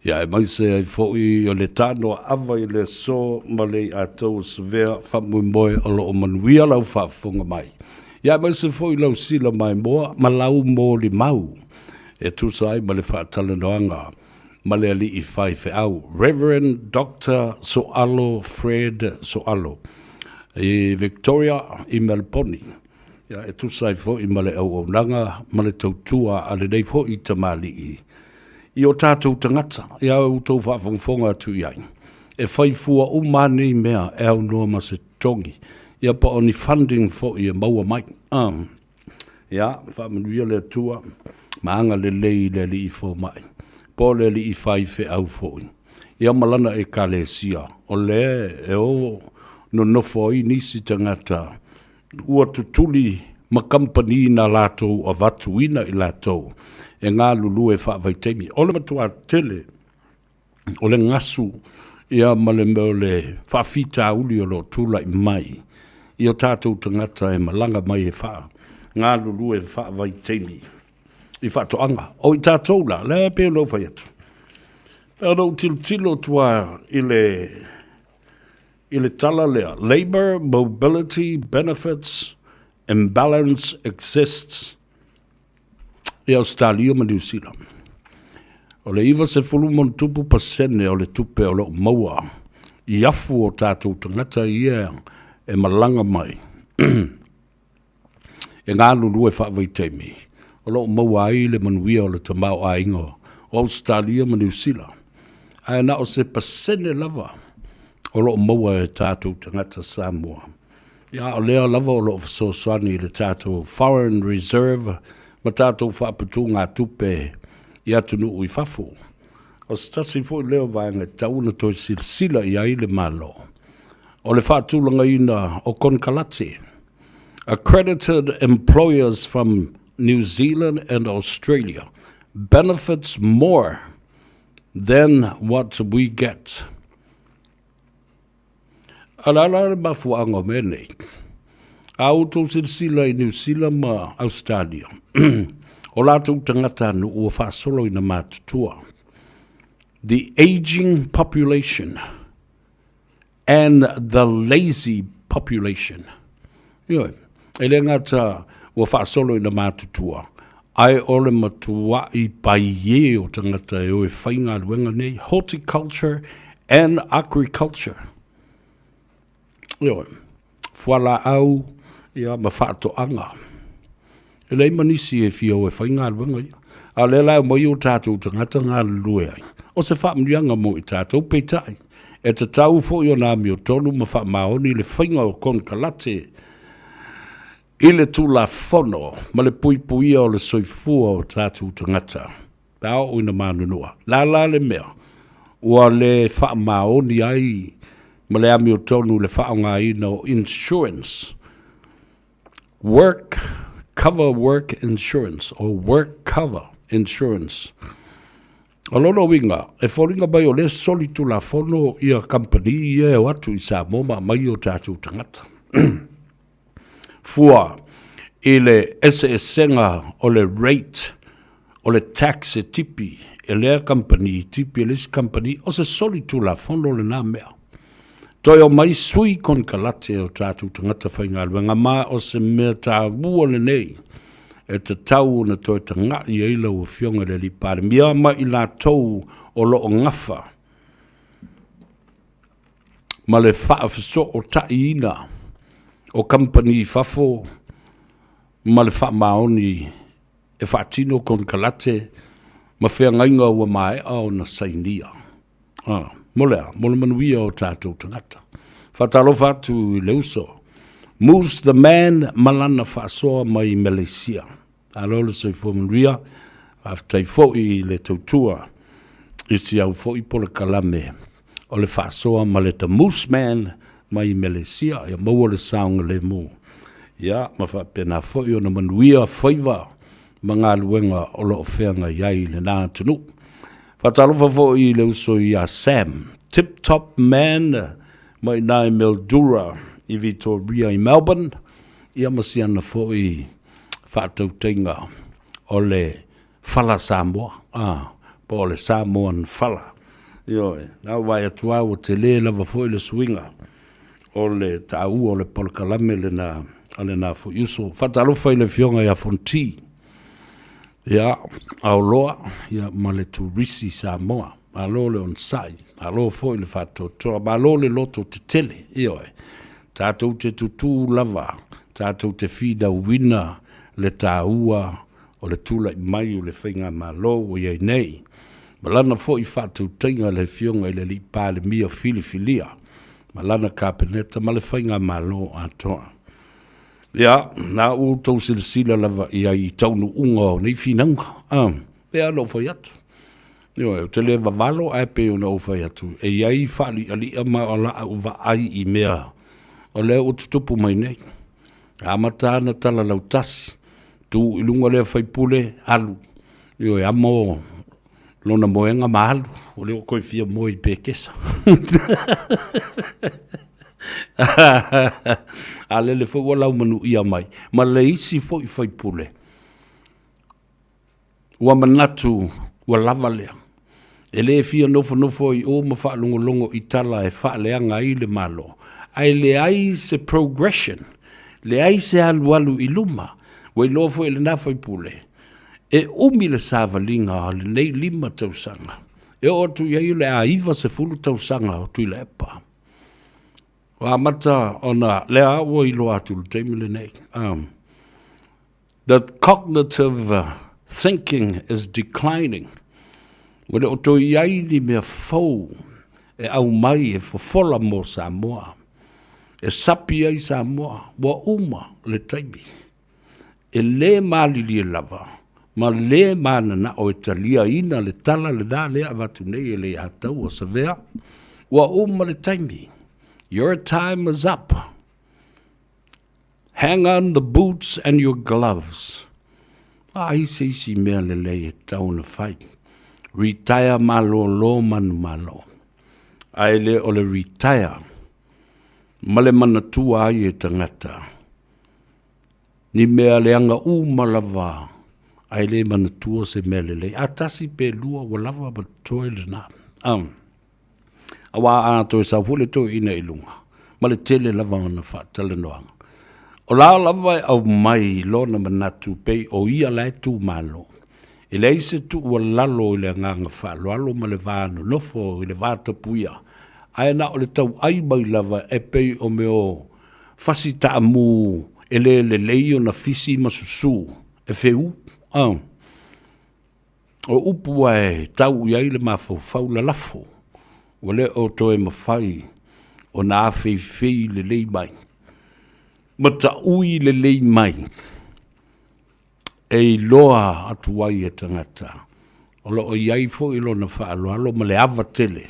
ia aemaise ai foi o le tanoa ava i le aso ma le iʻatou o Savea faamoemoe o lo o manuia lau faafofoga mai. Ia aemaise foi lau sila maimoa ma lau molimau e tusa ai ma le faatalanoaga ma le alii faifeau Reverend Doctor Soalo Fred Soalo i Victoria i Melponi. Ia, e tusa ai foi ma le auaunaga ma le tautua a lenei foi tamalii i o tatou tagata, ia outou faafogafoga atu i ai, e fai fua uma lava nei mea e aunoa ma se totogi, ia po o ni funding foi e maua mai. Um, ia, faamanuia le Atua ma agalelei i le Alii Fomai, po o le Alii Faifeau foi, ia ma lana Ekalesia, o lea e o nonofo ai nisi tagata Ua tutuli ma kamupani na latou avatuina i latou e galulue faavaitaimi. O le matua tele o le gasu ia ma le mea o le faafitauli o lo o tulai mai i o tatou tagata e malaga mai e faa galulue faavaitaimi i faatoaga. O i tatou la, lea e pei ona ou fai atu, pei ona ou tilotilo atu lava i le I le tala lea, Labour Mobility Benefits Imbalance Exists i Ausetalia ma Niu Sila. O le 90+ pasene o le tupe o lo o maua i afu o tatou tagata ia e malaga mai e galulue faavaitaimi, o lo o maua ai le manuia o le tamaoaiga o Ausetalia ma Niu Sila, ae na o se pasene lava o lo o maua e tatou tagata Samoa. Ia, o lea lava o lo o fesoasoani i le tatou Foreign Reserve ma tatou faaputugatupe i atunuu i fafo. O se tasi foi lea o vaega e tatau ona toe silasila i ai le Malo, o le faatulagaina o konekarate, accredited employers from New Zealand and Australia benefits more than what we get. O le a la le mafuaaga o mea nei? A outou silasila i Niu Sila ma Ausetalia, O latou tagatanuu ua faasolo ina matutua. The aging population and the lazy population. Ioe, e le gata ua faasolo ina matutua, ae o le matua'i paiē o tagata e o e faigaluega nei, horticulture and agriculture. Ioe, fualaau ia ma faatoaga. E leai ma nisi e fia o e fai galuega ia. A o lea la e omai o tatou tagata galulue ai. O se faamanuiaga mo i tatou, peitai, e tatau foi ona amiotonu ma faamaoni le faiga o konekarate i le Tulafono ma le puipuia o le soifua o tatou tagata pe a oo ina manunua. O le a la le mea ua le faamaoni ai ma le amiotonu le faaaogaina o insurance, work cover work insurance or work cover insurance? O lona uiga, e foliga mai o lea e soli tulafono ia kamupani ia e o atu i Samoa ma aumai o tatou tagata. Fua i le eseesega o le rate o le tax e tipi e lea kamupani, tipi e le isi kamupani, o se soli tulafono lena mea. Toe omai sui konekarate o tatou tagata faigaluega ma o se mea taua lenei e tatau ona toe taga'i ai lau Afioga i le Alii Palemia ma i latou o lo o gafa ma le faafesootaiina o kamupani i fafo ma le faamaoni e faatino konekarate ma feagaiga ua maea ona sainia. Ah, mo le a? Mo le manuia o tatou tagata. Faatalofa atu i le uso Moose the Man ma lana faasoa mai Malaysia. Malo le soifua manuia, faafetai foi i le tautua i si au foi polokalame o le faasoa ma le The Moose Man mai Melesia, ia maua le saogalemu, ia ma faapena foi ona manuia faiva ma galuega o lo o feagai ai i lena atunuu. Faatalofa foi i le uso ia Sam, Tip Top Man mai i i Mildura i Vitoria i Melbourne, ia ma si ana foi faatautaiga o le fala Samoa, a, po o le Samoan fala. Ioe, na ua vaai atu lava ua tele lava foi le suiga o le taua o le polokalame lena a lena foi uso. Faatalofa i le Afioga ia Fonti, ia, Aoloa, ia, ma le Turisi Samoa. Malo le onosai, malo foi le faatoatoa, malo le loto tetele, ioe. Tatou te tutū lava, tatou te finauina le taua o le tulai mai o le Faigamalo ua i ai nei, ma lana foi faatautaiga le Afioga i le Alii Palemia filifilia, ma lana Kapeneta ma le Faigamalo atoa. Ia, na ua outou silasila lava i ai i taunuuga o nei finauga, a, pei lava ona ou fai atu. Ioe, ou te le vavalo ae pei ona ou fai atu, e i ai faaliʻaliʻa ma o laʻu vaai i mea o lea ua tutupu mai nei. Amata ana tala lautasi, tu i luga lea faipule, alu. Ioe, amo lona moega ma alu, o lea ua toe fia moe i Pekesa. A lele foi ua laumanuia mai ma le isi foi faipule. Ua manatu ua lava lea. E le fia nofonofo i o ma faalogologo i tala e faaleaga ai le Malo, ae leai se progression, leai se alualu i luma. Ua iloa foi e lena faipule, e umi le savaliga o lenei 5 tausaga, e oo atu i ai o le a 90 tausaga o Tuilaepa. Ua amata ona, lea ua iloa atu i le taimi lenei. The cognitive thinking is declining. Ua le o toe i ai ni mea fou e aumai e fofola mo Samoa, e sapi ai Samoa, ua uma le taimi. E le malilie lava ma le mananao e taliaina le tala lena lea e avatu nei e Leiataua Savea, ua uma le taimi. Your time is up. Hang on the boots and your gloves. A ai se isi mea lelei e tatau ona fai. Retire malōlō manumalo. Ae le o le retire ma le manatua ai e tagata ni mea leaga uma lava Ae le manatua se mea lelei. A tasi pe lua ua lava ma totoe lena. Aua a toe sau foi le toeaina i luga, ma le tele lava o ana faatalanoaga, o la lava e aumai lona manatu pei o ia la e tumalo. E leai se tuualalo i le agaga faaaloalo ma le va nonofo i le vatapuia, ae na o le tauai mai lava e pei o mea o fasi taamu e le lelei ona fisi ma susu, e feū. O upu ua e tau i ai le mafaufau lalafo, ua le o toe mafai ona afeifei lelei mai, ma taui lelei mai, e iloa atu ai e tagata, o lo o i ai foi lona faaaloalo ma le ava tele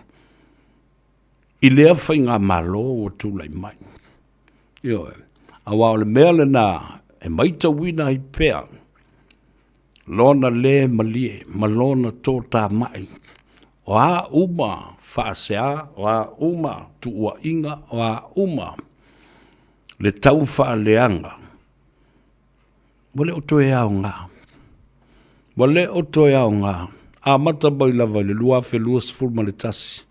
i lea faigamalo ua tulai mai. Ioe, aua o le mea lena e matauina ai pea lona le malie ma lona totamai, o a uma faasea, o a uma tuuaiga, o a uma le taufaaleaga, ua le o toe aoga. Ua le o toe aoga. Amata mai lava i le 2021,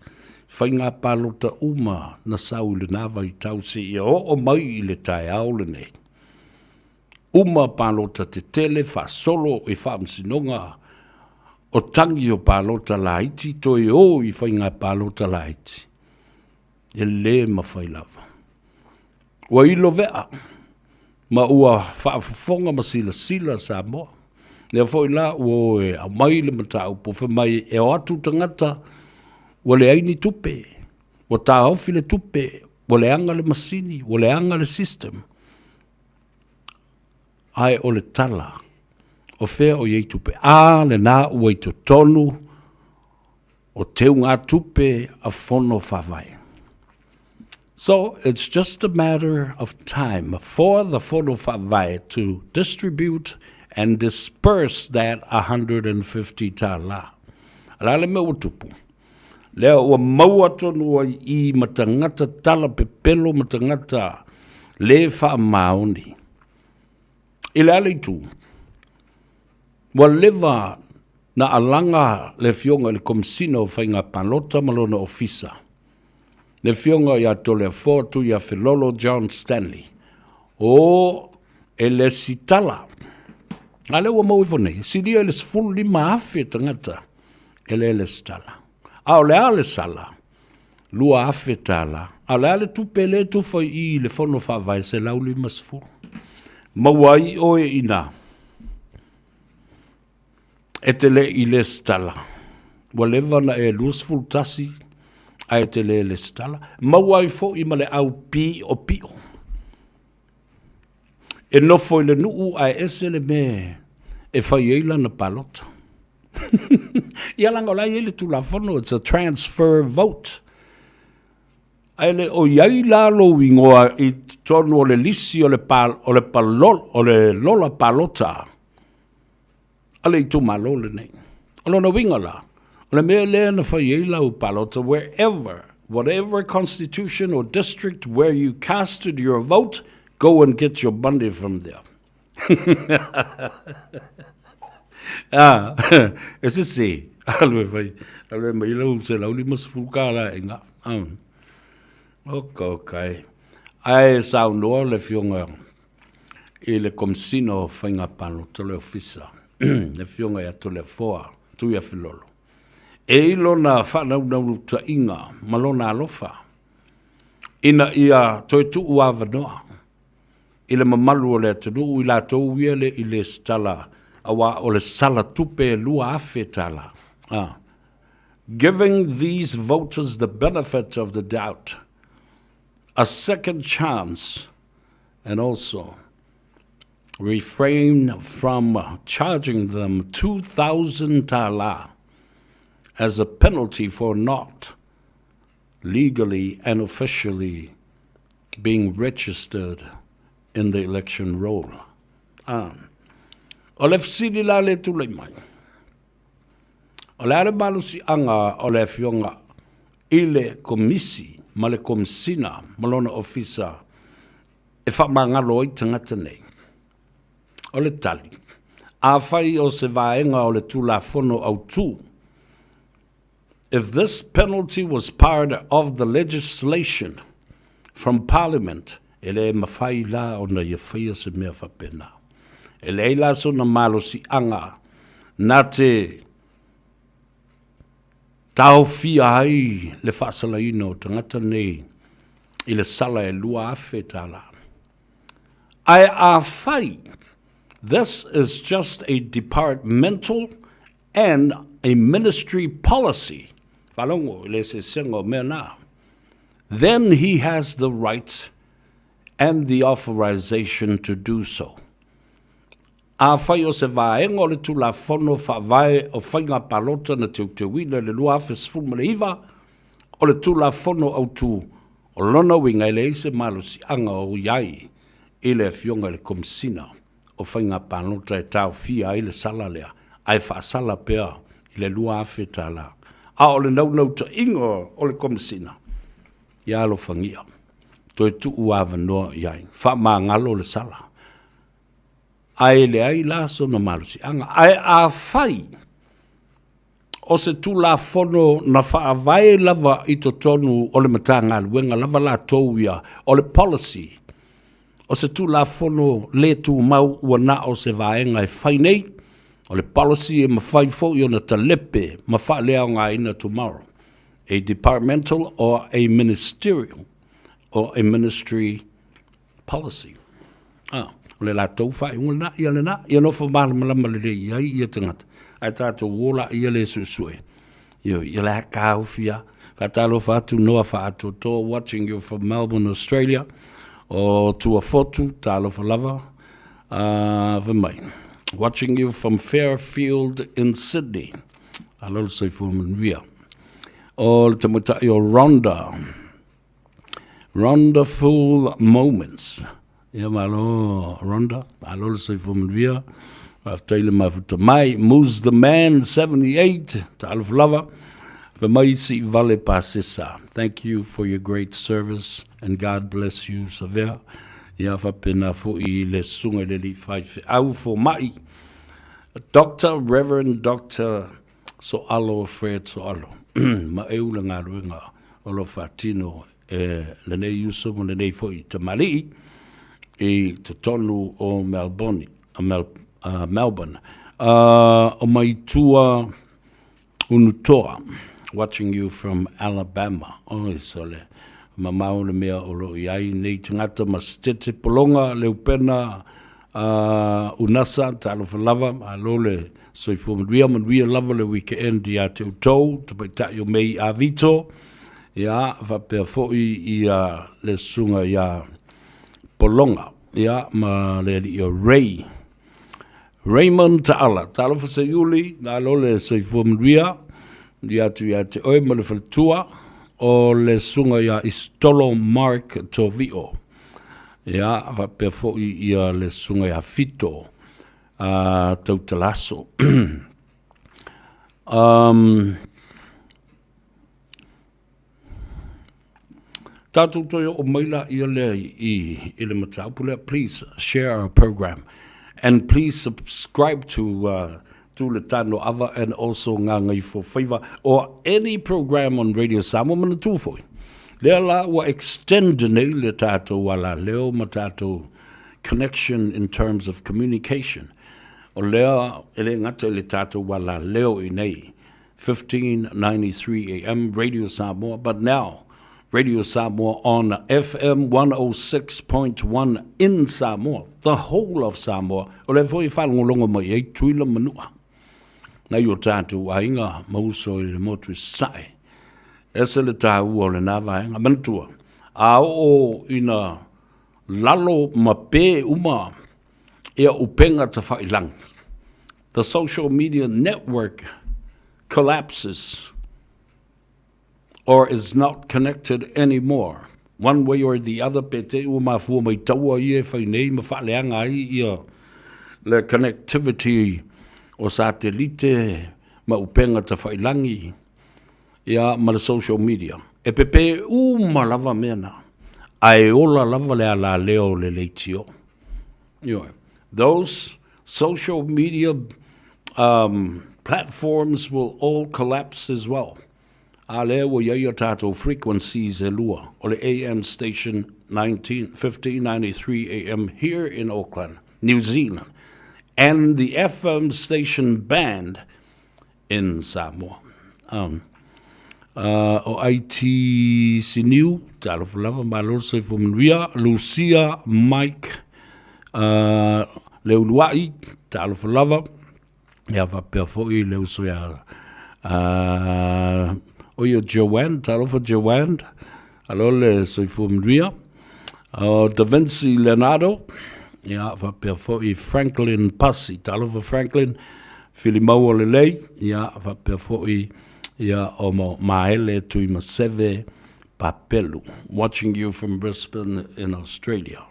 faiga palota uma na sau i lena vaitau seia oo mai i le taeao lenei. Uma palota tetele faasolo i faamasinoga o tagi o palota laiti toe o i faiga palota laiti. E le mafai lava. Ua ilo vea ma ua faafofoga ma silasila Samoa. Lea foi la ua o e aumai le mataupu fai mai e o atu tagata ua leai ni tupe, ua taofi le tupe, ua leaga le masini, ua leaga le system. Ae o le tala, o fea o i ai tupe? A lena ua i totonu o teugatupe a Fono Faavae. So it's just a matter of time for the Fono Faavae to distribute and disperse that 150 tālā. O le a le mea ua tupu? Lea ua maua tonu ai i ma tagata tala pepelo ma tagata le faamaoni. I le a le itu? Ua leva na alaga le Afioga i le Komesina o Faiga Palota ma lona Ofisa, le Afioga ia Toleafoa Tuiafelolo John Stanley, o e lesitala. A lea ua maua ifo nei, silia i le 15,000 tagata e le lesitala. A o le a le sala? 2,000 tala. A o le a le tupe lea e tufa i i i le Fono Faavae 150. Maua ai oe i ina. E te le i lesitala. Ua leva ona e 21 ae e te le lesitala. Maua ai foi ma le au piopio. E nofo i le nuu ae ese le mea e fai ai lana palota. Ia leaga o la e i ai le Tulafono, it's a transfer vote. Ae le o i ai la lou igoa i totonu o le lisi o le, pa, o le, palol, o le lola palota a le itumalo lenei. O lona uiga la, o le mea lea na fai ai lau palota, wherever, whatever constitution or district where you casted your vote, go and get your money from there. Ah, e sese, alu e fai, alu e mai lau 150 kālā i ngā. Ah. Oka, oka e. Ae saunoa le afioga i le Komesina o Faiga Palota, le Ofisa, le afioga ia Toleafoa Tuiafilolo, e i lona faanaunautaiga ma lona alofa ina ia toe tuu avanoa i le mamalu o le atunuu i latou ia le i lesitala aua o le sala tupe e $2,000. Ah. Giving these voters the benefit of the doubt, a second chance, and also refrain from charging them 2,000 tala as a penalty for not legally and officially being registered in the election roll. Ah. O le fesili la le tulai mai. O le a le malosiaga o le Afioga i le Komisi ma le Komesina ma lona Ofisa e faamagalo ai tagata nei? O le tali, Afai o se vaega o le Tulafono Autu, If this penalty was part of the legislation from Parliament, e le mafai la ona ia faia se mea faapena. E leai la sona malosiaga na te taofia ai le faasalaina o tagata nei i le sala e $2,000. Ae afai, this is just a departmental and a ministry policy, faalogo i le eseesega o mea na, then he has the right and the authorization to do so. Afai o se vaega o le Tulafono Faavae o Faiga Palota na teuteuina i le 2019, o le Tulafono Autu, o lona uiga e leai se malosiaga o i ai i le Afioga i le Komesina o Faiga Palota e taofia ai le sala lea, ae faasala pea i le $2,000. A o le naunautaiga o le Komesina, ia alofagia, toe tuu avanoa i ai, faamagalo le sala. Ae leai la sona malosiaga. Ae afai o se Tulafono na faavae lava i totonu o le Matagaluega lava latou ia, o le policy, o se Tulafono le tumau ua na o se vaega e fai nei, o le policy e mafai foi ona talepe ma faaleaogaina tomorrow, a departmental or a ministerial or a ministry policy. Ah, o le latou faaiuga lena, ia lena, ia nofo malamalama lelei i ai ia tagata, ae tatou o laia le suesue. Ioe, ia le a taofia. Faatalofa atu Noa Faatoatoa watching you from Melbourne, Australia. O Tuafotu, talofa lava. Fai mai. Watching you from Fairfield in Sydney. Alo le soifua manuia. O le tamaitai o Rhonda. Rhonda-ful moments. Ia malo Rhonda, malo le soifua manuia. Faafetai le mafuta mai. Moose the man 78, talofa lava. Fai mai si vale pasesa. Thank you for your great service and God bless you Savea. Ia faapena foi le susuga i le alii faifeau fomai. Doctor, Reverend Doctor Soalo Fred Soalo, ma eu le galuega o lo o faatino e lenei uso ma lenei foi tamalii i totonu o Melbourne. Mel, Melbourne. O Maitua Unutoa, watching you from Alabama. Oi, sole, mamao le mea o lo o i ai nei tagata ma Sitete Polonga, Leupena, Unasa, talofa lava, malo le soifua manuia, manuia lava le weekend ia te outou, tamaitai o Mei Avito, ia, faapea foi ia le susuga ia Polonga, ia, ma le alii o Ray. Raymond Taala, talofa Seiuli, malo le soifua manuia, ia atu ia te oe ma le faletua, o le susuga ia Istolo Mark Tovio. Ia, faapea foi ia le susuga ia Fito a Tautalaso. um, Tātou toe oo mai la ia lea i, i le mataupu lea. Please share our program and please subscribe to uh, to le Tano Ava and also Ngā Faiva or any program on Radio Samoa manatua foi. Lea la ua extend nei le tātou ala leo ma tātou connection in terms of communication. O lea e le gata i le tātou ala leo i nei 1593 AM Radio Samoa, but now Radio Samoa on FM 106.1 in Samoa, the whole of Samoa. O lea foi e faalogologo mai ai Tuila Manua. Nai o tātou aiga ma uso i le motu i Sasae. Ese le tāua o lenā vaega. Manatua, a oo ina lalo ma pē uma ia upenga tawhailangi. The social media network collapses or is not connected anymore, one way or the other, pe te ua mafua mai taua ia e whai nei ma whaaleanga ai ia le connectivity o satelite ma upenga tawhailangi ia ma le social media. E pepe uma lava mea na, ae ola lava le alaleo o le leitio. Ioe. Those Social media um, platforms will all collapse as well. A lea ua i ai a tātou frequencies e lua, o le AM station 19, 1593 AM here in Auckland, New Zealand, and the FM station band in Samoa. Um, uh, o IT Siniu, talofa lava, malo le soifua manuia, Lucia, Mike, uh, Leuluai, talofa lava, ia faapea foi le uso ia uh, o ia Joanne, talofa Joanne, alo le soifua manuia, o Da Vinci Leonardo, ia faapea foi Franklin Pasi, talofa Franklin, Filimaua lelei, ia faapea foi ia o Maele Tuimaseve Papelu, watching you from Brisbane in Australia.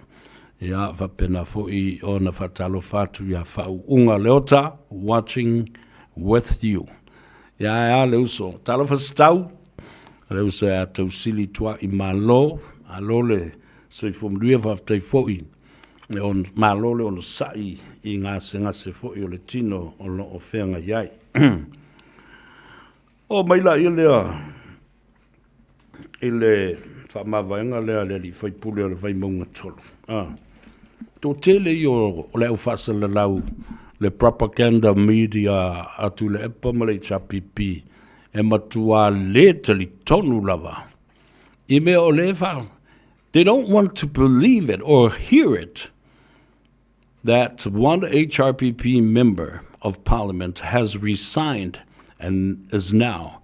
Ia faapena foi ona faatalofa atu ia Faauuga Leota, watching with you. Ia ae a le uso, talofa setau, le uso ia Tausili Tuai Malo, alo le soifua manuia faafetai foi e on, malo le onosai i gasegase foi o le tino o lo o feagai ai. O mai laia lea i le faamavaega lea a le alii faipule o le Vaimauga 3. Ah. Toatele ia o le au faasalalau le propaganda media a Tuilaepa ma le HRPP e matua le talitonu lava i mea o le fa they don't want to believe it or hear it that one HRPP member of parliament has resigned and is now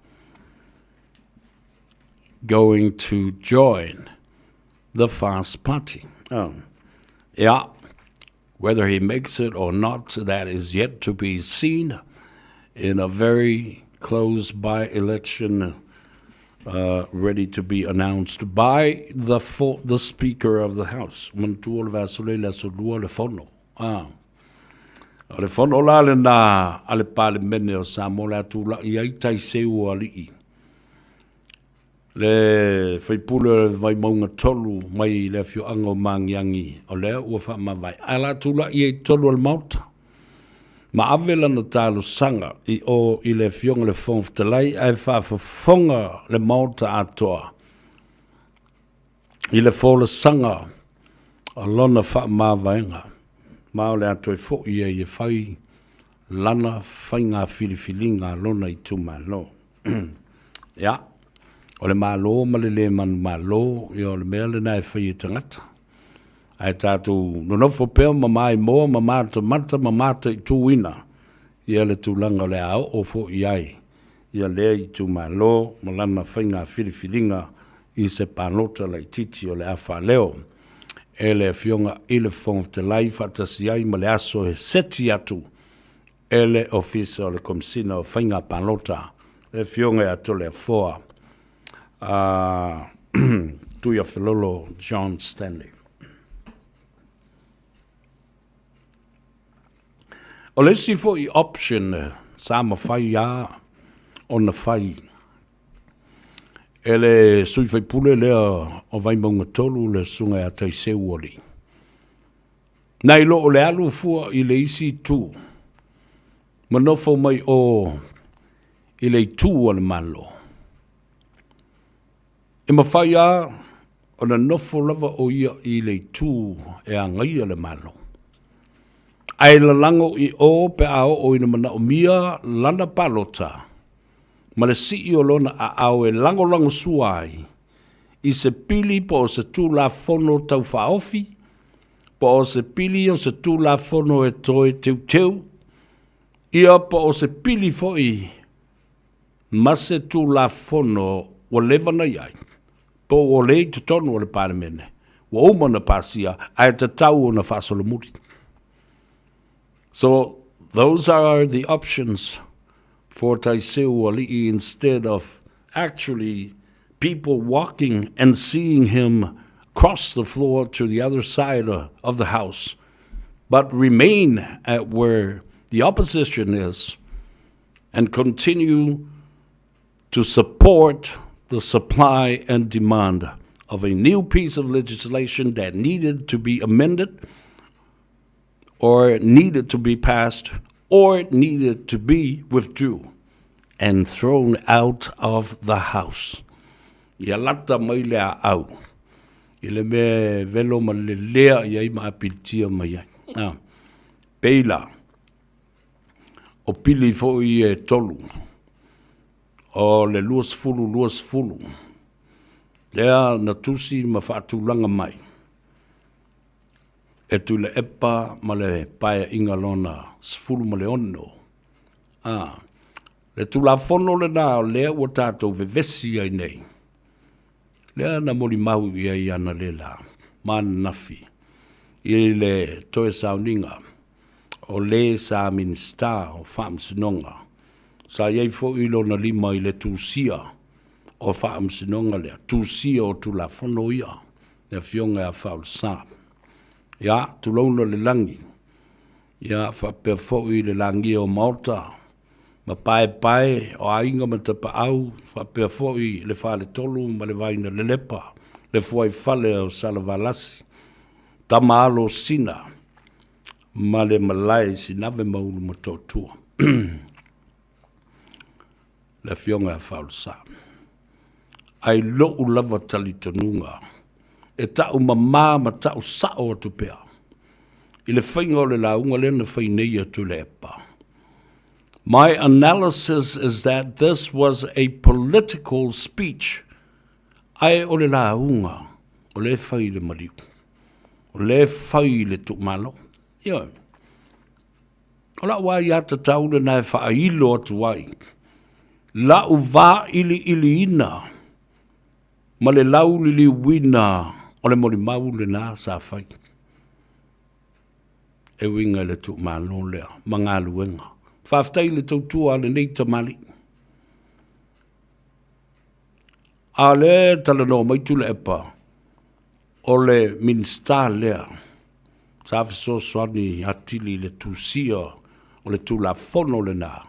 going to join the Fast Party. Oh. Yeah, whether he makes it or not, that is yet to be seen in a very close by election uh, ready to be announced by the, for, the Speaker of the House. Manatua o le vaiaso lea i le aso lua le fono. Ah. O le fono la lena a le Palemene o Samoa le a tula'i ai taiseu o alii. Le faipule o le Vaimauga 3 mai le afioaga o Magiagi o lea ua faamavae ae la tula'i ai i totonu o le Maota ma ave lana talosaga i o i le afioga i le Fofoga Fetalai ae faafofoga le Maota atoa i le folasaga o lona faamavaega ma o le a toe fo'i ai e fai lana faiga filifiliga a lona itumalo. Ia, o le Malo ma le le manumalo, ia o le mea lena e fai e tagata. Ae tatou nonofo pea ma maimoa ma matamata ma mataituina ia le tulaga o le a oo foi ai ia lea itumalo ma lana faiga filifiliga i se palota laitiiti o le a faaleo e le Afioga i le Fofoga Fetalai faatasi ai ma le aso e seti atu e le Ofisa o le Komesina o Faiga Palota, le Afioga ia Toleafoa a Tuiafelolo John Stanley. O le isi foi option sa mafai lava ona fai e le sui faipule lea o Vaimauga 3 le Susuga ia Taiseu Alii. Nai lo o le alu fua i le isi itu, ma nofo mai o i le itu a le Malo. E mafai lava ona nofo lava o ia i le itu e agaia le Malo. Ae lalago i o pe a oo ina manaomia lana palota ma le sii o lona aao e lagolagosua ai i se pili po o se Tulafono Tau Faaofi, po o se pili o se Tulafono e toe teuteu, ia po o se pili foi ma se Tulafono ua leva ona i ai, po ua le i totonu o le Palemene, ua uma ona pasia ae tatau ona faasolomuli. So, those are the options for Taiseu Alii instead of actually people walking and seeing him cross the floor to the other side of the house, but remain at where the opposition is and continue to support the supply and demand of a new piece of legislation that needed to be amended. or needed to be passed or needed to be withdrew and thrown out of the house. Ia lata mai le aau i le mea e velo ma lelea i ai ma apilitia mai ai. Ah, peila, o pili foi e tolu, o le 20 20, lea na tusi ma faatulaga mai e Tuilaepa ma le Paeaiga lona 16. A, le Tulafono lena o lea ua tatou vevesi ai nei, lea na molimau i ai analeila ma ananafi i le toe sauniga o le sa Minisita o Faamasinoga, sa i ai foi lona lima i le tusia o Faamasinoga lea, tusia o Tulafono ia, le Afioga ia Faaulusā. Ia, tulouna le lagi, ia faapea foi le lagia o Maota ma paepae o aiga ma tapaau, faapea foi le faletolu ma le vaina lelepa, le fuaifale o Salevalasi, tama alo o Sina ma le malae i Sinave ma Ulumotootua. Le Afioga ia Faaulusā. Ae i lou lava talitonuga, e ta'u mamā ma ta'u sa'o atu pea i le faiga o le lauga lea na fai nei e Tuilaepa. My analysis is that this was a political speech ae o le lauga o lea e fai i le maliu, o lea e fai i le tuumalo. Ioe. O la'u aiatatau lena e faailo atu ai la'u vailiiliina ma le lauliliuina o le molimau lena sa fai e uiga i le tuumalo lea ma galuega. Faafetai i le tautua a lenei tamalii. A o lea e talanoa mai Tuilaepa, o le Minisita lea sa fesoasoani atili i le tusia o le Tulafono lena,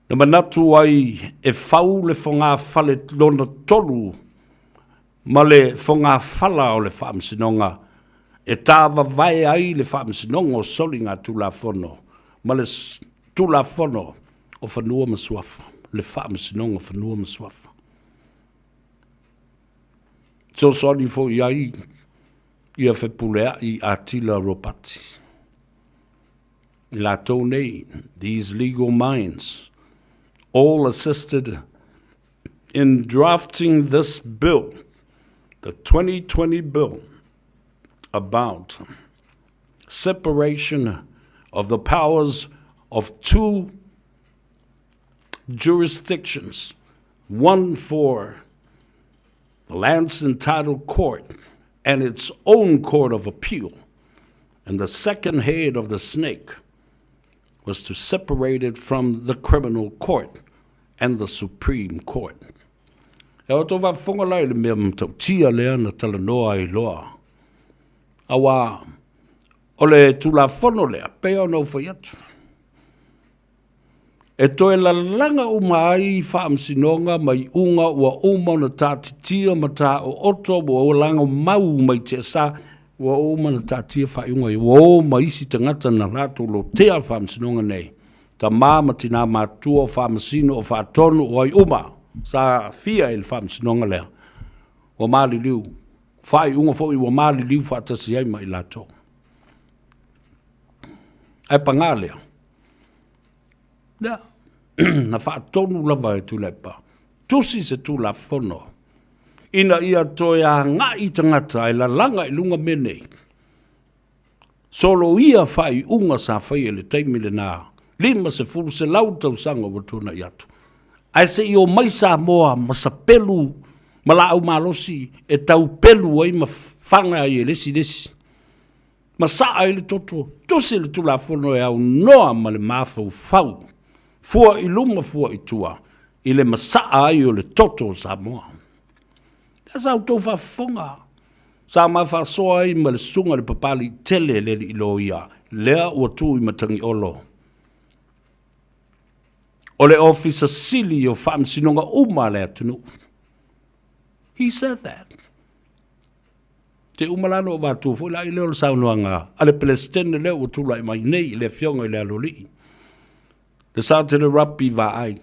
na manatu ai e fau le fogafale lona tolu ma le fogafala o le Faamasinoga e tāvavae ai le Faamasinoga o Soligatulafono ma le Tulafono o Fanua ma Suafa, le Faamasinoga o Fanua ma Suafa. Fesoasoani foi i ai ia Fepuleai Atila Ropati. I latou nei, these legal minds, all assisted in drafting this bill, the 2020 bill about separation of the powers of two jurisdictions, one for the Lands and Title Court and its own court of appeal, and the second head of the snake was to separate it from the criminal court and the Supreme Court. E o tō faafofoga la i le mea matautia lea na talanoa ai loa. Auā, o le Tulafono lea, pei ona ou fai atu, e toe lalaga uma ai faamasinoga ma iuga ua uma ona taatitia ma taooto ua lagomau mai tiasa, ua uma ona taatia faaiuga ia, ua o ma isi tagata na latou lotea le faamasinoga nei, tama ma tina matutua, o faamasino, o faatonu, o ai uma sa aafia i le faamasinoga lea, ua maliliu faaiuga foi ua maliliu faatasi ai ma i latou. Ae pagā lea, lea, na faatonu lava e Tuilaepa, tusi se Tulafono ina ia toe agai tagata e lalaga i luga mea nei, Soloia faaiuga sa faia i le taimi lena, 50, 100 tausaga ua tuanai atu, ae se i omai Samoa ma sapelu ma laau malosi e tau pelu ai ma faga ai e le isi le isi, ma saa ai le toto, tusi le Tulafono e aunoa ma le mafaufau, fua i luma fua i tua, i le masaa ai o le toto o Samoa. Lea sa outou faafofoga. Sa ma faasoa ai ma le susuga i le Papaliitele le alii loia, lea ua tu i Matagiolo. O le Ofisa Sili o Faamasinoga uma a le atunuu. He said that. Te uma la na ou avatua foi la i lea o le saunoaga a le Peresetene lea ua tulai mai nei i le Afioga i le Aloalii, le Satele Rapi Vaai.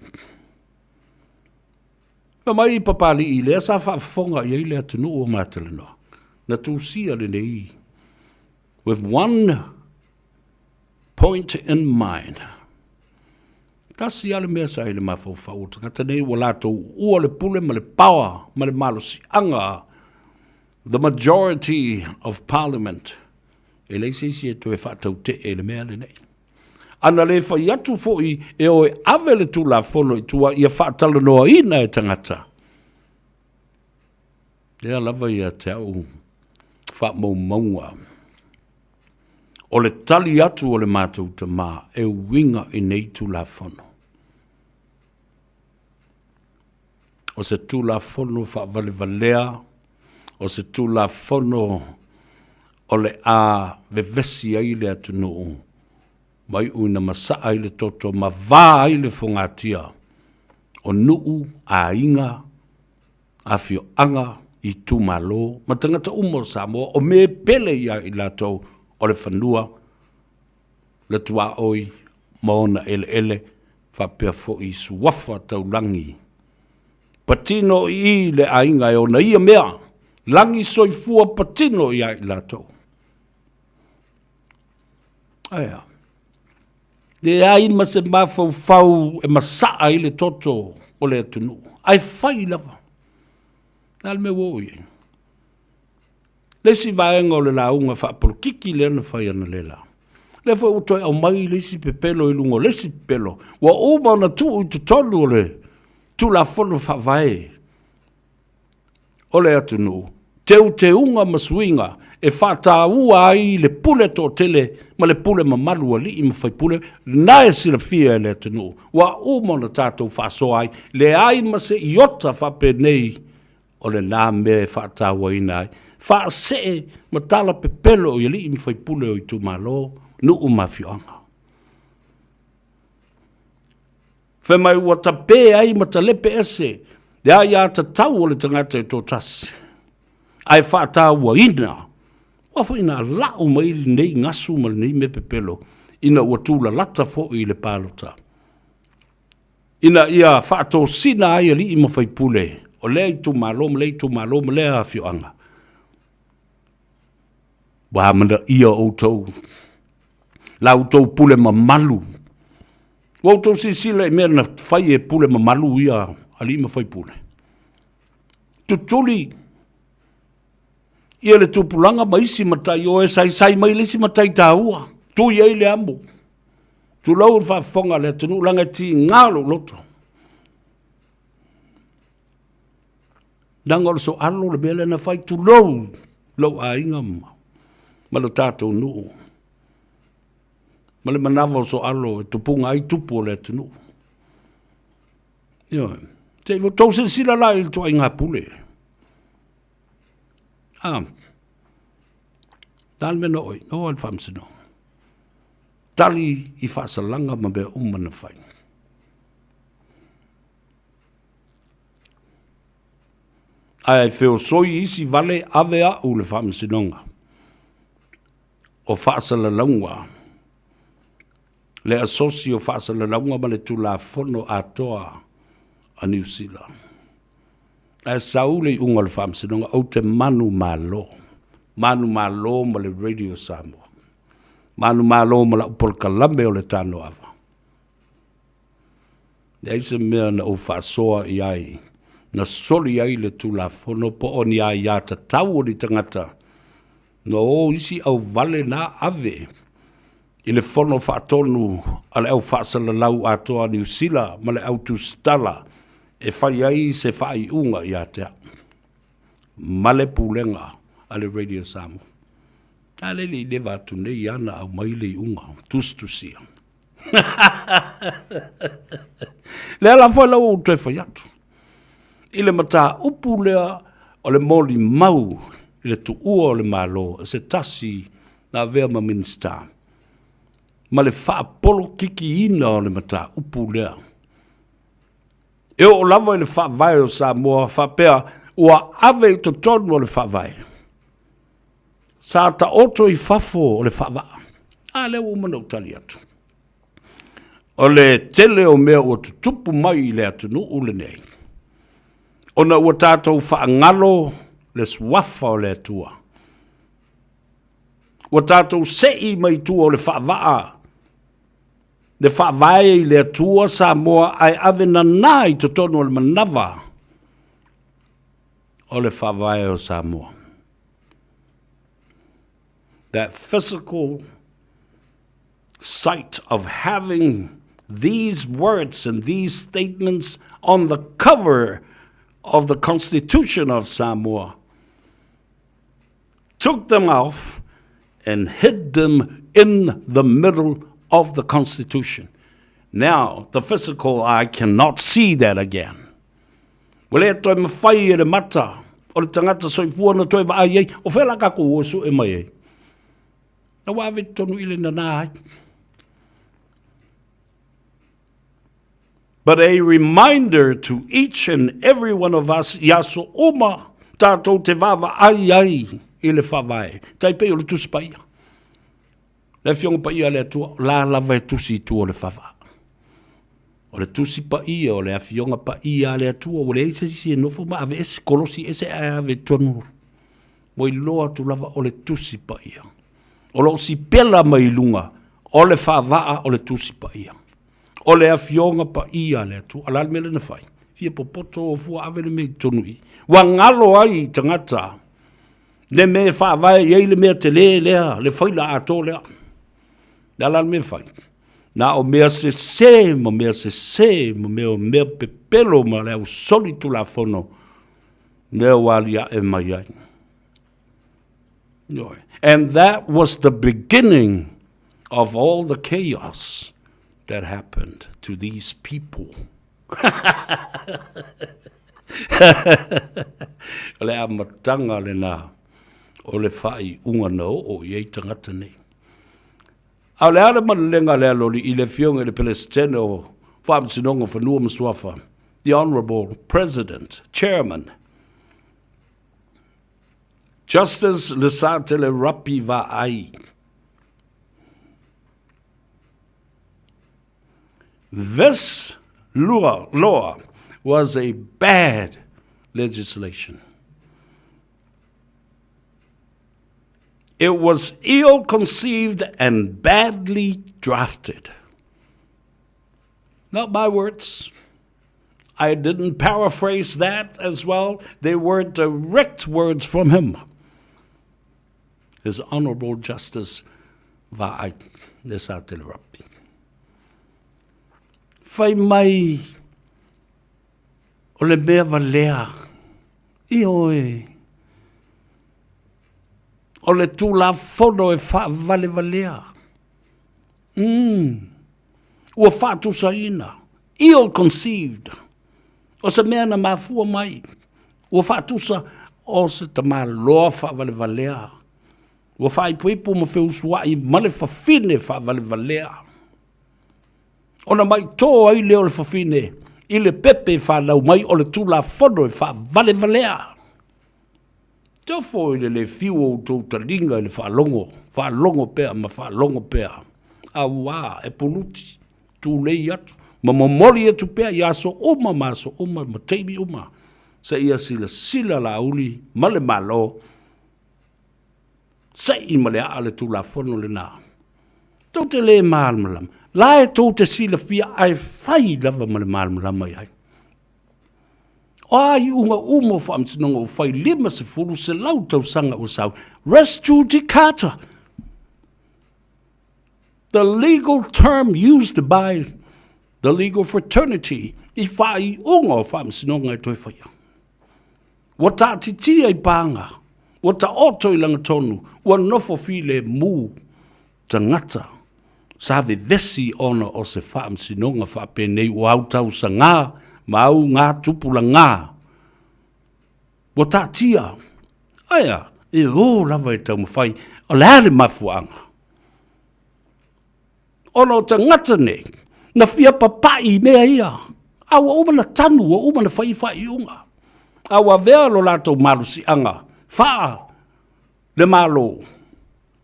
Fai mai Papalii lea sa faafofoga i ai le atunuu o matalanoa, na tusia lenei with one point in mind. Tasi lava le mea sa i le mafaufau o tagata nei ua latou uua le pule ma le power ma le malosiaga the majority of parliament e leai se isi e toe faatautee i le mea lenei. Ana le fai atu foi e o e ave le Tulafono i tua ia faatalanoaina e tagata, lea lava ia te au faamaumauga o le tali atu o le matou tama e uiga i nei Tulafono. O se Tulafono faavalevalea, o se Tulafono o le a vevesi ai le atunuu ma iu ina masaa ai le toto ma va ai le fogatia o nuu, aiga, afioaga, itumalo ma tagata uma o Samoa, o mea e pele ia i latou o le fanua, le tuaoi ma ona eleele faapea foi suafa taulagi. Patino i i le aiga e ona ia mea, lagi soifua patino ia i latou. Aea. Leai ma se mafaufau e masaa ai le toto o le atunuu, ae fai lava. Le a le mea ua oo i ai? Le isi vaega o le lauga faapolokiki lea na fai analeila, lea foi ua toe aumai le isi pepelo i luga o le isi pepelo, ua uma ona tuu i totonu o le Tulafono Faavae o le atunuu, teuteuga ma suiga e faataua ai le pule toatele ma le pule mamalu a alii ma faipule, lena e silafia e le atunuu, ua uma ona tatou faasoa ai, leai ma se iota faapenei o lena mea e faatauaina ai, faasee ma tala pepelo i alii ma faipule o itumalo, nuu ma afioaga. Fai mai ua tape ai ma talepe ese le aiatatau o le tagata e toatasi, ae faatauaina, ua foi na lau mai lenei gasu ma lenei mea pepelo ina ua tulalata foi i le palota. Ina ia faatosina ai alii ma faipule o lea itumalo ma lea itumalo ma lea afioaga. Ua amanaia outou, la outou pule mamalu. Ua outou silasila i mea na fai e pule mamalu ia alii ma faipule. Tutuli ia le tupulaga ma isi matai o e saisai mai le isi matai taua, tui ai le amo. Tulou le faafofoga a le atunuu leaga e tiga lou loto. Leaga o le soalo le mea lea na fai, tulou lou aiga ma lo tatou nuu. Ma le manava o soalo e tupuga ai tupu o le atunuu. Ioe. Se i outou silasila la i le ituaiga pule. Ah. Le a le mea na oo i ai? Na oo i le faamasinoga. Tali i faasalaga ma mea uma na fai. Ae feosoi isi vale ave au le faamasinoga o faasalalauga, le asosi o faasalalauga ma le Tulafono atoa a Niu Sila. Ae sau le iuga o le faamasinoga, ou te manumalo, manumalo ma le Radio Samoa, manumalo ma lau polokalame o le Tanoava. Leai se mea na ou faasoa i ai, na soli ai le Tulafono po o ni aiatatau o ni tagata, na o isi auvale na ave i le Fono Faatonu a le Au Faasalalau Atoa a Niu Sila ma le Au Tusitala e fai ai se faaiuga ia te au ma le Pulega a le Radio Samoa. A lea e le i leva atu nei lava na aumai le iuga tusitusia. Lea la foi la ua ou toe fai atu i le mataupu lea o le molimau i le tuua o le Malo e se tasi na avea ma Minisita ma le faapolokikiina o le mataupu lea. E oo lava i le faavae o Samoa faapea ua ave i totonu o le faavae. Sa taoto i fafo o le faavaa. A lea ua uma ona ou tali atu. O le tele o mea ua tutupu mai i le atunuu lenei, ona ua tatou faagalo le suafa o le Atua. Ua tatou sei mai tua o le faavaa, le faavae i le Atua Samoa ae ave nana i totonu o le manava o le faavae o Samoa. That physical sight of having these words and these statements on the cover of the Constitution of Samoa took them off and hid them in the middle of the Constitution. Now, the physical eye cannot see that again. Ua le toe mawhai e le mata o le tangata soifua na toe vaai ai, o whea la kākou o suʻe mai ai. Na ua ave tonu i le nanā ai. But a reminder to each and every one of us i aso uma tātou te vaavaai ai i le faavae. Tai pei o le Tusi Paia. Le Afioga Paia a le Atua, o la lava e tusi i tua o le faavaa. O le Tusi Paia o le Afioga Paia a le Atua, ua leai se isi e nofo ma aveese, kolosi ese ae ave tonu. Ua iloa atu lava o le Tusi Paia. O lo o sipela mai i luga o le faavaa o le Tusi Paia. O le Afioga Paia a le Atua. O le a le mea lea na fai? Fia popoto o fua ave le mea i totonu i i. Ua galo ai i tagata le mea e faavae i ai le mea tele lea, le faila atoa lea. Le a la le mea e fai? Na o mea sese ma mea sese ma mea, mea pepelo ma le ausoli tulafono mea ua aliae mai ai. And that was the beginning of all the chaos that happened to these people. O le amataga lena o le faaiuga na oo i ai tagata nei. A o le a le malelega a le aloalii i le Afioga i le Peresetene o Faamasinoga o Fanua ma Suafa, the Honourable President, Chairman, Justice Lesatele Rapi Vaai. This law, law was a bad legislation. It was ill conceived and badly drafted. Not my words. I didn't paraphrase that as well. They were direct words from him. His Honorable Justice Vaai Lesatele Rapi. Fai mai o le mea valea, ioe, o le Tulafono e faavalevalea. Mm. Ua faatusaina, ill conceived, o se mea na mafua mai, ua faatusa o se tamaloa faavalevalea, ua faaipoipo ma feusuai ma le fafine faavalevalea. Ona maitō ai lea o le fafine i le pepe e fanau mai o le Tulafono e faavalevalea. Tofo i le le fiu o outou taliga i le faalogo, faalogo pea ma faalogo pea, auā e puluti, tulei atu, ma momoli atu pea i aso uma ma aso uma ma taimi uma, seia silasila Laauli ma le Malo, seʻi ma le aa le Tulafono lenā. Tou te lē malamalama, la e tou te silafia ae fai lava ma le malamalama i ai. O a iuga uma o faamasinoga ua fai 50, 100 tausaga ua sau, res judicata, the legal term used by the legal fraternity i faaiuga o faamasinoga e toe faia. Ua taatitia i pāga, ua taoto i lagatonu, ua nofo filemu tagata sa vevesi ona o se faamasinoga faapenei ua autausagā ma augatupulagā. Ua taatia, aea, e ō lava e taumafai, o le a le mafuaaga? Ona o tagata nei, na fia papaʻi i mea ia, a ua uma na tanu, ua uma na fai faaiuga, a ua avea lo latou malosiaga faa. Le Malo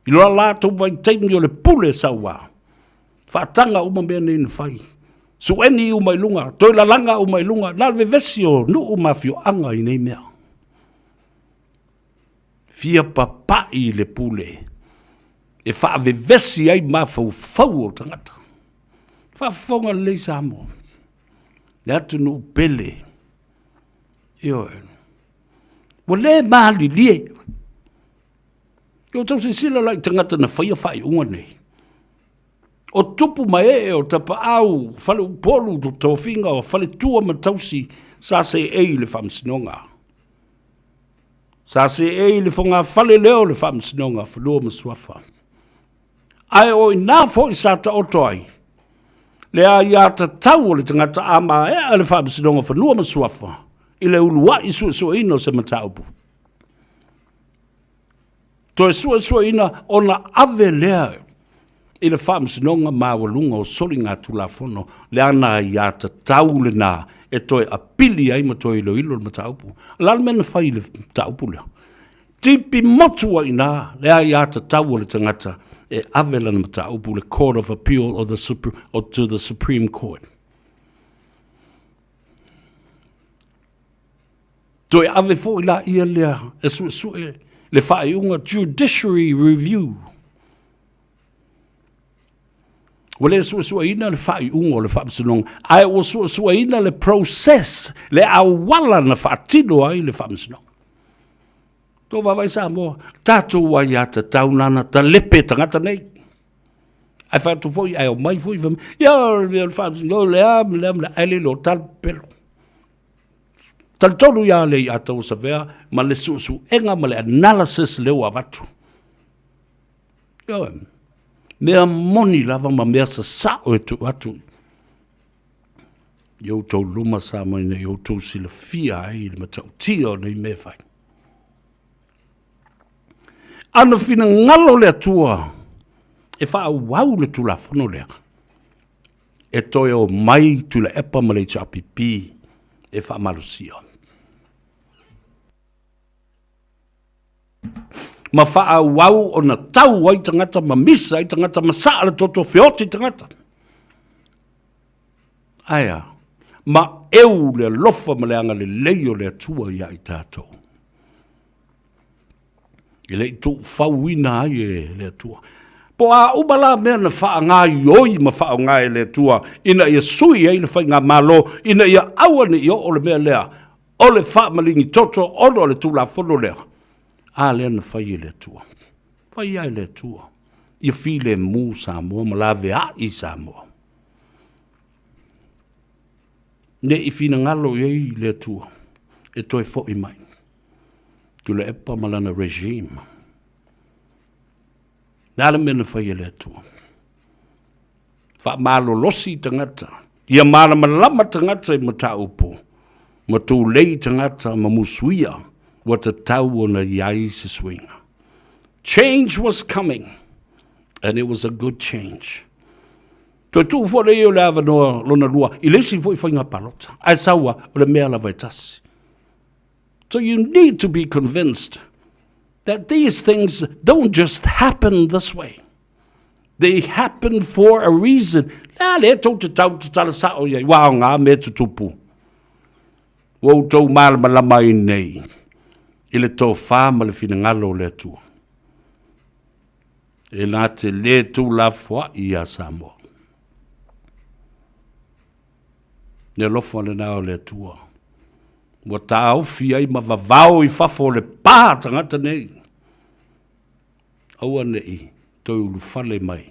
i lo latou vaitaimi o le pule sauā, faataga uma mea nei na fai. Sueni uma i luga, toe lalaga uma i luga, na le vevesi o nuu ma afioaga i nei mea. Fia papai le pule e faavevesi ai mafaufau o tagata. Faafofoga lelei Samoa, le atunuu pele, ioe. Ua le malilie. Ua outou silasila la i tagata na faia faaiuga nei. O tupu ma ee o tapaau, faleupolu, tofiga o faletua ma tausi sa seei i le faamasinoga. Sa seei i le fogafale lea o le faamasinoga fanua ma suafa. Ae o i ina foi sa taoto ai le aiatatau o le tagata a maea le Faamasinoga o Fanua ma Suafa i le uluai suesueina o se mataupu. Toe suesueina ona ave lea i le Faamasinoga Maualuga o Soligatulafono le ana aiatatau lena e toe apili ai ma toe iloilo le mataupu. O le a le mea na fai i le mataupu lea? Tipi motu ai i ina le aiatatau a le tagata e ave lana mataupu i le Court of Appeal or the or to the Supreme Court. Toe ave foi la ia lea e suesue le faaiuga Judiciary Review. Ua le suesueina le faaiuga o le faamasinoga, ae ua suesueina le process, le auala na faatino ai le faamasinoga. Tou vaavaai Samoa, tatou aiatatau nana talepe tagata nei. Ae fai atu foi, ae omai foi, fai mai, ia o le faamasinoga, le a, le a, le a, ae le iloa, talapelo. Talitonu ia Leiataua Savea ma le suesuega ma le analysis lea ua avatu. Ioe. Mea moni lava ma mea sasao e tuu atu i outou luma sa mai nei outou silafia ai le matautia o nei mea e fai. Ana finagalo le Atua e faaauau le Tulafono lea, e toe o mai Tuilaepa ma le HRPP e faamalosia. Ma faaauau ona tau ai tagata ma misa ai tagata ma saa le toto feoti tagata. Ae a? Ma eu le alofa ma le agalelei o le Atua ia i tatou. E le i tuufauina ai e le Atua. Po o a uma la mea na faagaoioi ma faaaoga e le Atua ina ia sui ai le faigamalo, ina ia aua ne i oo le mea lea o le faamaligi toto ona o le Tulafono lea, a lea na fai e le Atua. Fai lava e le Atua ia filemu Samoa ma laveai Samoa. Ne i finagalo i ai le Atua e toe foi mai. Tuilaepa ma lana regime. Le a le mea na fai e le Atua? Faamalolosi tagata, ia malamalama tagata i mataupu, ma tulei tagata ma musuia ua tatau ona i ai se suiga. Change was coming, and it was a good change. Toe tuu foi lea o le avanoa lona lua i le isi foi faiga palota. Ae sau a, o le mea lava e tasi. So you need to be convinced that these things don't just happen this way. They happen for a reason. Le a le tou te tau te tala sao iai, ua aoga mea tutupu. Ua outou malamalama ai nei i le tofa ma le finagalo o le Atua. E na te le tuulafoai iā Samoa. Le alofa lena o le Atua. Ua taofi ai ma vavao i fafo o le pa tagata nei. Aua ne i toe ulufale mai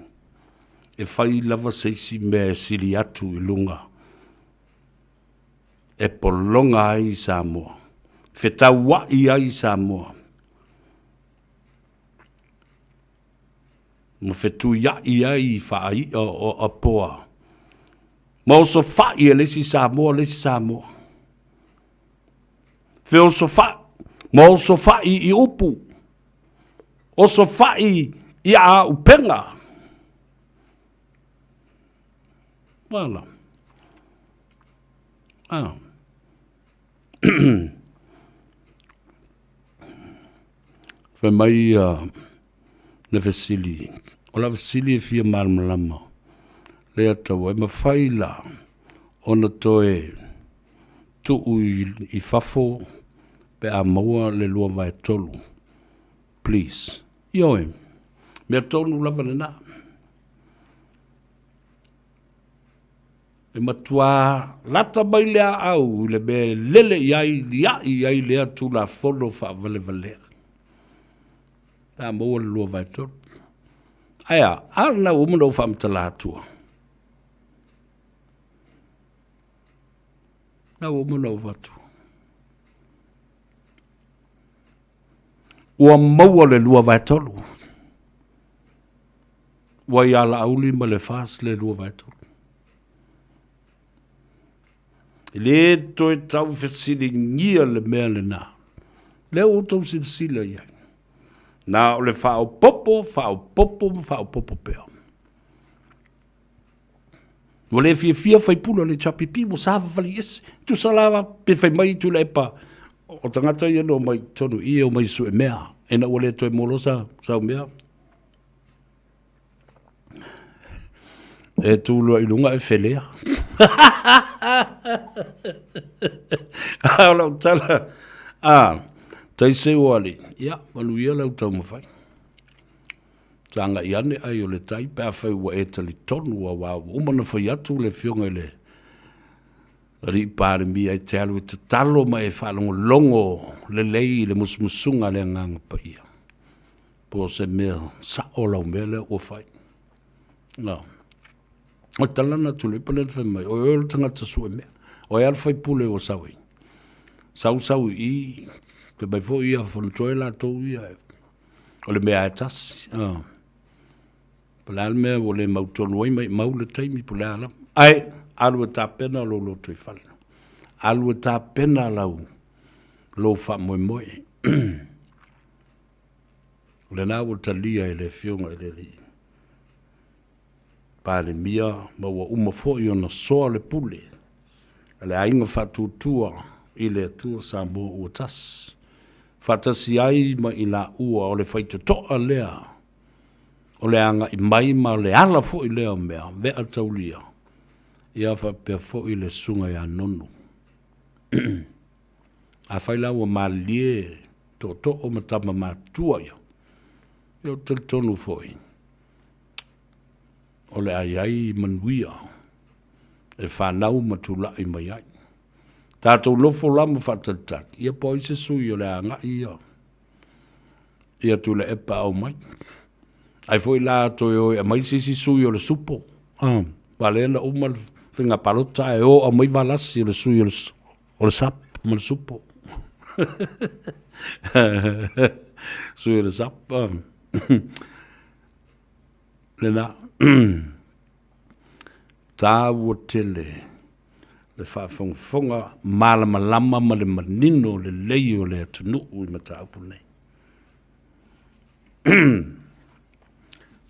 e fai lava se isi mea e sili atu i luga e pologa ai Samoa, fetauai ai Samoa, ma fetuiai ai i faai'a o Apoa, ma osofai e le isi Samoa le isi Samoa. Feosofai, ma osofai i upu, osofai i aaupega. Voilà. Ah. Fai mai ia le fesili, o lau fesili e fia malamalama lea taua, e mafai la ona toe tuu i fafo pe a maua le 2/3, please. Ioe, mea tonu lava lena. E matuā lata mai le aau i le mea e lele i ai, liaʻi i ai lea Tulafono faavalevalea. Pe a maua le 2/3. Ae a? A lena ua uma ona ou faamatala atua. Na ua uma ona ou avatu. Ua maua le 2/3. Ua ia Laauli ma le FAST le 2/3. E le toe tau fesiligia le mea lena. Lea ua outou silasila i ai. Na o le faaopoopo, faaopoopo ma faaopoopo pea. Ua le fiafia faipule o le HRPP ua savavali ese. Tusa lava pe fai mai Tuilaepa, o tagata ia na omai i totonu i i e omai e sue mea, ina ua le toe maua loa sa, sau mea. E tu loa i luga e felea. A o lau tala, a, taise ua alii, ia, manuia lau taumafai. Sagai ane ai o le tai pe afai ua e talitonu aua ua uma ona fai atu le Afioga i le Alii Palemia e te alu e tatalo ma e faalogologo lelei i le musumusuga a le Agaga Paia. Po o se mea sao lau mea lea ua fai. No. O le tala lena a Tuilaepa lea na fai mai, o oe o le tagata sue mea. O ai lava le faipule ua sau ai. Sau sau i i, fai mai foi ia Fonotoe latou ia, o le mea lava e tasi. Po o le a le mea ua le mautonu ai, maumau le taimi po o le a lava. Ae alu e tapena lou lotoifale, alu e tapena lau, lou faamoemoe. O lena ua talia e le Afioga i le Alii Palemia ma ua uma foi ona soa le pule a le Aiga Faatuatua i le Atua Samoa ua tasi, faatasi ai ma i laua o le faitotoa lea o le agai mai ma o le ala foi lea o mea vea taulia, ia faapea foi le Susuga ia Nonu. Afai la ua malilie tootoo ma tama matutua ia, ia ou te talitonu foi, o le a i ai manuia e fanau ma tulai mai ai. Tatou nofo la ma faatalitali, ia po o ai se sui o le a agai ia, ia Tuilaepa aumai. Ai foi la toe o e aumai se isi sui o le supo. Aua lea na uma le faiga palota ae o aumai Valasi o le sui o le SAP ma le supo. Sui o le SAP. Lena. Taua tele le faafogafoga malamalama ma le manino lelei o le atunuu i mataupu nei.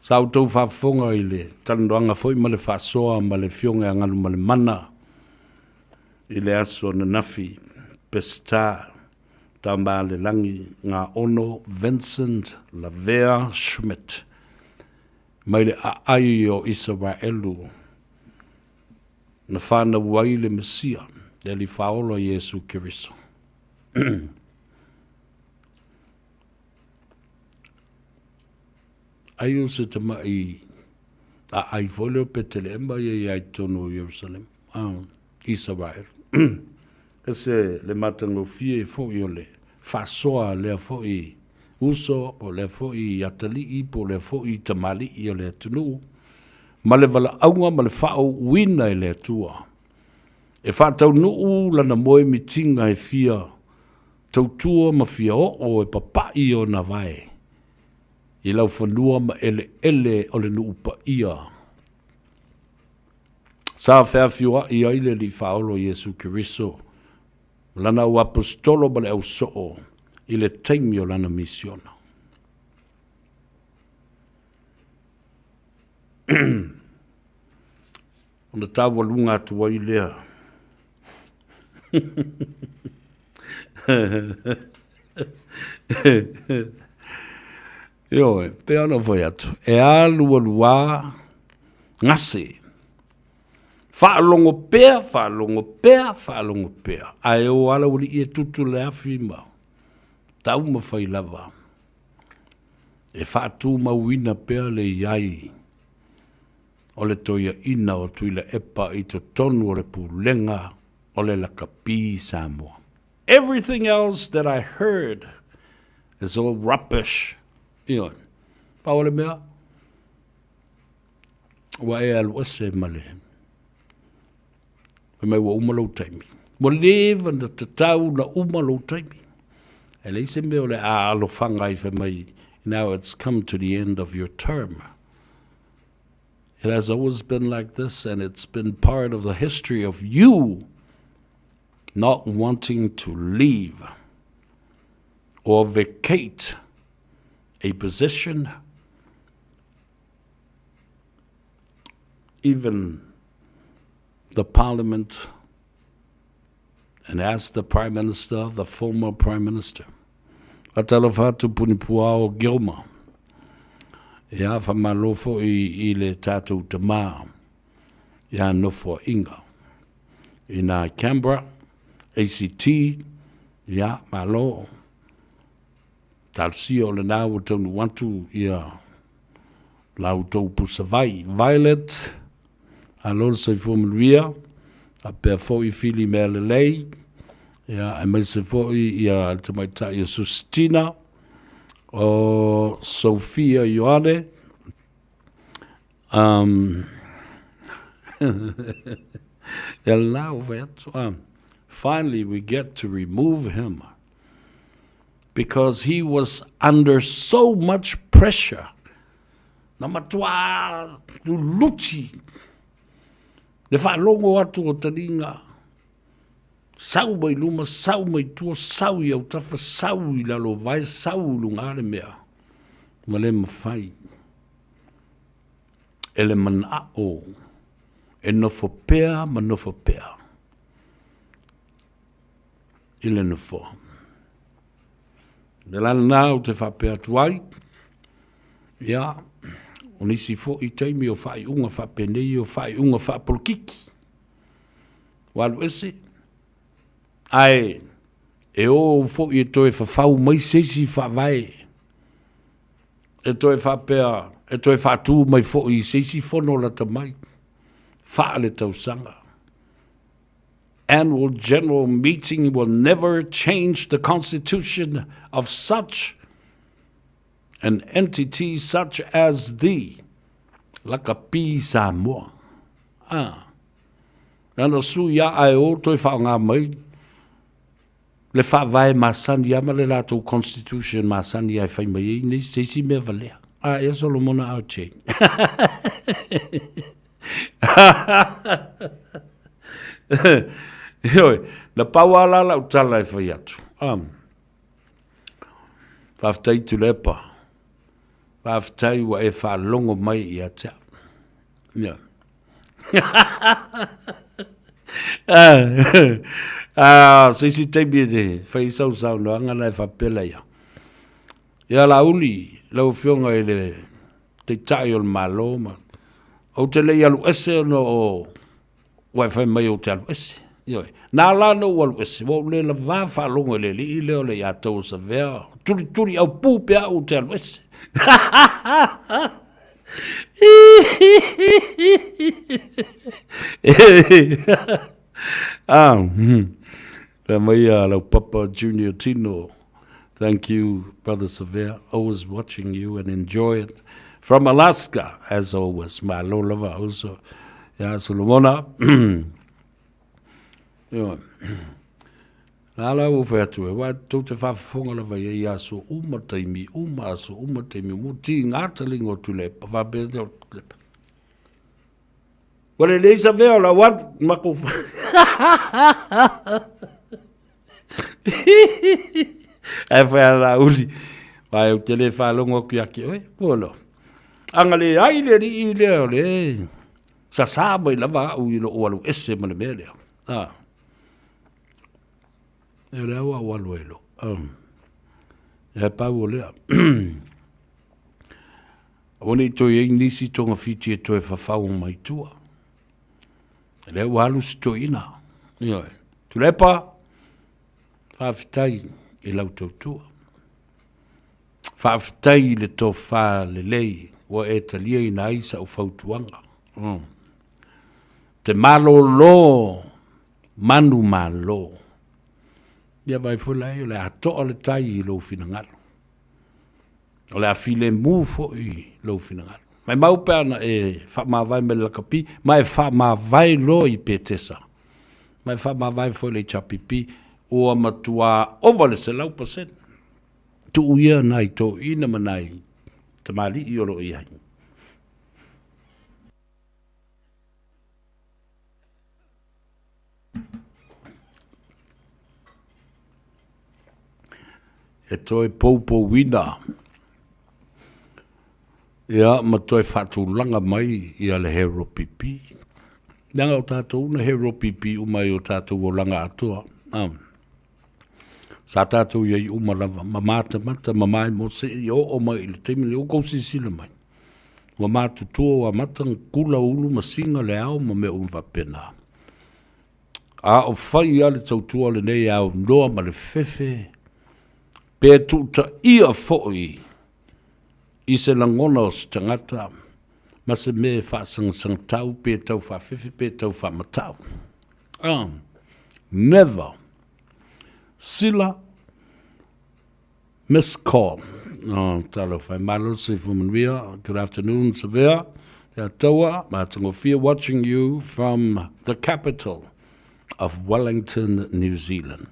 Sa outou faafofoga i le talanoaga foi ma le faasoa ma le Afioga ia Galumalemana i le aso ananafi, Peseta Tamaalelagi Gaono Vincent Lavea Schmidt mai le aai o Isaraelu na fanau ai le Mesia, le Alii Faaola Iesu Keriso. Ai o se tamai aai foi lea o Petelehema ia i ai totonu o Ierusalema, Isaraelu. Ese le matagofie foi o le faasoa a lea foi uso, po o lea foi atalii, po o lea foi tamalii o le atunuu, ma le valaauga ma le faauluina e le Atua e faataunuu lana moemitiga e fia tautua ma fia oo e papai ona vae i laufanua ma eleele o le nuu paia sa feafioai ai le Alii Faaolo Iesu Keriso ma lana au aposetolo ma le au soo i le taimi o lana misiona. Ona taualuga atu ai lea. Ioe, pei ona fai atu, e alualuā gase. Faalogo pea, faalogo pea, faalogo pea, ae o lava le aualii e tutu le afi ma taumafai lava e faatumauina pea le i ai o le toeaina o Tuilaepa i totonu o le Pulega o le Lakapi Samoa. Everything else that I heard is all rubbish. Ioe. Pau o le mea, ua e alu ese ma le fai mai ua uma lou taimi. Ua leva na tatau na uma lou taimi. E leai se mea o le a alofaga ai fai mai, now it's come to the end of your term. It has always been like this and it's been part of the history of you not wanting to leave or vacate a position even the parliament and as the prime minister, the former prime minister. Faatalofa atu Punipuao Gilma. Ia, faamalo foi i le tatou tamā ia Nofoainga. Ina Canberra, ACT, ia, malo. Talosia o lena ua taunuu atu ia la outou pusavai. Violet, alo le soifua manuia, faapea foi Fili Mealelei, ia, aemaise foi ia le tamaitai o Sustina, o Sophia Ioane, um, ia lena ua fai atu, finally we get to remove him. Because he was under so much pressure. Na matua luluti le faalogo atu o taliga, sau mai luma, sau mai tua, sau i autafa, sau i lalo vae, sau i luga le mea. Ua le mafai e le manao e nofo pea ma nofo pea. i le nofoa. O le ala lena ou te faapea atu ai, ia, o nisi foi taimi o faaiuga faapenei, o faaiuga faapolokiki, ua alu ese, ae e o foi e toe fafau mai se isi faavae, e toe faapea, e toe faatu mai foi i se isi fono lata mai, faaletausaga. Annual General Meeting will never change the constitution of such an entity such as the Lakapi Samoa. Ah. Ana sui a ae o toe whaonga mai le whaavae masani ama le latou constitution masani ai whai mai ei nei se isi mea valea. A ea Solomona au che. Heoi, na pau a la lau tala e whai atu. Um, Whawhetai Tuilaepa, whawhetai ua e whalongo mai ia te au. Yeah. ah, se isi taimi e te whai sau saunoanga na e whapela ia. Ia Laauli, lau Afioga i le Taitai o le Malo, ma, ou te le i alu ese ona o ua e fai mai ou te alu ese. Ioe. Na ala ona ou alu ese, ua ou le lavā faalogo i le alii lea o le ia tou o Savea, tulituli au pū pe au ou te alu ese. Ah, Fai mai a lau papa Junior Tino, Thank you brother Savea, always watching you and enjoy it from Alaska as always. Malo lava also. Ia Solomona. Ioe. La la ua fai atu e, wa tou te whaafofoga lava ia i aso uma taimi, uma aso, uma taimi, mo ti ngā talinga o Tuilaepa, whapea te o Tuilaepa. Ua lelei Savea o lau alu, makou Ae whai a Laauli, Wai ou te le whaalongo aku ia ki oe, ua loa. Aga le ai le alii lea o le sasā mai lava au i lou alu ese ma le mea lea. Ah. E lea ua au alu ai loa. Um. E pau o lea. Aua ne i toe i ai nisi togafiti e toe fafau mai tua. Lea ua alu si toeaina. Ioe. Tuilaepa, faafetai i lau tautua. Faafetai i le tofa lelei ua e taliaina ai sau fautuaga. Te malolo manumalo. Ia vaai foi la i ai, o le a toa le tai i lou finagalo. O le a filemu foi lou finagalo. Maimau pe ana e faamavae mai le lakapi, ma e faamavae loa i Petesa, ma e faamavae foi i le HRPP, ua matua ova le 100%. Tuu ia nai toeaiina ma nai tamalii o lo o i ai. E toe poupouina ia ma toe faatulaga mai ia le HeroPP. Leaga o tatou na HeroPP uma i o tatou olaga atoa. Sa tatou i ai uma lava ma matamata ma maimoa seia oo mai i le taimi lenei. Ua outou silasila mai, ua matutua ua amata ona kula ulu ma siga le ao ma mea uma faapena. A o fai lava le tautua lenei e aunoa ma le fefe, pe tuutaia foi i se lagona o se tagata ma se mea e faasagasagataau pe tau faafefe pe tau faamatau. Never. Sila Miss call. Oh, talofa e malo le soifua manuia. Good afternoon, Savea. Te Ataua, matagofie watching you from the capital of Wellington, New Zealand.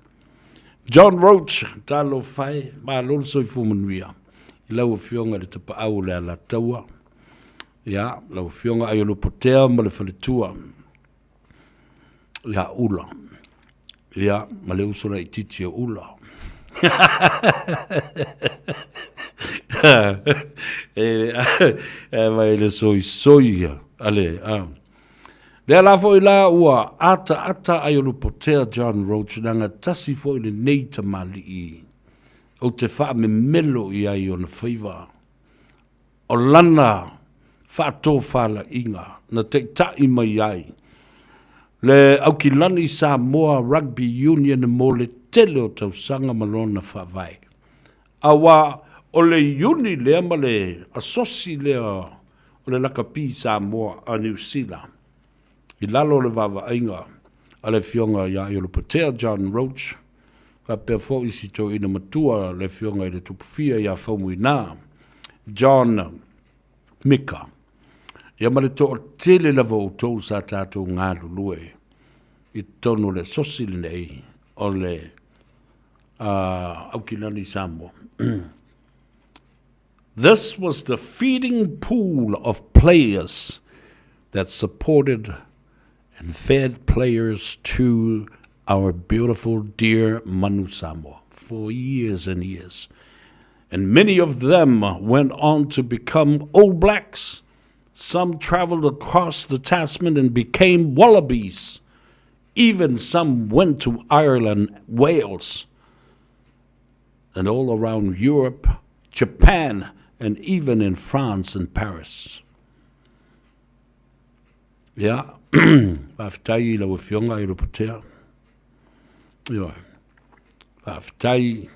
John Roach, talofa e, malo le soifua manuia. I lau afioga i le tapaau o le Alataua. Ia, lau afioga Aiolupotea ma le faletua. Ia Ula. Ia, ma le uso laitiiti o Ula. E, e mai le soisoi a le, a. Lea la foi la ua ataata Aiolupotea John Roach leaga tasi foi lenei tamalii ou te faamemelo i ai i ona faiva. O lana faatofalaiga na taitai mai ai le Aukilani Samoa Rugby Union mo le tele o tausaga ma lona faavae. Aua o le iuni lea ma le asosi lea o le lakapi Samoa a Niu Sila i lalo o le vaavaaiga a le Afioga ia Aiolupotea John Roach, faapea foi si toeaina matua le Afioga i le Tupufia ia Faumuina John Mika. Ia ma le toatele lava o outou sa tatou galulue i totonu o le asosi lenei o le Aukilani Samoa. This was the feeding pool of players that supported and fed players to our beautiful dear Manu Samoa for years and years. And many of them went on to become All Blacks. Some traveled across the Tasman and became Wallabies. Even some went to Ireland, Wales, and all around Europe, Japan, and even in France and Paris. Ia, faafetai i lau Afioga i Lopotea. Ioe. Faafetai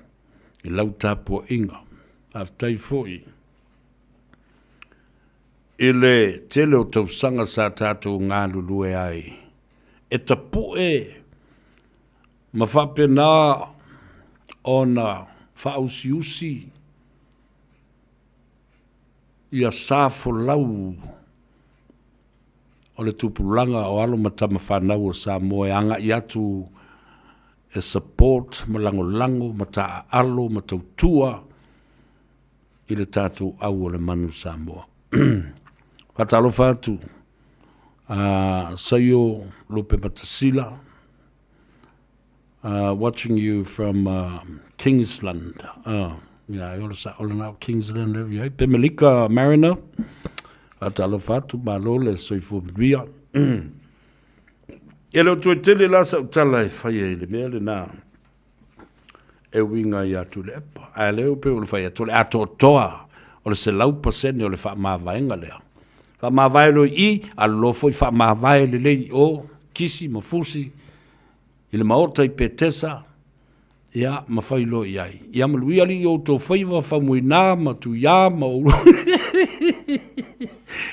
i lau tapuaiga. Faafetai foi i le tele o tausaga sa tatou galulue ai e tapue ma faapena ona faausiusi ia sa folau o le tupulaga o alo ma tama fanau o Samoa e agai atu e support ma lagolago ma taaalo ma tautua i le tatou au o le manu Samoa. Faatalofa atu a Saio Lupematasila, watching you from Kingsland. Ia, e ola sa ola na o Kingsland e i ai. Pemelika Mariner, faatalofa atu, malo le soifua manuia. E le o toe tele la sau tala e faia i le mea lena e uiga ia Tuilaepa. Ae lea e pei ona fai atu, o le atoatoa O le 100% o le faamavaega lea. Faamavae loa i i, alu loa foi faamavae lelei i o, kisi ma fusi i le maota i Petesa, ia, ma fai loa i ai. Ia manuia alii o outou faiva, Faumuina ma Tuia ma ou...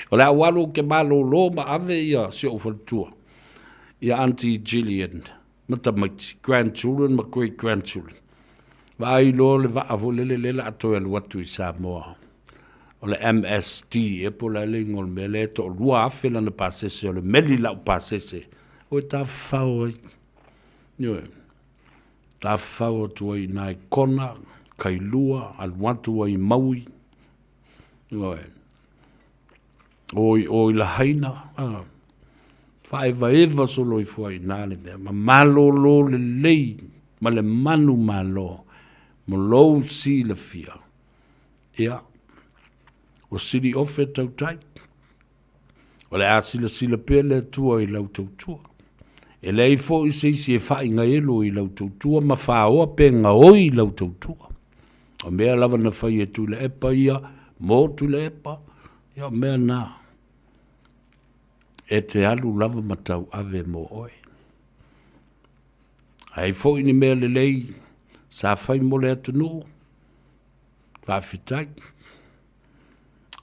O le a ou alu ou te malolo ma ave ia si ou faletua, ia Aunty Gillian ma tamaiti, grandchildren ma great grandchildren. Vaai loa le vaa foi lele lea o le a toe alu atu i Samoa. O le MSD ea po o le a le igoa o le mea lea e toa-2000 lana pasese o le meli laupasese. Oi tafafao ai. Ioe. Tafafao atu ai i ina i Kona, Kailua, alu atu ai i Maui. Ioe. O i o i Lahaina, a. Faaevaeva solo ifo ai i ina le mea. Ma malolo lelei ma le manumalo mo lou silafia. Ia, ua sili ofe tautai. O le a silasila pea le Atua i lau tautua. E leai foi se isi e faaigaelo i lau tautua ma faoa pe gaoi i lau tautua. O mea lava na fai e Tuilaepa ia mo Tuilaepa, ia o mea na e te alu lava ma tauave mo oe. A i ai foi ni mea lelei sa fai mo le atunuu, faafetai.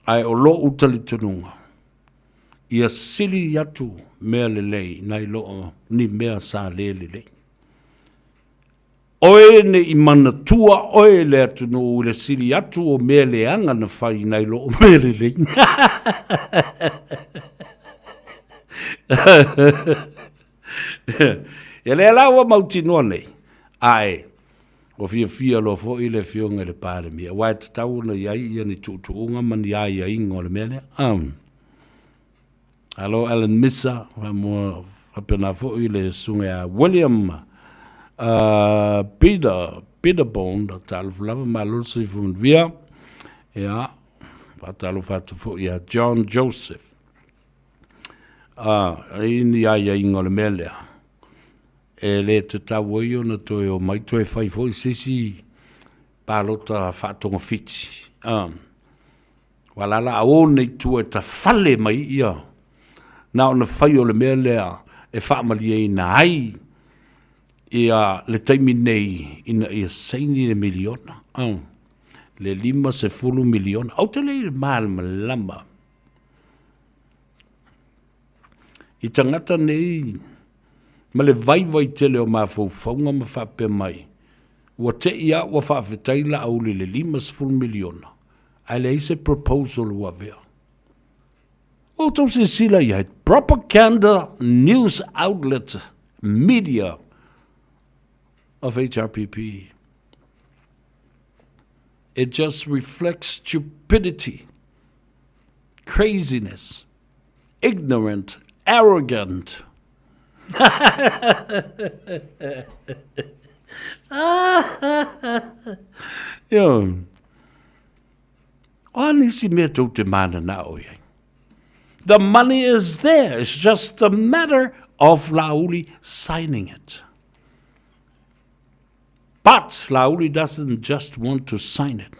Ae o lou talitonuga, ia sili atu mea lelei nai lo o ni mea sa le lelei. Oe ne i manatua oe le atunuu i le sili atu o mea leaga na fai nai lo o mea lelei. Ia lea la ua mautinoa nei, ae ua fiafia loa foi le Afioga i le Palemia, aua e tatau ona i ai ia ni tuutuuga ma ni aiaiga o le mea lea. Alo Alan Misa, faamua faapena foi le susuga ia William Peter, Peter Bond, talofa lava, malo le soifua manuia. Ia, faatalofa atu foi ia John Joseph. E i ni aiaiga o le mea lea, e le tatau ai ona toe omai toe fai foi se isi palota faatogafiti. Aua la la a o nei i tua e tafale mai ia, na ona fai o le mea lea e faamalieina ai ia le taimi nei ina ia saini le miliona, le $50 miliona. Ou te le i malamalama I tagata nei ma le vaivai tele o mafaufauga ma faapea mai, ua te i lava ua faafetai Laauli i le $50 miliona, ae leai se proposal ua avea. Ua outou silasila i ai, propaganda news outlet media of HRPP. It just reflects stupidity. Craziness, ignorant, arrogant. Ioe. O a nisi mea tou te mananao i ai? The money is there. It's just a matter of Laauli signing it. But Laauli doesn't just want to sign it.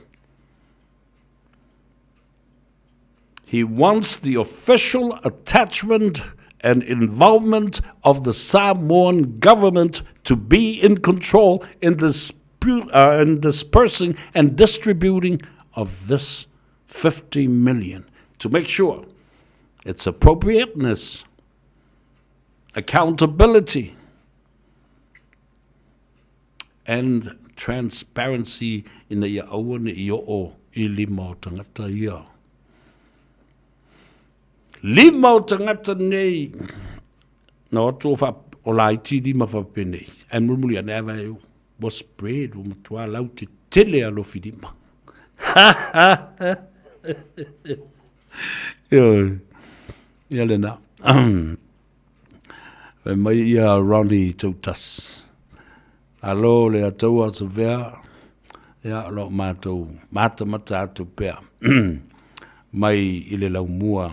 He wants the official attachment and involvement of the Samoan government to be in control in, dispu- in dispersing and distributing of this 50 million to make sure its appropriateness, accountability, and transparency ina ia aua ne i oo i lima o tagata ia. Lima o tagata nei, na o atu o, wha, o laiti lima whapenei. Ae mulimuli ane ai vai ua spread, ua matua lau te tele alofi lima. Ioe, ia lena. Fai mai ia Ronnie Tautas. Alo le ataua Savea, ia o lo o matou matamata atu pea mai i le laumua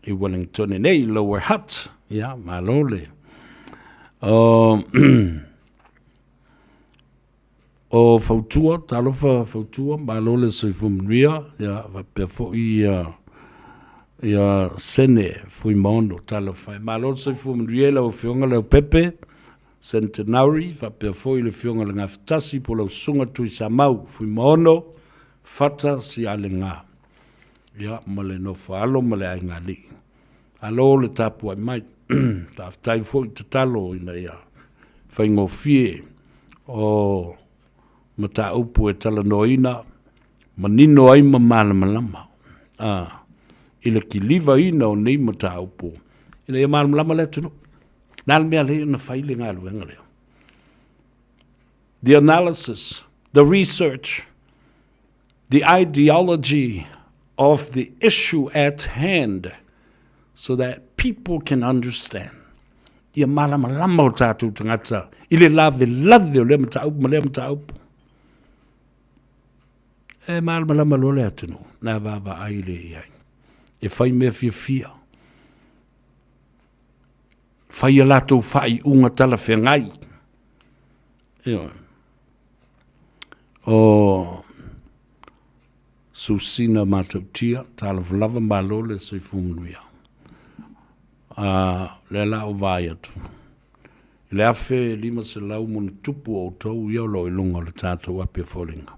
i Wellington nei, Lower Hutt. Ia, malo le. O Fautua, talofa Fautua, malo le soifua manuia, ia faapea foi ia ia Sene Fuimaono, talofa e. Malo le soifua manuia i lau Afioga Leaupepe Centenary, faapea foi le Afioga i le Gafatasi po o lau Susuga Tuisamau Fuimaono Fata Sialega, ia ma le nofo a alo ma le aigaalii. Malo le tapuai mai. Faafetai foi tatalo ina ia faigofie o mataupu e talanoaina manino ai ma malamalama i le kilivaina o nei mataupu ina ia malamalama le atunuu. O le a le mea e ala ai ona fai le galuega lea? The analysis, the research, the ideology of the issue at hand so that people can understand. Ia malamalama o tātou tagata i le lavelave o lea mataupu ma lea mataupu. E malamalama loa le atunuu, na vaavaai lea i ai. E fai mea fiafia. Fai a latou faaiuga talafeagai. Ioe. O Susina Matautia, talofa lava malo le soifua manuia. A lea la o vaai atu i le 1500 ma ona tupu o outou ia o lo o i luga o le tatou api o foliga.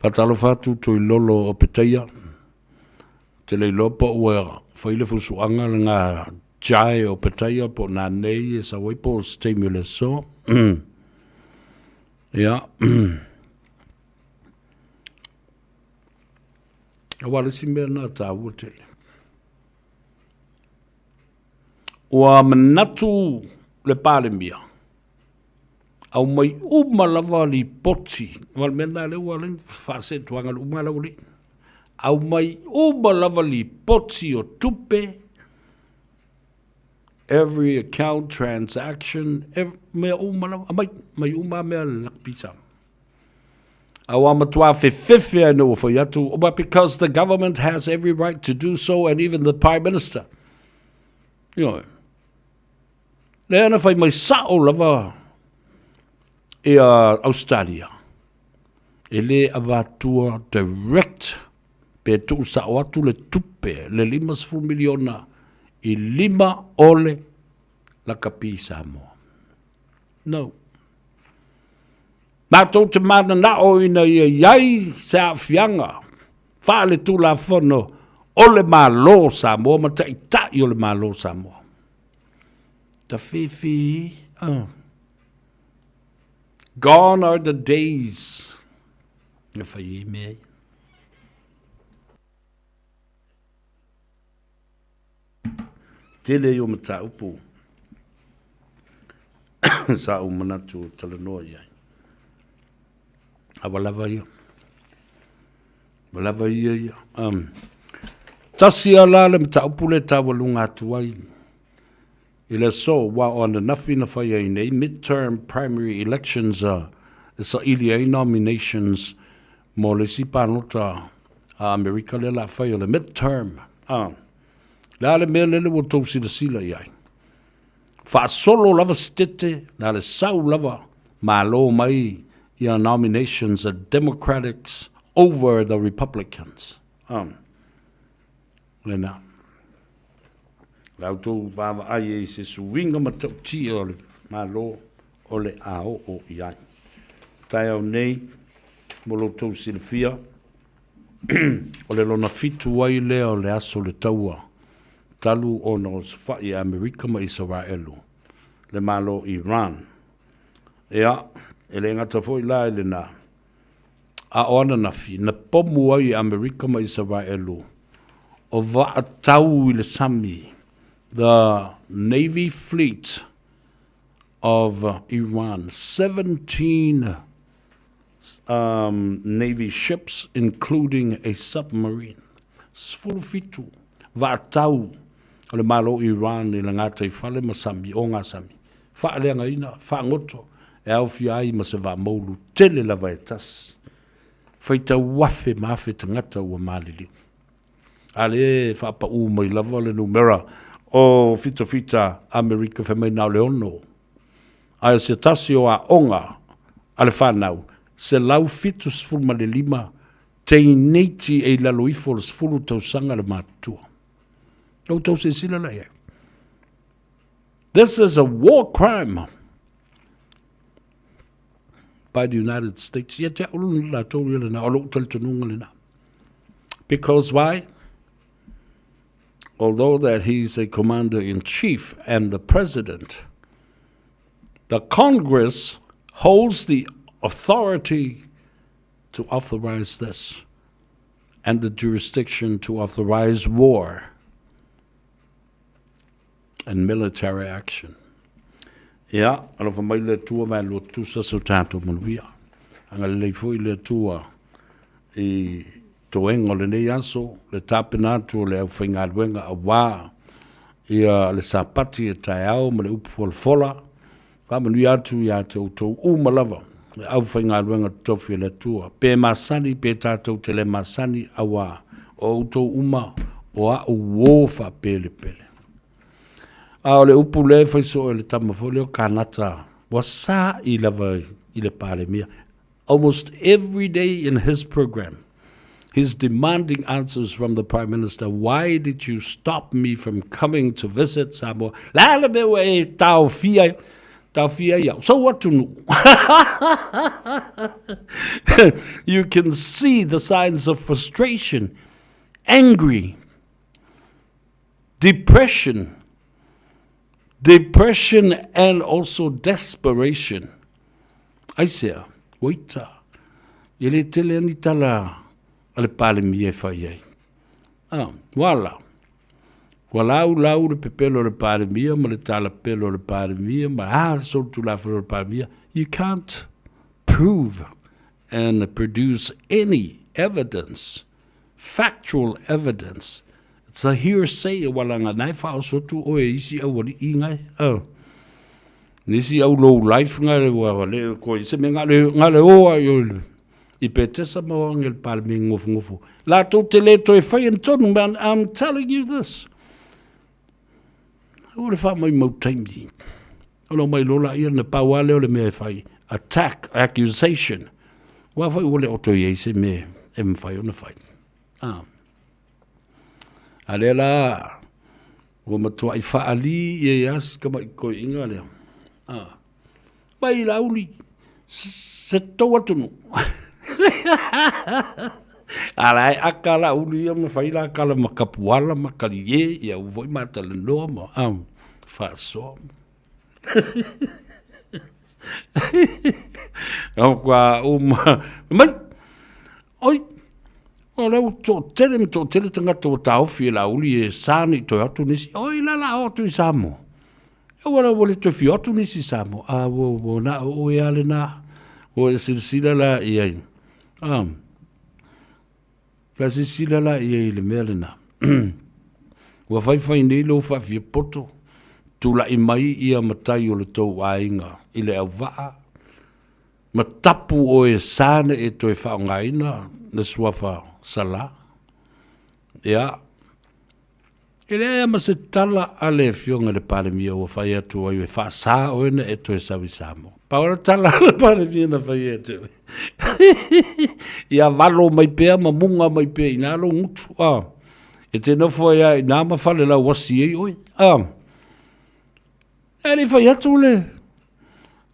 Faatalofa atu Toilolo Opetaia, ou te le iloa po ua fai le fusuaga lena Jai Opetaia po o nanei e sau ai po o se taimi o le aso. Ia. Aua o le isi mea lena taua tele. Ua manatu le Palemia, aumai uma lava lipoti, aua o le mea lena lea ua ala ai ona faaseetuaga uma le aualii. Aumai uma lava lipoti o tupe, every account transaction, every, mea uma lava, aumai, aumai uma lava mea a le Lakapi Samoa. A ua matua fefefe ai ina ua fai atu, but because the government has every right to do so and even the Prime Minister. Ioe. Lea na fai mai sao lava ia Australia. E le avatua direct pe tuusao atu le tupe le 50 miliona i lima o le lakapi Samoa. No. Matou te mananao ina ia i ai se aafiaga faaletulafono o le Malo o Samoa ma Taitai o le Malo o Samoa. Tawhiwhi, oh. Gone are the days. Na whai e mea ia. Tele ai o mataupu sa ou manatu e talanoa i ai. A ua lava ia. Ua lava ia ia. Um, tasi a la le mataupu le taualuga atu ai i le aso ua o ananafi na fai ai nei midterm primary elections uh, e saili ai nominations mo le isi palota a Amerika lea la fai o le midterm. Ah. Le a le mea lele ua tou silasila i ai? Faasolo lava se tete, na le sau lava malo mai ia nominations a Democrats over the Republicans. Ah. Lena. La outou vaavaai ai i se suiga matautia o le Malo o le a oo i ai. Taeao nei, mo lo outou silafia, o le lona fitu ai lea o le aso le taua talu ona osofai e Amerika ma Isaraelu le Malo Iran. Ea, e le gata foi la i lena, a o ananafi, na pomu ai e Amerika ma Isaraelu o vaa tau i le sami, the Navy Fleet of Iran, 17 um, Navy ships including a submarine. 17 vaa tau o le Malo Iran i le gataifale ma sami, o ngā sami. Faaleagaina, faagoto, e aofia ai ma se vaa moulu tele lava e tasi. Faitau afe ma afe tagata ua maliliu. A lea e faapaū mai lava le numera o fitafita Amerika fai mai na o le ono. Ae o se tasi o aoga a le fanau, 175 teineiti e i lalo ifo o le 10 tausaga le matutua. Na outou silasila la i ai. This is a war crime by the United States. Ia te au lona latou ia lena, o lou talitonuga lena. Because why? Although that he's a commander-in-chief and the president, the Congress holds the authority to authorize this and the jurisdiction to authorize war and military action. Ia, alofa mai le Atua ma e lua tusa so tātou manuia. Agalelei foi le Atua i toega o lenei aso, le tapena atu o le aufaigaluega auā ia le Sapati e taeao ma le upu folafola. Faamanuia atu ia te outou uma lava, le aufaigaluega totofi a le Atua, pe masani pe tatou te le masani, auā o outou uma o a'u uō faapelepele. A o le upu lea e fai soo e le tama foi lea o Kanata, ua sa'i lava i le Palemia. Almost every day in his program, he's demanding answers from the Prime Minister. Why did you stop me from coming to visit Samoa? Le a le mea ua e taofia ai? Taofia ai au. Sou atunuu. You can see the signs of frustration, angry, depression, depression and also desperation. Aisea, ua ita, e le tele ani tala a le Palemia e fai ai. Ah, ua ala. Ua laulau le pepelo o le Palemia ma le talapelo o le Palemia ma a le solitulafono o le Palemia. You can't prove and produce any evidence, factual evidence. It's a hearsay, ua langa nae whaosotu oe isi au ali'i ngai. Oh. Nisi au low life ngai ua le ko se me ngale ngale o ai o le i Petesa ma o angel palmi ngofu ngofu. La tō te le toe whai en tonu, man, I'm telling you this. O le wha mai mau taimi. O lo mai lola ia na pau ale o le mea e whai. Attack, accusation. Wa whai o le oto i se me e mwhai o na whai. Ah. A lea la, ua matuai faalī ia iā si tamaʻi toeaina lea. A, mai Laauli, se tou atunuu. A la e aka Laauli ia ma fai la tala ma Kapuala ma Kalie, ia ua foi ma talanoa ma, a, faasoa. Kua uma, mai, Oi, o lea ua toatele ma toatele tagata ua taofi e Laauli e sa nei toe atu nisi. Oi, la la o atu i Samoa. E ua la ua le toe fia o atu nisi i Samoa. A ua ua na o oe a lena. Ua e silasila la i ai. Ah. Ka silasila la i ai i le mea lena. Ua faifai nei lou faafia poto. Tulai mai ia matai o le tou aiga i le auvaa. Ma tapu oe sa ne e toe faaaogaina le suafa Sala. Ia, e leai lava ma se tala a le Afioga i le Palemia ua fai atu ai e faasa oe na e toe sau i Samoa. Pau le tala a le Palemia na fai atu ai. Ia valo mai pea ma muga mai pea i nā lou gutu. Ah, e te nofo ai lava i nā ma fale lauasi ai oe. Ah, e le i fai atu le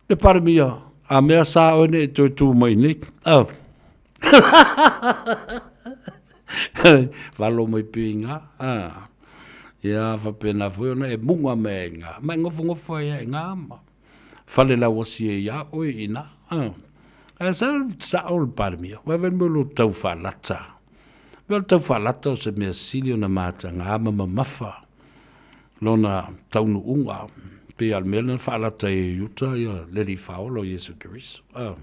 Le Palemia, a mea sa oe nei toe tū mai nei. Oh. Walo mai pe i ngā. Ah. Ia, whapena foi ona e munga me i ngā. Mai ngofo ngofo ai i ngā ma. Whale lau asi e ia oe i nā. Ah. A sa, sa o le Palemia. Wai wai mo lo tau whalata. Wai lo tau whalata o se mea sili ona māta ngā ma mamafa. Lona taunuuga, pei a le mea lena na faalata ai e Iuta ia le Alii Faaola o Iesu Keriso, a,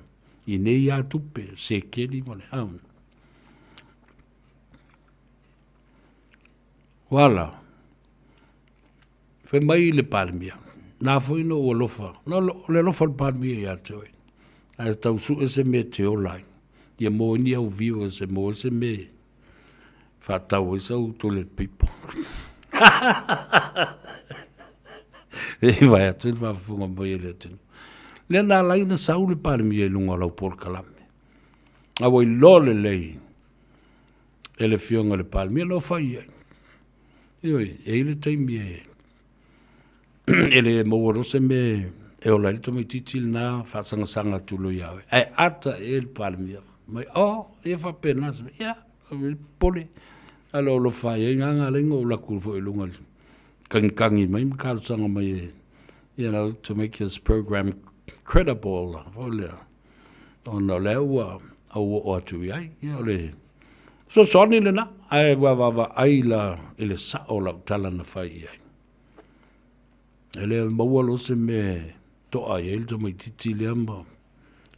i nei lava tupe, sekeli ma le, a. Ua Fai mai le Palemia, na foi na ou alofa, na o le alofa o le Palemia ia te oe, ae tau sue se mea e te ola ai, ia maua ai ni au viewers e maua ai se mea Faatau ai sau toilet paper. E vae atu le faafofoga mai a le atunuu. Lea na ala ai ona sau le Palemia i luga o lau polokalame. A ua iloa lelei e le Afioga i le Palemia na o fai i ai. Ioe, e i ai le taimi e e le maua loa se mea e ola ai le tamaitiiti lena faasagasaga atu loa ia oe, ae ata i le Palemia mai, oh, ia faapena se mea. Ia, pole. A lo alofa ai gaga lea na ou alu atu foi i luga i le kagikagi mai ma talosaga mai e, you know, to make his program credible foi lea, ona o lea ua ou oo atu i ai. Ia, o le fesoasoani lena, ae ua vaavaai la i le sao o lau tala na fai i ai. E le maua loa se mea e toa i ai le tamaitiiti lea ma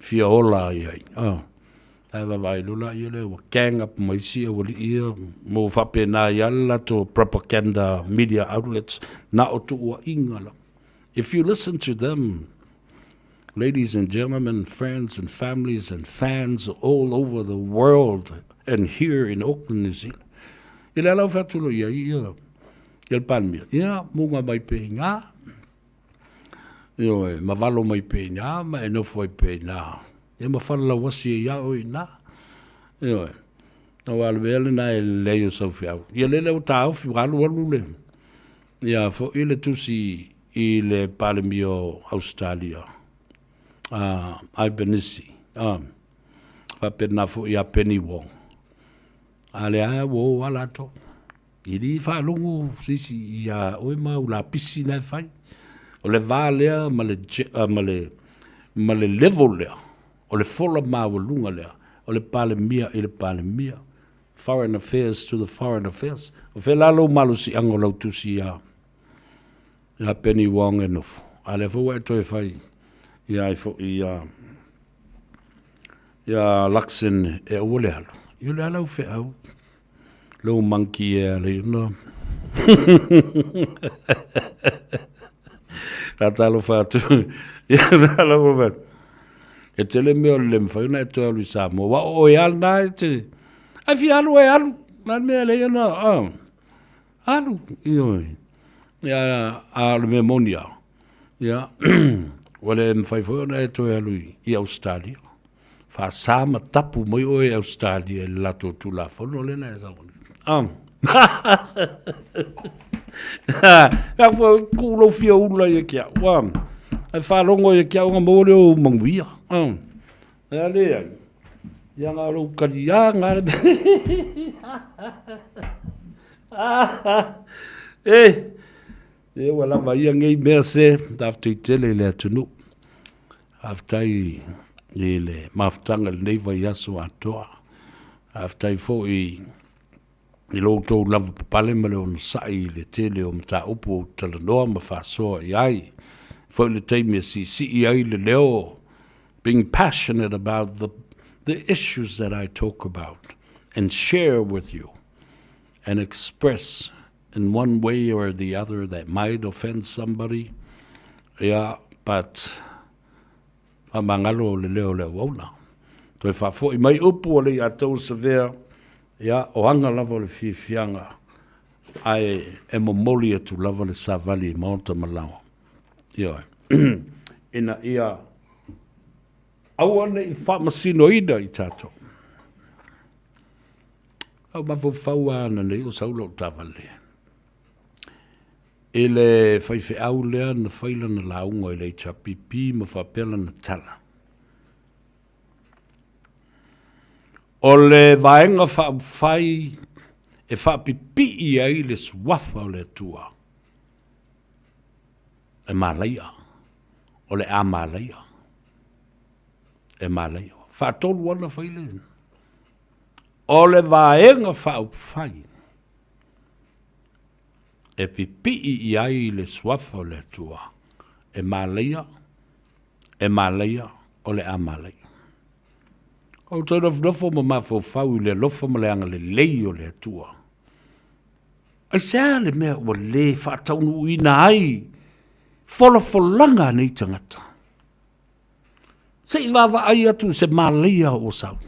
fia ola ai ai. Oh. Ae vaavaai loa laia lea ua gang up ma isi aualii ia ma ua faapena ai lava le latou propaganda media outlets na o tuuaiga lava. If you listen to them, ladies and gentlemen, friends and families and fans all over the world and here in Auckland, New Zealand, i le ala o fai atu loa i ai ia, ia le Palemia, ia muga mai pea i ina, ioe, ma valo mai pea i ina, ma e nofo ai pea i ina, ia ma falalauasi ai lava oe i ina, ioe. Aua o le mea lena e lelei o sau feau. Ia lele ua taofi, ua alu alu le, ia foi le tusi i le Palemia o Ausetalia, a Albanese, a, faapena foi ia Penny Wong. A lea lava ua o lava latou. E le faalogo se isi ia oe ma au lapisi la e fai. O le va lea ma le, ma le, ma le level lea, o le fola maualuga lea, o le Palemia i le Palemia. Foreign Affairs to the Foreign Affairs. O fea la lou malosiaga o lau tusi iā, iā Penny Wong e nofo? A lea foi ua e toe fai ia ai foi iā, iā Luxon e aua le alu. Ia o le a lau feau, lou monkey e ala i ona. Ka talofa atu. Ia, talofa atu. E tele mea o le le mafai ona e toe alu i Samoa. Aua o oe lava lena e te... Ai fia alu oe alu. Na le mea lea na... Ah, alu. Ioe. Ia, a o le mea moni lava. Ia, ua le mafai foi ona e toe alu i Ausetalia. Faasa ma tapu mai oe i Ausetalia i le latou Tulafono lea na e sau ai. Ah. Ka fo ku lou fia ula ia ki au. Ah. Ai faalogo ia ki au nga maua lea o ou manuia. Ah. Ea le ai. Ia nga lou kaliā nga le. E, e ua lava ia nei mea se, faafetai tele i le atunuu. Faafetai i le mafutaga i lenei vaiaso atoa. Faafetai foi i lo outou lavapapale ma le onosai i le tele o mataupu ou te talanoa ma faasoa i ai. Foi le taimi e siisii ai le leo, being passionate about the, the issues that I talk about and share with you and express in one way or the other that might offend somebody. Yeah, but Faamagalo le leo o le auauna. Toe faafoi mai upu o le ia tou Savea, ia, o aga lava o le fiafiaga, ae e momoli atu lava le savali i maota ma laoa. Ioe. Ina ia aua ne i faamasinoina i tatou. Au mafaufau lava ananei o sau lou taavale. I le faifeau lea na fai lana lauga i le HRPP ma faapea lana tala. O le Vaega Faaupufai e faapipii ai le suafa o le Atua e malaia, o le a malaia, e malaia. Faatolu ana fai le. O le Vaega Faaupufai e pipii i ai le Suafa o le Atua, e malaia, e malaia, o le a malaia. Ou te nofonofo ma mafaufau i le alofa ma le agalelei o le Atua. Aisea le mea ua le faataunuuina ai folafolaga a nei tagata? Se i vaavaai atu i se malaia ua sau.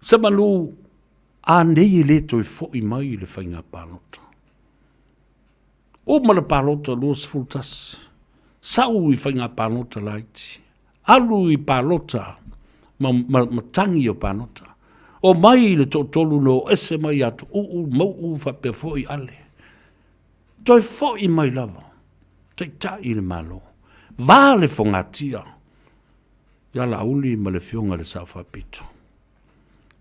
Semanu, a nei e le toe foi mai i le faiga palota. Uma le palota 21, sau i faiga palota laiti, alu i palota ma, ma, ma tangi o palota. O mai le toatolu na o ese mai ia Tuuu, Mau'u faapea foi Ale. Toe foi mai lava, taitai i le Malo. Va le fogatia ia Laauli ma le Afioga i le Sao Faapito.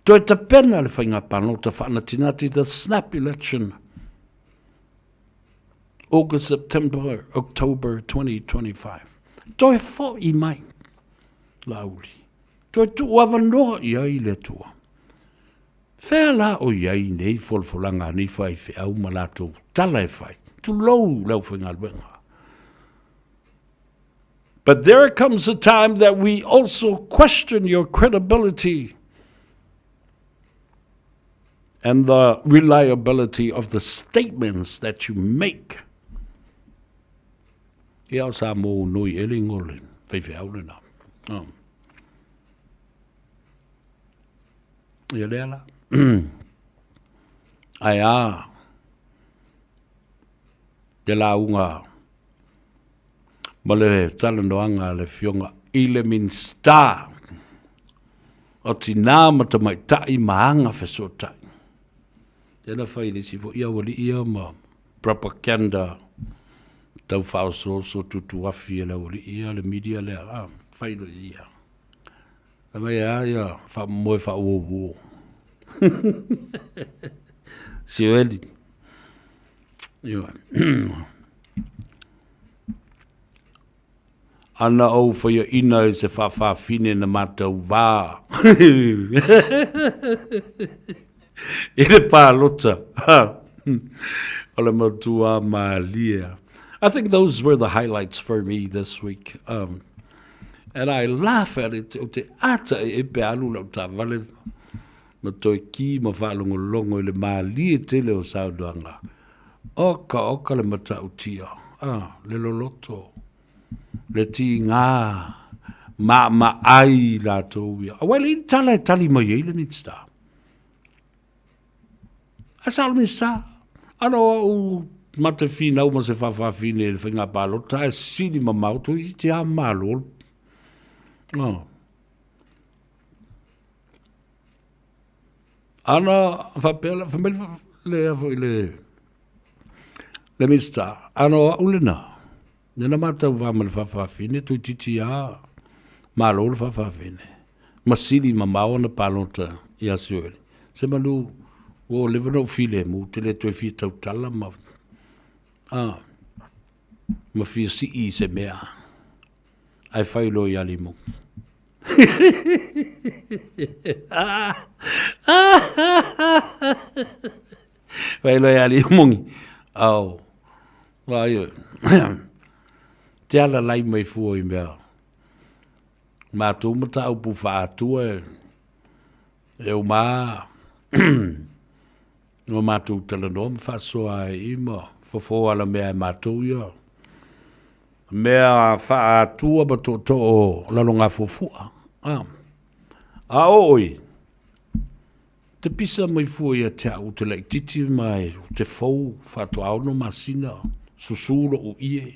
Toe tapena le faiga palota faanatinati the snap election August, September, October 2025. Toe foi mai Laauli. Toe tuu avanoa i ai le Atua. Fea la o i ai nei folafolaga a nei faifeau ma latou tala e fai? Tulou le aufaigaluega. But there comes a time that we also question your credibility and the reliability of the statements that you make. Ia o sa mō nui e le ngole, feifeau lena. Oh. Ia lea la. Ae a, te lauga ma le talanoaga a le Afioga i le Minisita o Tinā ma Tamaitai ma Agafesootai. Lea na fai i le isi foi aualii ia ma propaganda tau faaosooso tutuafi e le aualii ia, le media lea, a, fai loa ia. Fai mai e a ia faamomoe faauouo. Sioeli. Ana ou faiaina i se faafafine na matou va i le palota. O le matua malie. I think those were the highlights for me this week. Um, and I laugh at it, o te ata e e pe alu lau taavale ma toe ki ma faalogologo i le malie tele o saunoaga. Oka oka le matautia, ah, le loloto, le tigā, maamaai i latou ia. Aua e leai ni tala e tali mai ai le Minisita. Ae sao le Minisita, ana o au ma te finau ma se faafafine i le faiga palota ae sili mamao toeitiiti lava malo. Oh. Ana faapea la, fai mai le, foi le, le Minisita, ana o au lena, lena matau va ma le faafafine, toeitiiti lava malo le faafafine, ma sili mamao ana palota ia Sioeli. Se manu, ua leva ona ou filemu, ou te le toe fia tautala ma, a, ma fia sii i se mea. Ae fai loa ia Limo. Fai loa ia Limogi. Ao, vaai oe. Te alalai mai fua i mea. Matou mataupu faatua e, e uma ma matou talanoa ma faasoa ai i ma fofo ala mea e matou ia. Mea faaatua ma tootoo lalogafuafua. Ah. A o oi, te pisa mai fua ia te au te laititi mai te fou faatoa ono masina susu lo'u ie.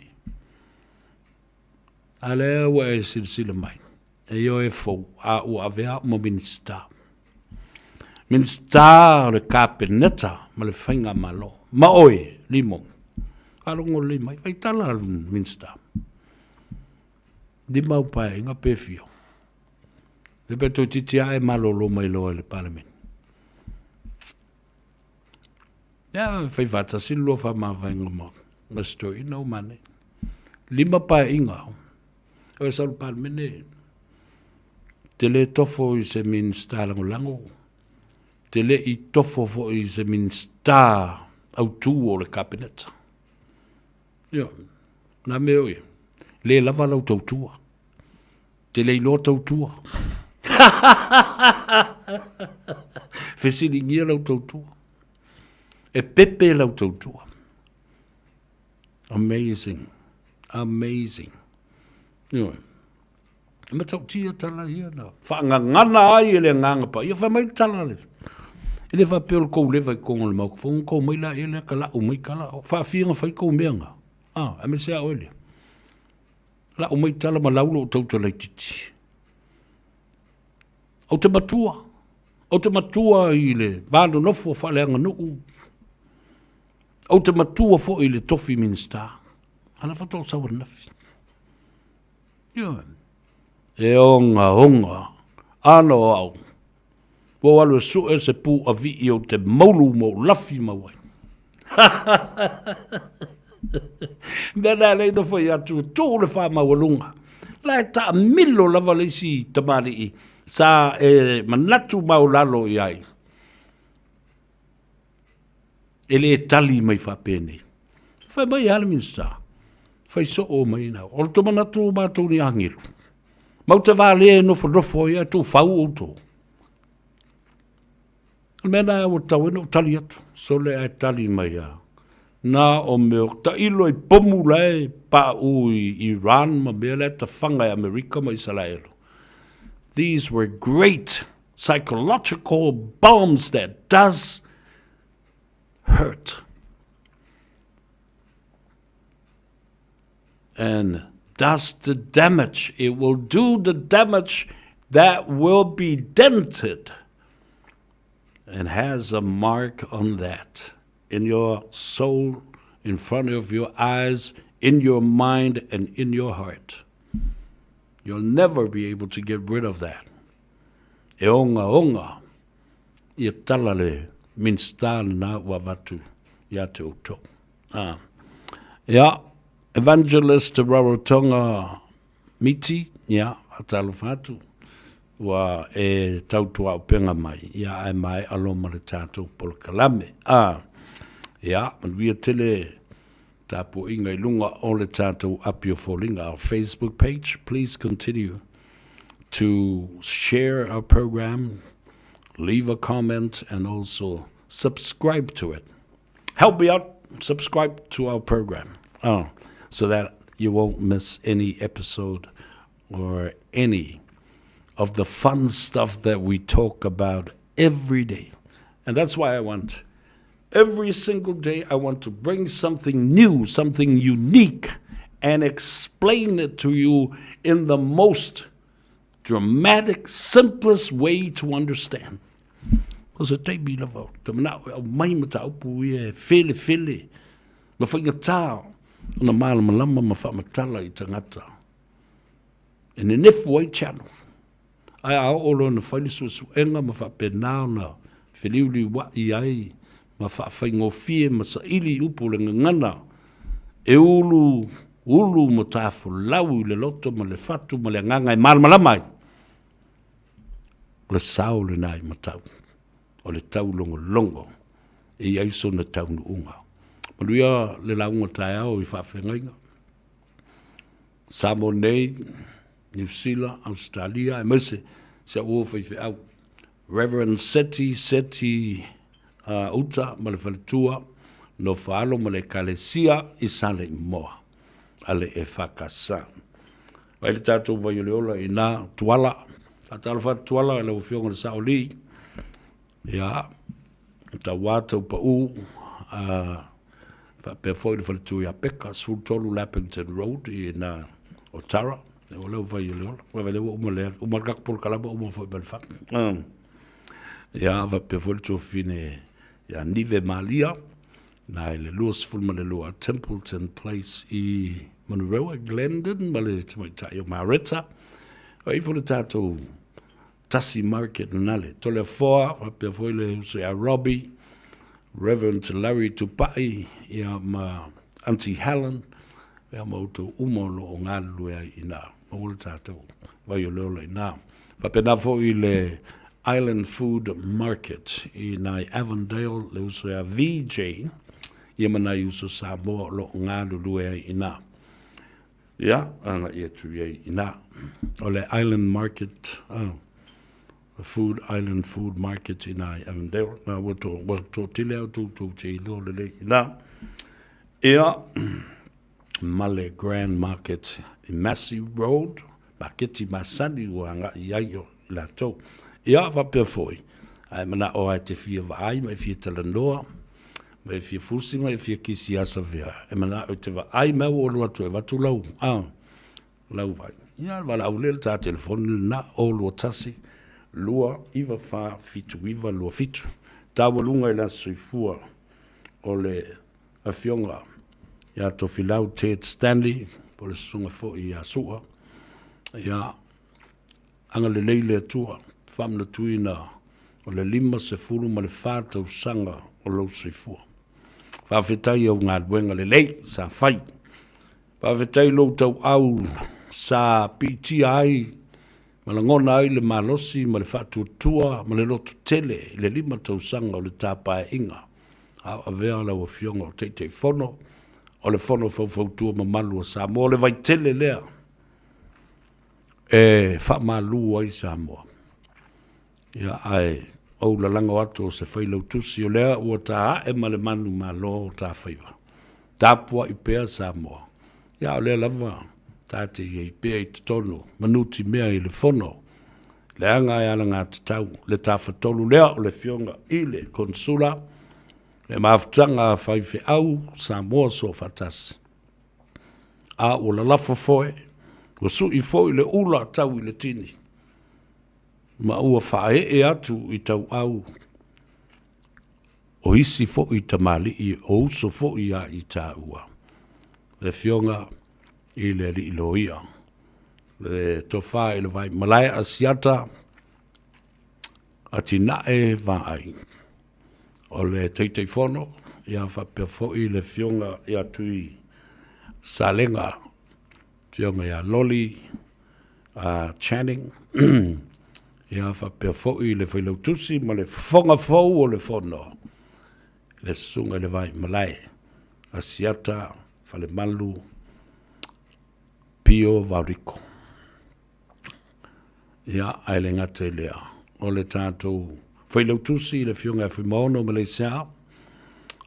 A lea ua e silasila mai, e ioe e fou, a ua avea au ma Minisita. Minisita o le Kapeneta ma le Faigamalo. Ma oe, Limo, faalogo lelei mai, fai tala le Minisita. Lima au paeaiga pe fia. Le pe toeitiiti lava e malolo mai loa i le Palemene. Ia, fai faatasi le lua faamavaega ma, ma si toeaina o manaia. Lima paeaiga. O e sau le Palemene, te le tofo i se Minisita Lagolago, te le i tofo foi i se Minisita autū o le Kapeneta. Ia, nā mea o ia, le lava lau tautua. Te le iloa tautua. Fesiligia lau tautua. E pepe lau tautua. Amazing. Amazing. Ioe. E matautia tala ia na. Whaangangana ai e le agaga paia. Whai mai tala le. E le faapea o le kou leva i totonu o le Maota Fono ona tou omai laia lea talau mai tala. O faafia ona fai tou mea na? A, aemaise lava oe lea. Lau mai tala ma lau lou tauta laitiiti. Ou te matua. Ou te matua i le va nonofo faaleaganuu. Ou te matua foi i le tofi Minisita. A la faatoa ou sau ananafi. Ioe. E ogaoga ana o au. Ua ou alu e sue se pu avii ou te maulu ma ou lafi mau ai. Mea na lei na fai atu, tuu le whamaualuga. La e taamilo lava le isi tamalii sa e manatu maulalo i ai. E le tali mai faapenei. Fai mai a le Minisita, fai soo mai na. O le tou manatu o matou ni agelu. Matou te valea e nofonofo ai ae tuufau outou. O le mea lena ua tatau ai ona ou tali atu. Sole ae tali mai a. Na o mea o tailo i pomu la e pauu i Iran ma mea la e tafaga e Amerika ma Isalaelu. These were great psychological bombs that does hurt. And does the damage. It will do the damage that will be dented and has a mark on that in your soul, in front of your eyes, in your mind, and in your heart. You'll never be able to get rid of that. E ongaonga ia tala le Minista lena ua avatu ia te outou. Ah. Ia, Evangelist Rarotonga Miti, ia, faatalofa atu, ua e tautuaupega mai, ia, ae maea loa ma le tatou polokalame. Ah. Ia, manuia tele tapuaiga i luga o le tatou api o foliga, our Facebook page. Please continue to share our program, leave a comment, and also subscribe to it. Help me out, subscribe to our program oh, so that you won't miss any episode or any of the fun stuff that we talk about every day. And that's why I want every single day I want to bring something new, something unique, and explain it to you in the most dramatic, simplest way to understand. O se taimi lava, te manao e aumai mataupu ia e felefele ma faigata ona malamalama ma faamatala i tagata e nenefu ai channel. Ae a oo loa ina fai le suesuega ma faapena ona feliuliuai ai ma faafaigofie ma saili i upu o le gagana e ulu ulu ma tafolau i le loto ma le fatu ma le agaga e malamalama ai, o le sao lena i matau, o le taulogologo e i ai sona taunuuga. Manuia le lauga taeao i faafeagaiga. Samoa nei, Niu Sila, Ausetalia, aemaise si au uo faifeau, Reverend Seti Seti uh, Uta ma le faletua, Nofoalo ma le Ekalesia i Saleimoa, a le EFKS. Vai le tatou vai o le ola i nā Tuala, faatalofa atu Tuala i lau Afioga i le Sao Alii, ia, tauā taupau, uh, faapea foi le faletua ia Peka, 13 Lappington Road i nā Otara, o lea vai o le ola, vai lea ua uma le, uma le tatou polokalame uma foi ma le fatu. Ia, faapea foi le tuafafine ia Nive Malia, na i le 22 Templeton Place i Manurewa, Glendon, ma le tamaitai o Mareta. O ifo le tatou Tasi Market Nale. Toleafoa, faapea foi le uso ia Robbie, Reverend Larry Tupai, ia ma Auntie Helen, ia ma outou uma o lo o galulue ai i ina. Maua le tatou vai o le ola i ina. Faapena foi le Island Food Market i ina i Avondale, le uso ia VJ, ia ma nai uso Samoa o lo o galulue ai i ina. Ia, agai atu i ai i ina. O le Island Market, oh, Food Island Food Market i ina i Avondale. Na, ua to, ua toatele au tou tou te iloa lelei i ina. Ia, ma le Grand Market i Massey Road, maketi masani ua agai ai o i latou. Ia, faapea foi, Ae manao lava e te fia vaai ma e fia talanoa ma e fia fusi ma e fia kisi asavea, e manao e te vaai mai ua alu atu e avatu lau, a, lau vai. Ia, valaau lea le ta telefoni lena, 021 2 9 4 7 9 2 7. Taualuga i le Aso Soifua o le Afioga ia Tofilau Ted Stanley, po o le Susuga foi ia Sua. Ia, agalelei le Atua, faamanatuina o le 54 tausaga o lou soifua. Faafetai i au galuega lelei sa fai. Faafetai i lou tauau sa piitia ai ma lagona ai le malosi ma le faatuatua ma le lototele i le 5 tausaga o le ta Paeaiga a o avea lau Afioga o Taitaifono o le Fono Faufautua Mamalu a Samoa, o le vaitele lea e faamalu ai Samoa. Ia, ae ou lalago atu o se failautusi o lea ua ta ae ma le manumalo o ta faiva. Tapuai pea Samoa. Ia, o lea lava ta te i ai pea i totonu ma nutimea i le fono, leaga e alagatatau le tafatolu lea o le Afioga i le Konesula, le mafutaga a faifeau Samoa Soofaatasi. A ua lalafo foe, ua sui foi le ula tau i le tini, ma ua faaee atu i tauau o isi foi tamalii o uso foi ia i taua, le Afioga i le Alii Loia, le Tofa i le Vaimalae Asiata Atinae Vaai, o le Taitaifono, ia faapea foi le Afioga ia Tui Salega, Afioga ia Loli Channing, ia faapea foi le Failautusi ma le Fofoga Fou o le Fono, le Susuga i le Vaimalae Asiata Falemalu Pio Vauriko. Ia, ae le gata i lea, o le tatou Failautusi, le Afioga ia Fuimaono Maleisea,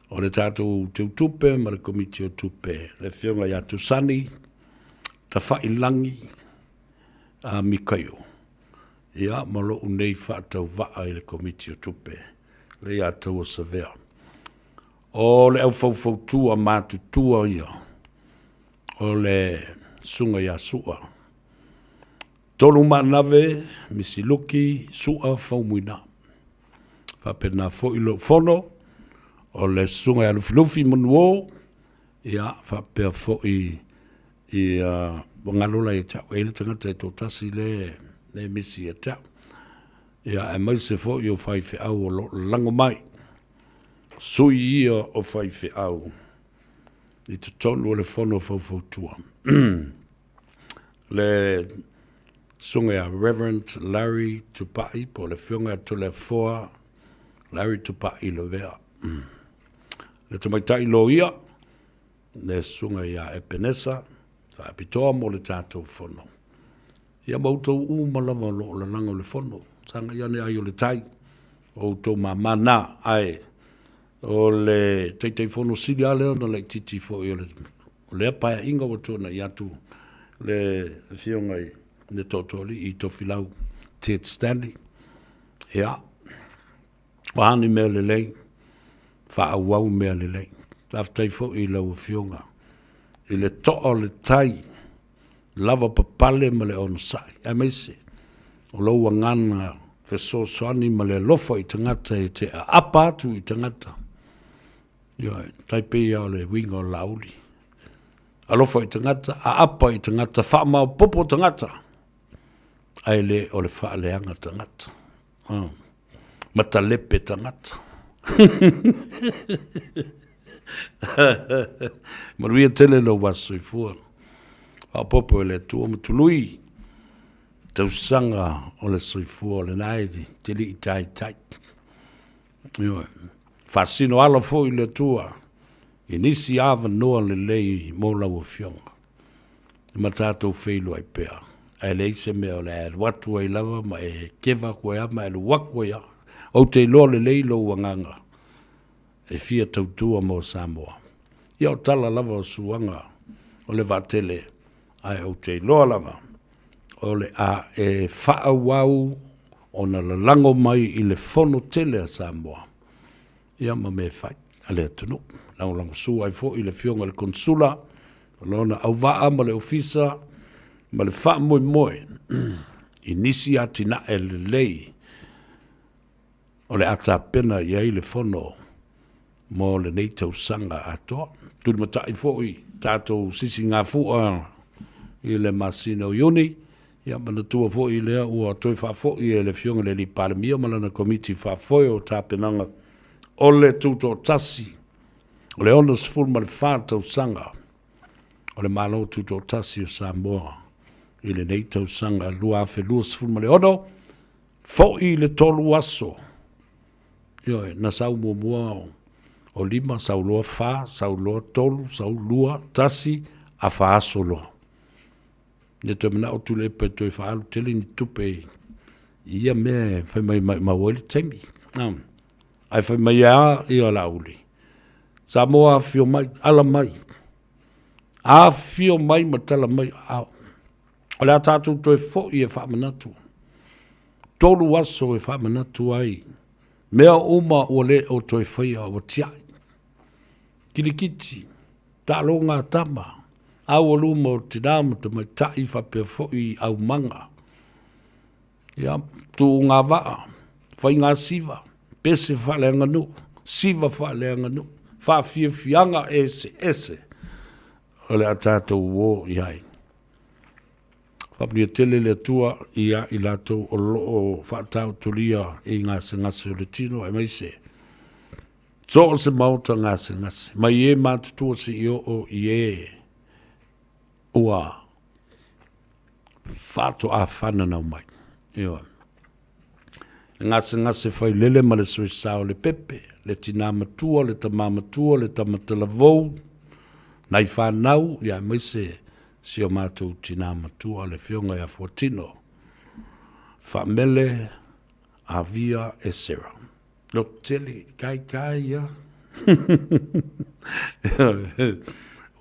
o le tatou Teutupe ma le Komiti o Tupe, le Afioga ia Tusani Tafailagi a Mikaio, ia, ma lou nei faatauvaa i le Komiti o Tupe, le ia Taua Savea. O le aufaufautua matutua ia o le Susuga ia Sua Tolumaanave Misiluki Sua Faumuina. Faapena foi lou fono o le Susuga ia Lufilufi Manuo, ia faapea foi ia ua galo la ia te au, e i ai le tagata e toatasi le le misi ia te au. Ia aemaise foi o faifeau o lo o lago mai, sui ia o faifeau i totonu o le Fono Faufautua. Le Susuga ia Reverend Larry Tupai po o le Afioga ia Toleafoa Larry Tupai Lavea. Le tamaitai loia, le Susuga ia Epenesa Faapitoa mo le tatou Fono. Ia ma outou uma lava o lo o lalago le Fono, sagai ane ai o le tai, o outou mama na, ae o le Taitaifono sili lava lea ona laitiiti foi o le o lea paeaiga ua tuanai atu le Afioga i le Tootooalii Tofilau Ted Stanley. Ia, o a ni mea lelei, faaauau mea lelei. Faafetai foi i lau Afioga i le toa o le tai, lavapapale ma le onosai, aemaise o lou agaga fesoasoani ma le alofa i tagata e te aapa atu i tagata. Ioe, tai pei lava o le uiga o le laauli. Alofa i tagata, aapa i tagata, faamaopoopo tagata, ae le o le faaleaga tagata. Ma talepe tagata. Manuia tele lou aso soifua. Faaopoopo e le Atua ma tului tausaga o le soifua o lena e te lii taitai. Ioe. Faasino ala foi le Atua i nisi avanoa lelei mo lau Afioga ma tatou feiloai pea. Ae leai se mea o le a e alu atu ai lava ma e keva atu ai lava ma e alu atu ai lava. Ou te iloa lelei lou agaga e fia tautua mo Samoa. Ia o tala lava o suaga o le vaatele, ae ou te iloa lava o le a e faaauau. ona lalago mai i le fono tele a Samoa, ia ma mea fai a le atunuu. Lagolagosua ai foi le Afioga i le Konesula, o lona auvaa ma le Ofisa ma le faamoemoe i nisi atinae lelei o le a tapena i ai le fono mo lenei tausaga atoa. Tulimatai foi tatou sisigafua i le masina o Iuni, ia manatua foi lea ua toe faafoi e le Afioga i le Alii Palemia ma lana Komiti Faafoe o Tapenaga o le Tutoatasi o le 64 tausaga o le Malo Tutoatasi o Samoa i lenei tausaga 2026, foi le 3 aso. Ioe, na sau muamua o 5, sau loa 4, sau loa 3, sau 2, 1, a fa aso loa. Ia toe manao Tuilaepa e toe faaalu tele ni tupe i ia mea e fai mai maumau ai le taimi. Ae fai mai lava ia Laauli, Samoa afifio mai, ala mai, afifio mai ma tala mai aao. O le a tatou toe foi e faamanatu, 3 aso e faamanatu ai mea uma ua le o toe faia ua tiai. Kilikiti, taaloga a tama, aualuma o tina ma tamaitai faapea foi aumaga. Ia, tuugavaa, faigasiva, pese faaleaganuu, siva faaleaganuu, faafiafiaga eseese o le a tatou o i ai. Faamanuia tele le Atua ia i latou o lo o faataotolia i gasegase o le tino aemaise so o se maota gasegase, mai e matutua seia oo i e ua faatoa fananau mai. Ioe. Le gasegase failele ma le soisa o le pepe, le tinā matua, le tamā matua, le tama talavou, nai fanau, ia aemaise si o matou tinā matua, le Afioga ia Fuatino Faamele Avia Esera. Loto tele, kai kai ia.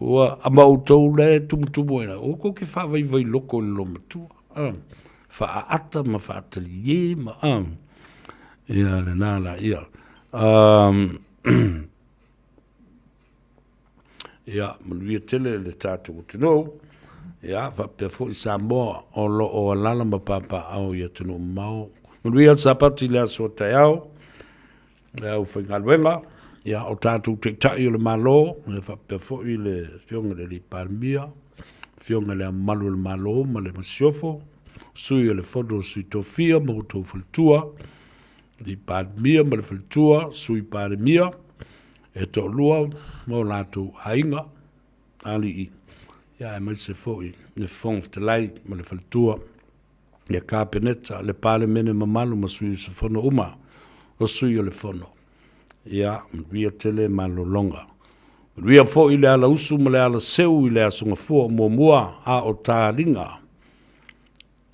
Ua ama outou la e tumutumu ai la, o kou ke whaavaivai loko i le lomatua. Whaaata ma whaatalie ma, ia le nā la ia. Ia, manuia tele le tatou atunuu. Ia, faapea foi Samoa o lo o alaala ma papaaao i atunuu mamao. Manuia le Sapati i le aso a taeao, le aufaigaluega, ia, o tatou Taitai o le Malo, ia faapea foi le Afioga i le Alii Palemia, Afioga i Le Ao Mamalu o le Malo ma le Masiofo, Sui o le Fono a Sui Tofia ma outou faletua, Alii Palemia ma le faletua, Sui Palemia, e toalua ma o latou aiga, alii, ia aemaise foi le Fofoga Fetalai ma le faletua, le Kapeneta, le Palemene mamalu ma sui usufono uma o sui o le Fono. Ia, manuia tele malologa. Manuia foi le alausu ma le alaseu i le Aso Gafua o muamua a o taliga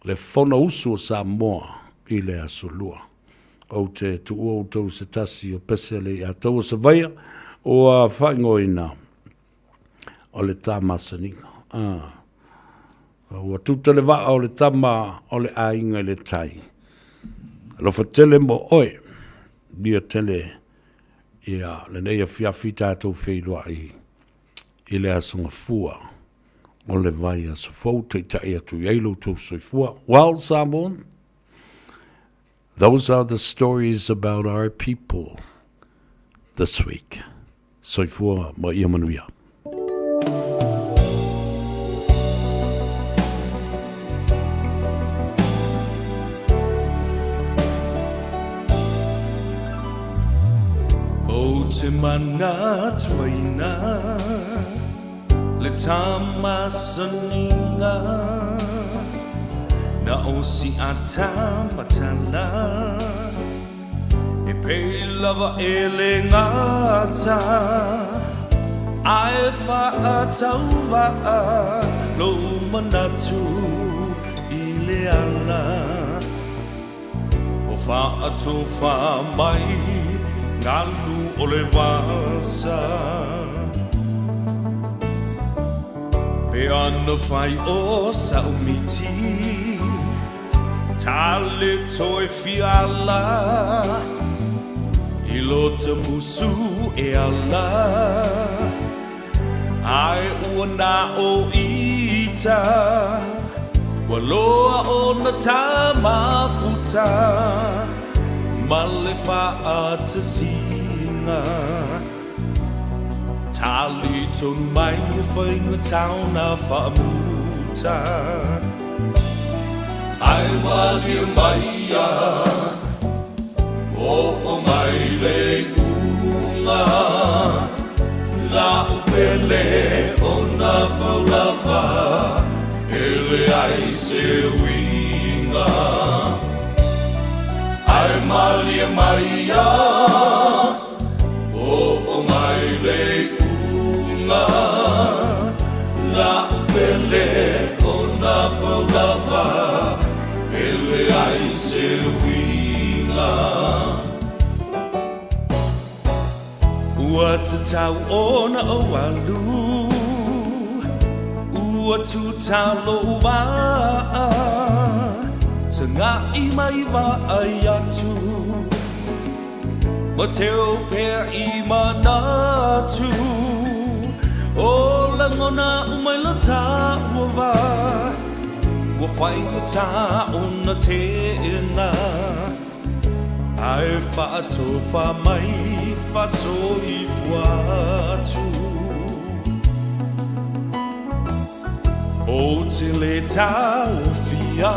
le Fonousu o Samoa i le Aso Lua. Ou te tuua outou i se tasi o pese le iataua Savaia ua faaigoaina o le ta masaniga. Ah. Ua tuta le vaa o le tama o le aiga i le tai. Alofa tele mo oe. Lia tele ia lenei afiafi tatou feiloai i le Aso Gafua o le vaiaso fou taitai atu i ai lo outou soifua. Well, Samoan, those are the stories about our people this week. Soifua ma ia manuia. Ou te manatuaina le tamasaniga Na o si atamatala E pei lava e le gata Ae faatauvaa lou manatu i le ala O faatofa mai galu o le vasa. Pe ana fai o sa'u miti. Tale toe fiala I lo tamusu e ala Ai ua na o ita Ua loa o na tamafuta Ma le fa'atasiga Tali tonu mai e faiga taona fa'amuta Ai malie mai ia O'o mai le iuga La'u pele ona pau lava E leai se uiga Ae malie mai ia O'o mai le iuga La'u pele ona pau lava E leai se uiga Ua tatau ona ou alu Ua tutalo va'a Taga'i mai vaai atu Ma teo pea i manatu O lagona uma i lo tāua vā Ua faigata ona teena Ae faatofa mai faasoifua atu O te le taofia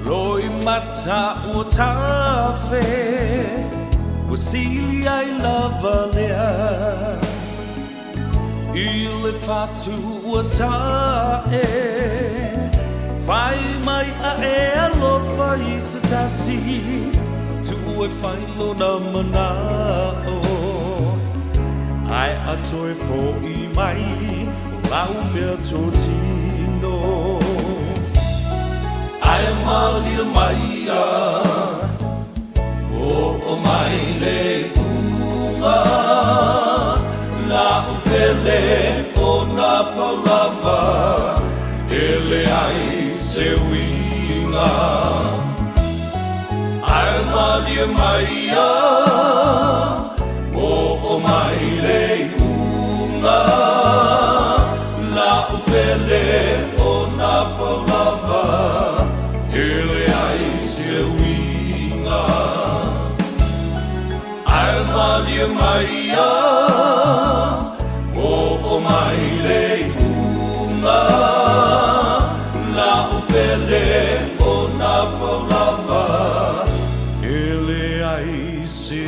Loi mata ua tafe Ua sili ai lava lea I le fatu ua ta'e Fai mai a e alofa i se tasi Tu'u e fai lona mana'o Ae a toe fo'i mai O lau mea totino Ae malie mai ia O'o mai le iuga La'u pele ona pau lava E leai se uiga Ae malie mai ia O'o mai le iuga La'u pele ona pau lava E leai se uiga Ae malie mai ia O'o mai le iuga La'u pele ona pau lava E leai se